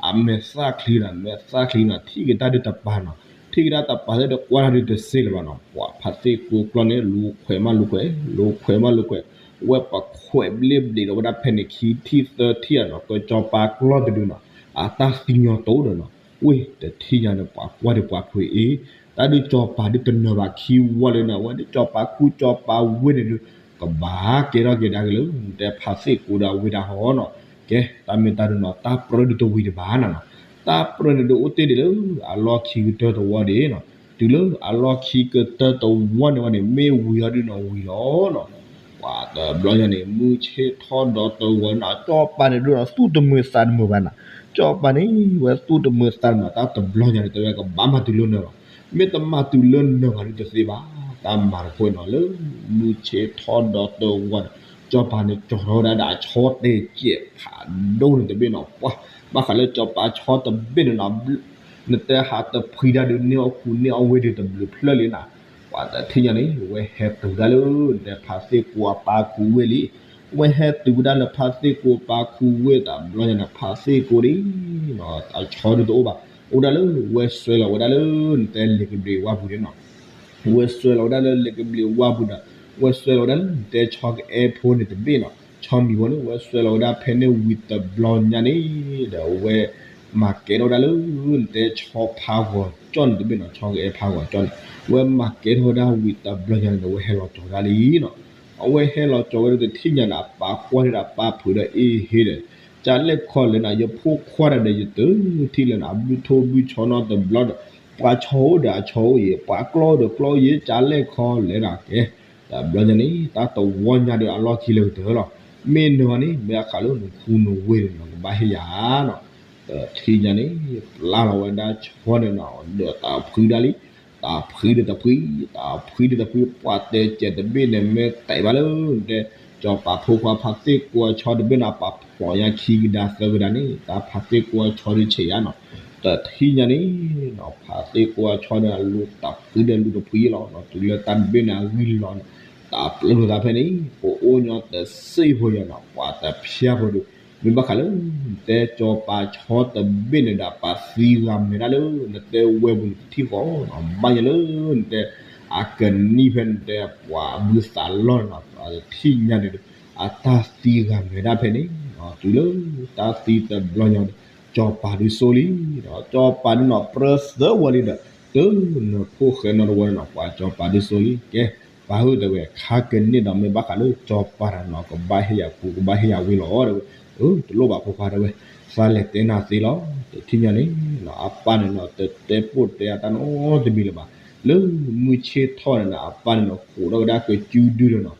အမဲာ်သၣ်ချံနီၤ မဲာ်သၣ်ချံနီၤ ထံၣ်က့ၤတၢ်ဒုးတပၤနီၤ ထံၣ်က့ၤတၢ်တပၤသ့ၣ်ဒီးကွၢ်တၢ်ဒုးတစ့လၢၤဘၣ်နီၤ. ပှၤဖါသ့ၣ်ကိကျီၢ်န့ၣ် လူၤခွဲးမးလူၤခွဲး လူၤခွဲးမးလူၤခွဲး ဝဲပခွဲးဘျ့ဘျ့းဒီးဝဲဒၣ်ဖဲန့ၣ် ခံထံၣ်သၢထံၣ်ဧါနီၤ ကၠီၤပၤကျီၢ်တဒုနီၤ အတၢ်သံညီတိဒီးနီၤ ဝ့ၢ်တထံၣ်ညါန့ၣ် ပှၤကွၢ်ဒုးပှၤဖုးအ့ၣ် တၢ်ဒုးကၠီၤပၤဒုးတနၢၤဘၣ်ခံဝီလၢနီၤ အဝဲဒုးကၠီၤပၤခူကၠီၤပၤဝ့ၢ်န့ၣ်ဒုး ကဘၣ်ကဲထီၣ်က့ၤဒါက့ၤလၢ နတဲဖါသ့ၣ်ကိဒီးအဝ့ၢ်ဒၣ်ဟီနီၤ. ကဲ တၢ်မ့ၢ်တၢ်ဒုးနီၤ တၢ်ပြၢဒုးတဝံၤဒံးဘၣ်နီၤနီၤ တၢ်ပြၢန့ၣ်ဒုးအိၣ်တ့ၢ်ဒံးလၢ အလီၢ်ခံကတၢၢ်တဝီဒံးနီၤ. တုၤလၢအလီၢ်ခံကတၢၢ်တဝီန့ၣ်ဝဲန့ၣ် မ့ၢ်ဝံၤအီၤဒုးနီၤဝံၤလီၤနီၤ. ပှၤတဘျီညါန့ၣ် မုၢ်ဆ့ၣ်ထီၣ်ဒီးတဝီန့ၣ် ကၠီၤပၤန့ၣ်ဒုးနီၤ သူၣ်တမုာ်သးတမုာ်ဘၣ်နီၤ. ကၠီၤပၤန့ၣ် ဝဲသူၣ်တမုာ်သးတမုာ် တၢ်တဘျီညါန့ၣ် တဲဝဲကဘၣ်မၤတုၤလၢနၢၤဘၣ်. မ့ၢ်တမၤတုၤလၢနၢၤဘၣ်ဒုးတသ့ဘၣ်. တၢ်မၤတခီနီၤ လၢမုၢ်ဆ့ၣ်ထီၣ်ဒီးတဝီန့ၣ် ကၠီၤပၤန့ၣ် ကၠီၤထီၣ်ဝဲဒၣ်ဒီးအဆီတဲာ်ကဲးဖးဒိၣ်န့ၣ်တဘ့ၣ်နီၤ. ပှၤ ဘၣ်ဃးလၢကၠီၤပၤဆီတဘ့ၣ်န့ၣ်နီၤ နတဲဟးတဖှံတၢ်ဒုးန့ၢ်အီၣ်ခူန့ၢ်အီၣ်ဝ့ၢ်ဒုးတဘျုးဖျၢၣ်လံနီၤ. ပှၤတထံၣ်ညါန့ၣ် ဝဲဟဲတုၤဒၣ်လၢ နတဲဖါသ့ၣ်ကိအပၢ်ခူဝ့ၢ်လံ. ဝဲဟဲတုၤဝဲဒၣ်လၢဖါသ့ၣ်ကိအပၢ်ခူဝ့ၢ်တဘျီညါန့ၣ် ဖါသ့ၣ်ကိန့ၣ် အဆီဒုးတအိၣ်ဘၣ်. အိၣ်ဒၣ်လၢ ဝဲစွဲလီၤဝဲဒၣ်လၢ နတဲလ့ၤကဘျံးဝါပူၤန့ၣ်နီၤ. ဝဲစွဲလီၤဝဲဒၣ်လၢလ့ၤကဘျံးဝါပူၤဒီး ဝဲစွဲလီၤဝဲဒၣ်လၢနတဲဆီကအဲၣ်ဖိန့ၣ်တဘ့ၣ်နီၤ. ဆီမံၤဖိန့ၣ် ဝဲစွဲလီၤဝဲဒၣ်ဖဲန့ၣ်ဝံၤတဘျီညါန့ၣ် ဒီးဝဲ မၤကဲထီၣ်ဝဲဒၣ်လၢ နတဲဆီဖးဂီၤကၠီၣ်န့ၣ်တဘ့ၣ်နီၤ. ဆီကအဲၣ်ဖးဂီၤကၠီၣ်န့ၣ် ဝဲမၤကဲထီၣ်ဝဲဒၣ်ဝံၤတဘျီညါန့ၣ်ဒီး ဝဲဟဲလီၤကၠီၤဝဲဒၣ်လံနီၤ. အဝဲဟဲလီၤကၠီၤဝဲဒၣ်တထံၣ်ညါန့ၣ် အပၢ်ကွၢ်ဒၣ်ဒီးအပၢ်ဖုးဒီးအ့ၣ်ဟ့ဒီး ကလဲၣ်ခီလဲၣ်နီၤ ယဖိခွါတဂၤဒီး ယတထံၣ်လၢၤနီၤ အဘုထိၣ်ဘုဆီနီတဘျီဒီး ပှၤဆီအိၣ်ဒီးအဆီအိၣ်အံၤ ပှၤကျီဒီးကျီယဲ ကလဲၣ်ခီလဲၣ်နီၤ. ကဲ တဘျီညါန့ၣ် တၢ်တဝီညါဒီးအလီၢ်ခံလၢကတၢၢ်လီၤ. မ့ၢ်နၢၤန့ၣ် မ့ၢ်အခးလၢနခူနဝ့ၢ်န့ၣ်နီၤ ကဘၣ်ဟ့ၣ်ယၤနီၤ. တထံၣ်ညါန့ၣ် ပျၢ်လီၤဝဲဒၣ်ဆီန့ၣ်နီၤ ဒီးတၢ်ဖှံဒၣ်လံ တၢ်ဖှံဒီးတဖှံ တၢ်ဖှံဒီးတဖှံ ပှၤတဲကဲးတဘ့ၣ်န့ၣ် မ့ၢ်တဲဘၣ်လၢ နတဲ ကၠီၤပၤဖိခွါဖါသ့ၣ်ကိအဆီတဘ့ၣ်နီၤ ပာ်ဖျိးညါခံကဒါသၢကဒါန့ၣ် တၢ်ဖါသ့ၣ်ကိအဆီဒုးဆဲးယါနီၤ. တထံၣ်ညါန့ၣ်နီၤ ဖါသ့ၣ်ကိအဆီန့ၣ် အလူၤတၢ်ဖှံဒီးလူၤတဖှံလီၤနီၤ. တုၤလၢတၢ်တဘ့ၣ်န့ၣ်အဂံၢ်လီၤန့ၣ် တၢ်ပျဲလိာ်သးဖဲန့ၣ် ပအိၣ်ညီတစ့ဖိယါနီၤ ပှၤတဖျၢၣ်ဖိဒုး မ့ၢ်ဘၣ်ဃးလၢ နတဲကၠီၤပၤဆီတဘ့ၣ်န့ၣ်ဒီး ပှၤသံဂၤမဲာ်ဒၣ်လၢ နတဲဝဲပူၤန့ၣ်တထံၣ်ဃီနီၤ ဘၣ်ယဲလၢ နတဲ အကနံၣ်ဖဲနတဲပှၤဘုသးလီၢ်န့ၣ်နီၤ ပှၤတထံၣ်ညါန့ၣ်ဒီး အတၢ်သံဂၤမဲာ်ဒၣ်ဖဲန့ၣ် တုၤလၢတၢ်သံတဘျီညါန့ၣ် ကၠီၤပၤဒုးစိလံ ကၠီၤပၤဒုးနီၤ ပြၢသၢဝီလံဒီး တနၢၤဖိၣ်ဃဲနီတဝီန့ၣ်နီၤ ပှၤကၠီၤပၤဒုးစိလံ ကဲ ပၢ်ဧၢ တဲဝဲ ခါကန့ၢ်ဒီးမ့ၢ်ဘၣ်ဃးလၢကၠီၤပၤတနီၤ ကဘၣ်ဟ့ၣ်ယၤပူၤ ကဘၣ်ဟ့ၣ်ယၤဝ့ၤလီၤ တဲဝဲ အၢ တလိၣ်ဘၣ်ဖိခွါ တဲဝဲ သးလဲၤတဲနၤသ့လီၤ တထံၣ်ညါန့ၣ် အပၢ်န့ၣ်နီၤ တတဲပိၢ်တဲအတၢ်နီတမံၤလၢၤဘၣ် လၢမုၢ်ဆ့ၣ်ထီၣ်န့ၣ်နီၤ အပၢ်န့ၣ်နီၤ ကိးထီၣ်ဝဲဒၣ်ကစုဒုဒီးနီၤ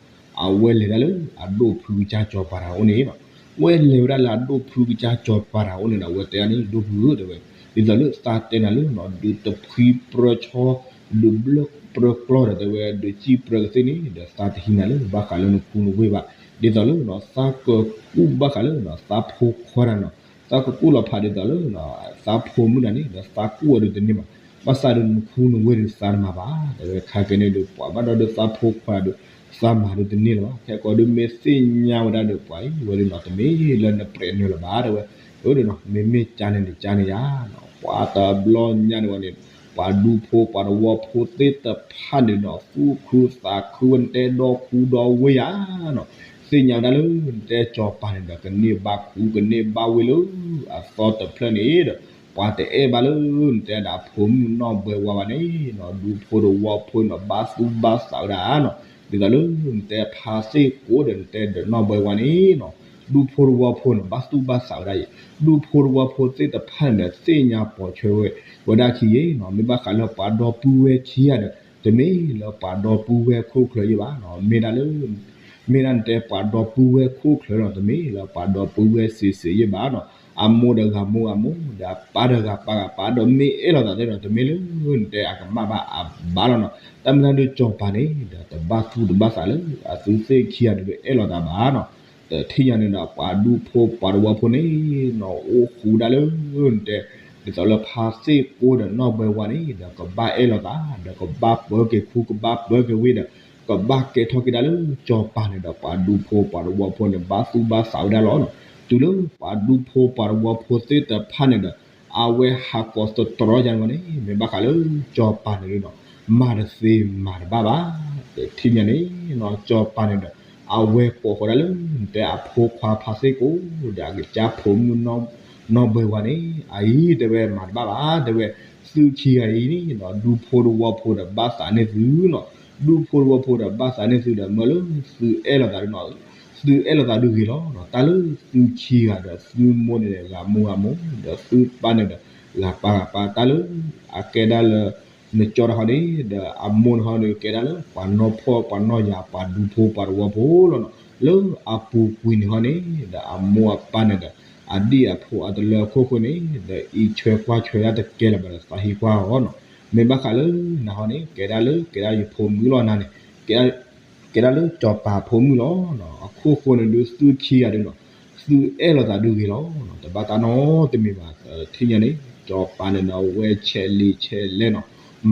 အဝဲလဲၤဒၣ်လၢအဒိၣ်ဖုကစၢ်ကၠီၤပၤတဂၤအိၣ်န့ၣ်နီၤ ဝဲလဲၤဝဲဒၣ်လၢအဒိၣ်ဖုကစၢ်ကၠီၤပၤတဂၤအိၣ်န့ၣ်ဒီး အဝဲတဲဒၣ်န့ၣ် ဒိၣ်ဖုဧၢ တဲဝဲ ဒ်သိးလၢသးတဲနၤလၢနီၤ ဒုးတဖှံပြၢဆီ ဒုးဘျၢပြၢကျီၢ်ဒီး တဲဝဲ ဒုးစံၣ်ပြၢကသ့ၣ်န့ၣ်ဒီး သးတဟံးနၤလၢဘၣ်ဃးလၢနခူနဝ့ၢ်ဘၣ် ဒ်သိးလၢနီၤ သးကကူၣ်ဘၣ်ဃးလၢနီၤ သးဖိခွါတဂၤနီၤ သးကကူၣ်လီၤဖးဒ်သိးလၢနီၤ သးဖိမုၣ်တဂၤန့ၣ်ဒီး သးကူၣ်ဝဲဒုးတန့ၢ်ဘၣ် ဘၣ်ဆၣ်ဒီးနခူနဝ့ၢ်ဒုးသးတမၤဘၣ် တဲဝဲ ခါကန့ၣ်ဒုး ပှၤဘၣ်ဒီးဒုးသးဖိခွါဒုး သးမၤဒုးတန့ၢ်လၢၤဘၣ် ခဲကိးဒုးမ့ၢ်သ့ၣ်ညါဝဲဒၣ်ဒီး ပှၤအံၤဝဲဒၣ်နီၤ တမ့ၢ်လၢနပြဲးနၢၤလၢၤဘၣ် တဲဝဲ အၢ ဒီးနီၤ မ့မ့ၢ်ကၠါန့ၣ်န့ၣ် ကၠါန့ၣ်ယါနီၤ ပှၤတဘျီညါန့ၣ်ဝဲန့ၣ် ပှၤဒူဖိပှၤတဝီဖိသ့ၣ်တဖၣ်န့ၣ်ဒီး သူၣ်ခုသးခုဝဲ နတဲဒီခူဒီဝ့ၢ်ယၤနီၤ, သ့ၣ်ညါဝဲဒၣ်လၢ နတဲစီၤပၤန့ၣ်ဒီး ကန့ၢ်ဘၣ်ခူ ကန့ၢ်ဘၣ်ဝ့ၢ်လၢအသီတဖျၢၣ်န့ၣ်ဒီး ပှၤတအဲၣ်ဘၣ်လၢ နတဲဒၣ်ဖိမုၣ်နီၢ်ဘှဲဝါဘၣ်န့ၣ်နီၤ, ဒူဖိတဝီဖိန့ၣ်ဒီး ဘၣ်သူၣ်ဘၣ်သးဝဲဒၣ်နီၤ, ဒ်သိးလၢ နတဲဖါသ့ၣ်ကိးဒီး နတဲဒီးနီၢ်ဘှဲဝါန့ၣ်နီၤ, ဒူဖိတဝီဖိန့ၣ် ဘၣ်သူၣ်ဘၣ်သးဝဲဒၣ်အံၤ, ဒူဖိတဝီဖိသ့ၣ်တဖၣ်န့ၣ်ဒီး သ့ၣ်ညါပိာ်ထွဲဝဲ ဝဲဒၣ်ခံယ့နီၤ, မ့ၢ်ဘၣ်ဃးလၢပှၤဒီပုၢ်ဝဲၢ်ခံဂၤဒီး တမ့ၢ်လၢပှၤဒီပုၢ်ဝဲၢ်ခိၣ်ချၢယ့ၢ်ဘၣ်နီၤ, မ့ၢ်ဒၣ်လၢ မ့ၢ်ဒၣ်နတဲပှၤဒီပုၢ်ဝဲၢ်ခိၣ်ချၢနီၤ, တမ့ၢ်လၢပှၤဒီပုၢ်ဝဲၢ်စံးစ့းယ့ၢ်ဘၣ်နီၤ, အမိၢ်ဒီးဂၤမိၢ်ဂၤမိၢ် ဒီးအပၢ်ဒီးဂၤပၢ်ဂၤပၢ် ဒီးမ့ၢ်အဲၣ်လိာ်သးသ့ၣ်နီၤ, တမ့ၢ်လၢ နတဲအကမၣ်ဘၣ်အဘၣ်လီၤနီၤ, တၢ်မ့ၢ်တၢ်ဒုးစီၤပၤန့ၣ်ဒီး တဘၣ်သူၣ်တဘၣ်သးလၢ အသုသ့ၣ်ခံဂၤန့ၣ်ဒုးအဲၣ်လိာ်သးဘၣ်နီၤ, တထံၣ်ညါန့ၣ်ဒီး ပှၤဒူဖိပှၤတဝီဖိန့ၣ်နီၤ အိၣ်ဃူဒၣ်လၢ နတဲ ဒ်သိးလၢဖါသ့ၣ်ကိးဒီးနီၢ်ဘှဲဝါန့ၣ်ဒီး ကဘၣ်အဲၣ်လိာ်သး ဒီးကဘၣ်ပၢက့ၤခူ ကဘၣ်ပၢက့ၤဝ့ၢ်ဒီး ကဘၣ်ကဲထီၣ်က့ၤဒၣ်လၢစီၤပၤန့ၣ်ဒီး ပှၤဒူဖိပှၤတဝီဖိန့ၣ် ဘၣ်သူၣ်ဘၣ်သးဝဲဒၣ်လီၤနီၤ, တုၤလၢပှၤဒူဖိပှၤတဝီဖိသ့ၣ်တဖၣ်န့ၣ်ဒီး အဝဲဟးကိးသတြီယါန့ၣ်န့ၣ် မ့ၢ်ဘၣ်ဃးလၢစီၤပၤန့ၣ်နီၤ မၤတသ့မၤတဘၣ်ဘၣ်, တထံၣ်ညါန့ၣ်နီၤ စီၤပၤန့ၣ်ဒီး အဝဲကိးဃီဒၣ်လၢ နတဲအဖိခွါဖါသ့ၣ်ကိးဒီး အကစၢ်ဖိမုၣ်နီၢ်ဘှဲဝါန့ၣ် အအံၤတဲဝဲမၤတဘၣ်ဘၣ် တဲဝဲ, သုခံဂၤအံၤန့ၣ်နီၤ ဒူဖိတဝီဖိဒီးဘၣ်သးန့ၢ်သုနီၤ, ဒူဖိတဝီဖိဒီးဘၣ်သးန့ၢ်သုဒီး မ့ၢ်လၢသုအဲၣ်လိာ်သးဒုးနီၤ, သုအဲၣ်လိာ်သးဒုးဂ့ၤလီၤနီၤ, တၢ်လၢသုခံဂၤဒီး သုမိၢ်န့ၣ်ဒီး ဂၤမိၢ်ဂၤမိၢ် ဒီးသုပၢ်န့ၣ်ဒီး ဂၤပၢ်ဂၤပၢ် တၢ်လၢ အကဲဒၣ်လၢ နကၠီတခီန့ၣ်ဒီး အမိၢ်တခီန့ၣ် ကဲဒၣ်လၢပှၤနီၢ်ဖှီၣ်ပှၤနီၢ်ယၤ ပှၤဒူဖိပှၤတဝီဖိလီၤနီၤ, လၢအပူၤကွံာ်န့ၣ်ခီန့ၣ်ဒီး အမိၢ်အပၢ်န့ၣ်ဒီး အဒံၣ်အဖိအတလၢအခိၣ်ဃိန့ၣ်ဒီး အံးဆွဲကွၢ်ဆွဲဒၣ်တကဲလၢၤဘၣ်ဒီးသးဟ့ကွၢ်အီၤနီၤ, မ့ၢ်ဘၣ်ဃးလၢနဟီန့ၣ် ကဲဒၣ်လၢ ကဲဒၣ်ယဖိမုၣ်လီၤနၤန့ၣ် ကဲဒၣ်လၢစီၤပၤဖိမုၣ်လီၤနီၤ, အခိၣ်ဃိန့ၣ်ဒုးသုခံဂၤဒုးနီၤ, သုအဲၣ်လိာ်သးဒုးဂ့ၤလီၤနီၤ, တဘၣ်တၢ်နီတမံၤဘၣ်, တထံၣ်ညါန့ၣ် စီၤပၤန့ၣ်နီၤ ဝဲဆဲးလံာ်ဆဲးလဲၣ်နီၤ,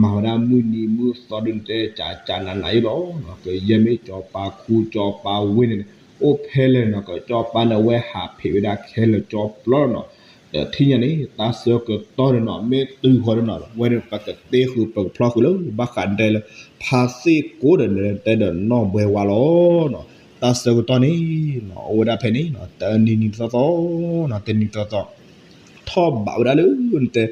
မၤဝဲဒၣ်မုၢ်နံၤမုၢ်သီဒုး နတဲကၠးကၠးနးနးအံၤလီၤနီၤ, ကယဲၢ်မ့ၢ်စီၤပၤခူစီၤပၤဝ့ၢ်န့ၣ်န့ၣ် အိၣ်ဖဲလဲၣ်နီၤ, ကစီၤပၤန့ၣ် အဝဲဟးဖံးဝဲဒၣ်ခဲလၢာ်ကၠီပျီနီၤ, တထံၣ်ညါန့ၣ် တၢ်ဆၢကတီၢ်န့ၣ်နီၤ မ့ၢ်တုၤဃီဒုးနီၤ ဝဲန့ၣ် ပကတ့ဃုာ်ပကဖျီဃုာ်လၢ ဘၣ်ဃးဒဲလၢ ဖါသ့ၣ်ကိးဒီး နတဲဒီးနီၢ်ဘှဲဝါလီၤနီၤ, တၢ်ဆၢကတီၢ်န့ၣ်နီၤ အိၣ်ဝဲဒၣ်ဖဲန့ၣ်နီၤ တနံၤနံၤသီသီနီၤ တနံၤသီသီ ထီၣ်ဘးဝဲဒၣ်လၢ နတဲ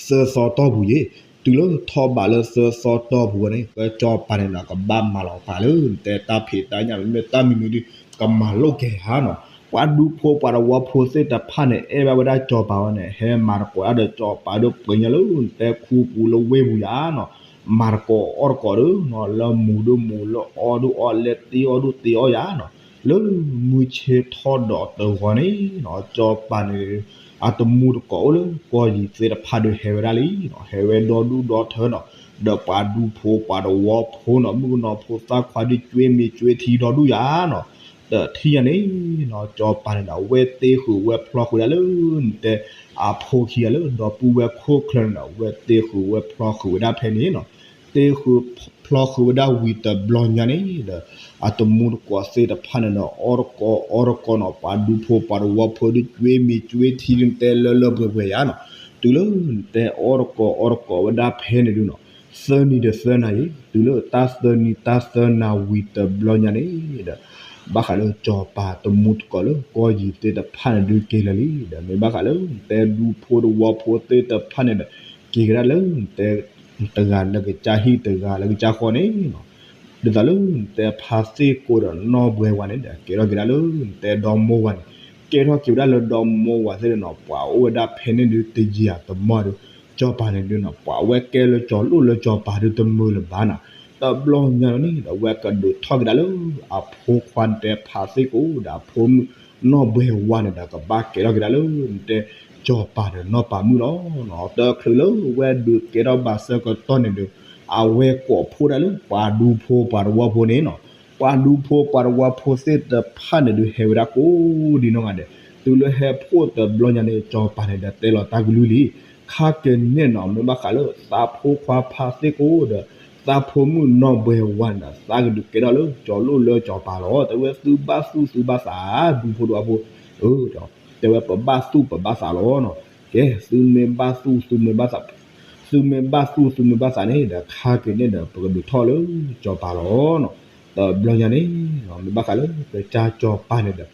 သၢသီတီၢ်ပူၤယ့ၣ်, တုၤလၢထီၣ်ဘးလၢသၢသီတီၢ်ပူၤဝဲန့ၣ် ကစီၤပၤန့ၣ်နီၤ ကဘၣ်မၤလီၤပာ်လၢ နတဲတၢ်ဖံးတၢ်ညၣ် မ့မ့ၢ်တၢ်မံၤမံၤဒုး ကမၤလိက့ၤဧါနီၤ, ပှၤဒူဖိပှၤတဝီဖိသ့ၣ်တဖၣ်န့ၣ် အဲၣ်ဘၣ်ဝဲဒၣ်စီၤပၤဝဲန့ၣ် ဟဲမၤသကိးဒၣ်ဒီးစီၤပၤဒုး ပှ့ၤညါလၢ နတဲခူပူၤလၢဝ့ၢ်ပူၤယၤနီၤ, မၤသကိးအီၣ်သကိးဒုးနီၤ လၢမူဒုးမူ လၢအီၣ်ဒုးအီၣ် လဲၤတ့အီၣ်ဒုးတ့အီၣ်ယၤနီၤ, လၢမုၢ်ဆ့ၣ်ထီၣ်ဒီးတဂီၤန့ၣ်နီၤ စီၤပၤန့ၣ် အတမူတကိးအိၣ်လၢကီၢ်ယံၤသ့ၣ်တဖၣ်ဒုး ဟဲဝဲဒၣ်လံနီၤ, ဟဲဝဲဒီဒူၣ်ဒီထၢနီၤ, ဒီးပှၤဒူဖိပှၤတဝီဖိနီၤ မုၣ်ကနီၤဖိသၣ်ခွါဒုး ကွ့မ့ၤကွ့ထံဒီဒူၣ်ယၤနီၤ, တထံၣ်ညါန့ၣ်နီၤ စီၤပၤန့ၣ်ဒီး ဝဲတ့ဃုာ်ဝဲဖျီဃုာ်ဒၣ်လၢ နတဲ အဖိခံဂၤလၢ ဒီပုၢ်ဝဲၢ်ခိၣ်ချၢန့ၣ်ဒီး ဝဲတ့ဃုာ်ဝဲဖျီဃုာ်ဝဲဒၣ်ဖဲန့ၣ်နီၤ, တ့ဃုာ်ဖျီဃုာ်ဝဲဒၣ်ဝံၤတဘျီညါန့ၣ်ဒီး အတမူတကိးသ့ၣ်တဖၣ်န့ၣ်ဒီး အီၣ်တကိးအီတကိးနီၤ ပှၤဒူဖိပှၤတဝီဖိဒုး ကွ့မ့ၤကွ့ထံဒုး နတဲလၢလၢပှဲၤပှဲၤယၤနီၤ, တုၤလၢ နတဲအီၣ်တကိးအီတကိးဝဲဒၣ်ဖဲန့ၣ်ဒုးနီၤ, သၢနံၤဒီးသၢနၤအံၤ တုၤလၢတၢ်သၢနံၤတၢ်သၢနၤဝံၤတဘျီညါန့ၣ်ဒီး ဘၣ်ဃးလၢစီၤပၤတမူတကိးလၢကီၢ်ယံၤသ့ၣ်တဖၣ်န့ၣ်ဒုးက့ၤလၢာ်လံဒီး မ့ၢ်ဘၣ်ဃးလၢ နတဲဒူဖိတဝီဖိသ့ၣ်တဖၣ်န့ၣ်ဒီး က့ၤကဒါလၢ နတဲ တဂၤလၢကစၢ်ဟံၣ်တဂၤလၢကစၢ်ဃီန့ၣ်နီၤ, ဒ်သိးလၢ နတဲဖါသ့ၣ်ကိးဒီးနီၢ်ဘှဲဝါန့ၣ်ဒီး ကဲထီၣ်က့ၤဒၣ်လၢ နတဲဒီမိၢ်ဝၤန့ၣ်, ကဲထီၣ်က့ၤဝဲဒၣ်လၢဒီမိၢ်ဝၤသ့ၣ်န့ၣ်နီၤ, ပှၤအိၣ်ဝဲဒၣ်ဖဲန့ၣ်ဒုးတယံာ်အတမီၢ်ဒုး စီၤပၤန့ၣ်ဒုးနီၤ ပှၤဝဲကဲလၢစီၤလိၣ်လၢစီၤပၤဒုးတမုာ်လၢၤဘၣ်နီၤ, တဘျီညါလီၤန့ၣ်ဒီး ဝဲကဒုးထီၣ်က့ၤဒၣ်လၢ အဖိခွါနတဲဖါသ့ၣ်ကိးဒီးအဖိမုၣ်နီၢ်ဘှဲဝါန့ၣ်ဒီး ကဘၣ်ကဲထီၣ်က့ၤဒၣ်လၢ နတဲ စီၤပၤဒီးနီၢ်ပၤမုၣ်လီၤနီၤ, တချုးလၢဝဲဒုးကဲထီၣ်ဘၣ်ဆၢကတီၢ်န့ၣ်ဒုး အဝဲကိးဖှိၣ်ဒၣ်လၢပှၤဒူဖိပှၤတဝီဖိန့ၣ်နီၤ, ပှၤဒူဖိပှၤတဝီဖိသ့ၣ်တဖၣ်န့ၣ်ဒုး ဟဲဝဲဒၣ်ကိးဒံနီၢ်ဂၤဒဲး, တုၤလၢဟဲဖှိၣ်တဘျီညါန့ၣ် စီၤပၤန့ၣ်ဒီးတဲလီၤတၢ်ကလုၢ်လံ, ခါကန့ၣ်နီၤ မ့ၢ်ဘၣ်ဃးလၢသးဖိခွါဖါသ့ၣ်ကိးဒီး သးဖိမုၣ်နီၢ်ဘှဲဝါန့ၣ်ဒီး သးကဒုးကဲထီၣ်လၢစီၤလိၣ်လၢစီၤပၤလီၤ, တဲဝဲသုဘၣ်သူၣ်သုဘၣ်သး ဒူဖိတဝီဖိ, တဲဝဲပဘၣ်သူၣ်ပဘၣ်သးလီၤနီၤ, ကဲ သုမ့ၢ်ဘၣ်သူၣ်သုမ့ၢ်ဘၣ်သး သုမ့ၢ်ဘၣ်သူၣ်သုမ့ၢ်ဘၣ်သးန့ၣ်ဒီး ခါက့ၤန့ၣ်ဒီး ပကဒုးထီၣ်လၢစီၤပၤလီၤနီၤ. တဘျီညါန့ၣ်နီၤ မ့ၢ်ဘၣ်ဃးလၢကစၢ်စီၤပၤန့ၣ်ဒီး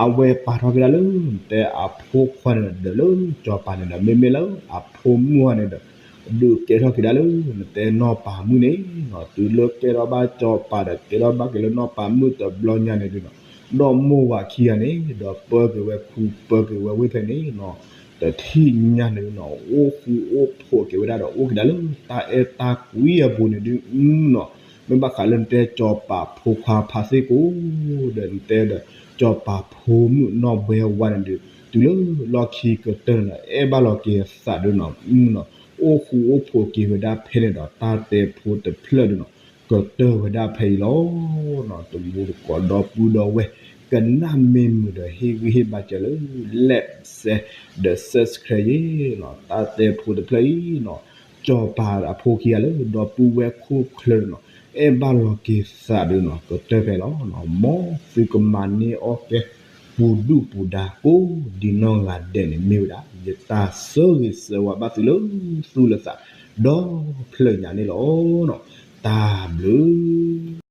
အဝဲပာ်ထီၣ်က့ၤဒၣ်လၢ နတဲအဖိခွါန့ၣ်ဒီး လၢစီၤပၤန့ၣ်ဒီး မ့မ့ၢ်လၢအဖိမုၣ်ဟီန့ၣ်ဒီး ဒုးကဲထီၣ်က့ၤဒၣ်လၢ နတဲနီၢ်ပၤမုၣ်န့ၣ်နီၤ. တုၤလၢကဲထီၣ်ဘၣ်စီၤပၤဒီး ကဲထီၣ်ဘၣ်က့ၤလၢနီၢ်ပၤမုၣ်တဘျီညါန့ၣ်ဒုးနီၤ ဒီမိၢ်ဝၤခံဂၤန့ၣ်ဒီး ပၢက့ၤဝဲခူ ပၢက့ၤဝဲဝ့ၢ်ဖဲန့ၣ်နီၤ. တထံၣ်ညါန့ၣ်နီၤ အိၣ်ဃူအိၣ်ဖိးက့ၤဝဲဒၣ်ဒီး အိၣ်က့ၤဒၣ်လၢတၢ်အဲၣ်တၢ်ကွံအပူၤန့ၣ်ဒုးနီၤ. မ့ၢ်ဘၣ်ဃးလၢနတဲစီၤပၤဖိခွါဖါသ့ၣ်ကိး ဒီးနတဲဒီး စီၤပၤဖိမုၣ်နီၢ်ဘှဲဝါန့ၣ်ဒုး တုၤလၢလီၢ်ခံကတၢၢ်န့ၣ်ဒီး အဲၣ်ဘၣ်လီၤက့ၤသးဒုးနီၤ အိၣ်ဃူအိၣ်ဖိးက့ၤဝဲဒၣ်ဖဲန့ၣ်ဒီး တၢ်တဲဖိတဖျၢၣ်ဒုးနီၤ ကတၢၢ်ဝဲဒၣ်ဖဲအံၤလီၤ. တမူတကိးဒီပုၢ်ဒီဝဲၢ် ကနၣ်မ့ၢ်မုာ်ဒီး ဟ့ၣ်ဂံၢ်ဟ့ၣ်ဘါစၢၤလၢ like share ဒီး subscribe ယ့ၣ်နီၤ. တၢ်တဲဖိတဖျၢၣ်အံၤနီၤ စီၤပၤအဖိခံဂၤလၢ ဒီပုၢ်ဝဲၢ်ခိၣ်ချၢနီၤ အဲၣ်ဘၣ်လီၤက့ၤသးဒုးနီၤ ကတၢၢ်ဖဲလီၤ. မ်သုကမၤန့ၢ်အီၣ်ကဲ ပူၤဒုၣ်ပူၤဒါ ကိးဒံနီၢ်ဂၤဒဲးန့ၣ် မ့ၢ်ဝဲဒၣ် ယတၢ်ဆၢဂ့ၤဆၢဝါဘၣ်သုလၢသူၣ်လၢသး ဒီဖျၢၣ်ညါန့ၣ်လီၤ. တၢ်ဘျုး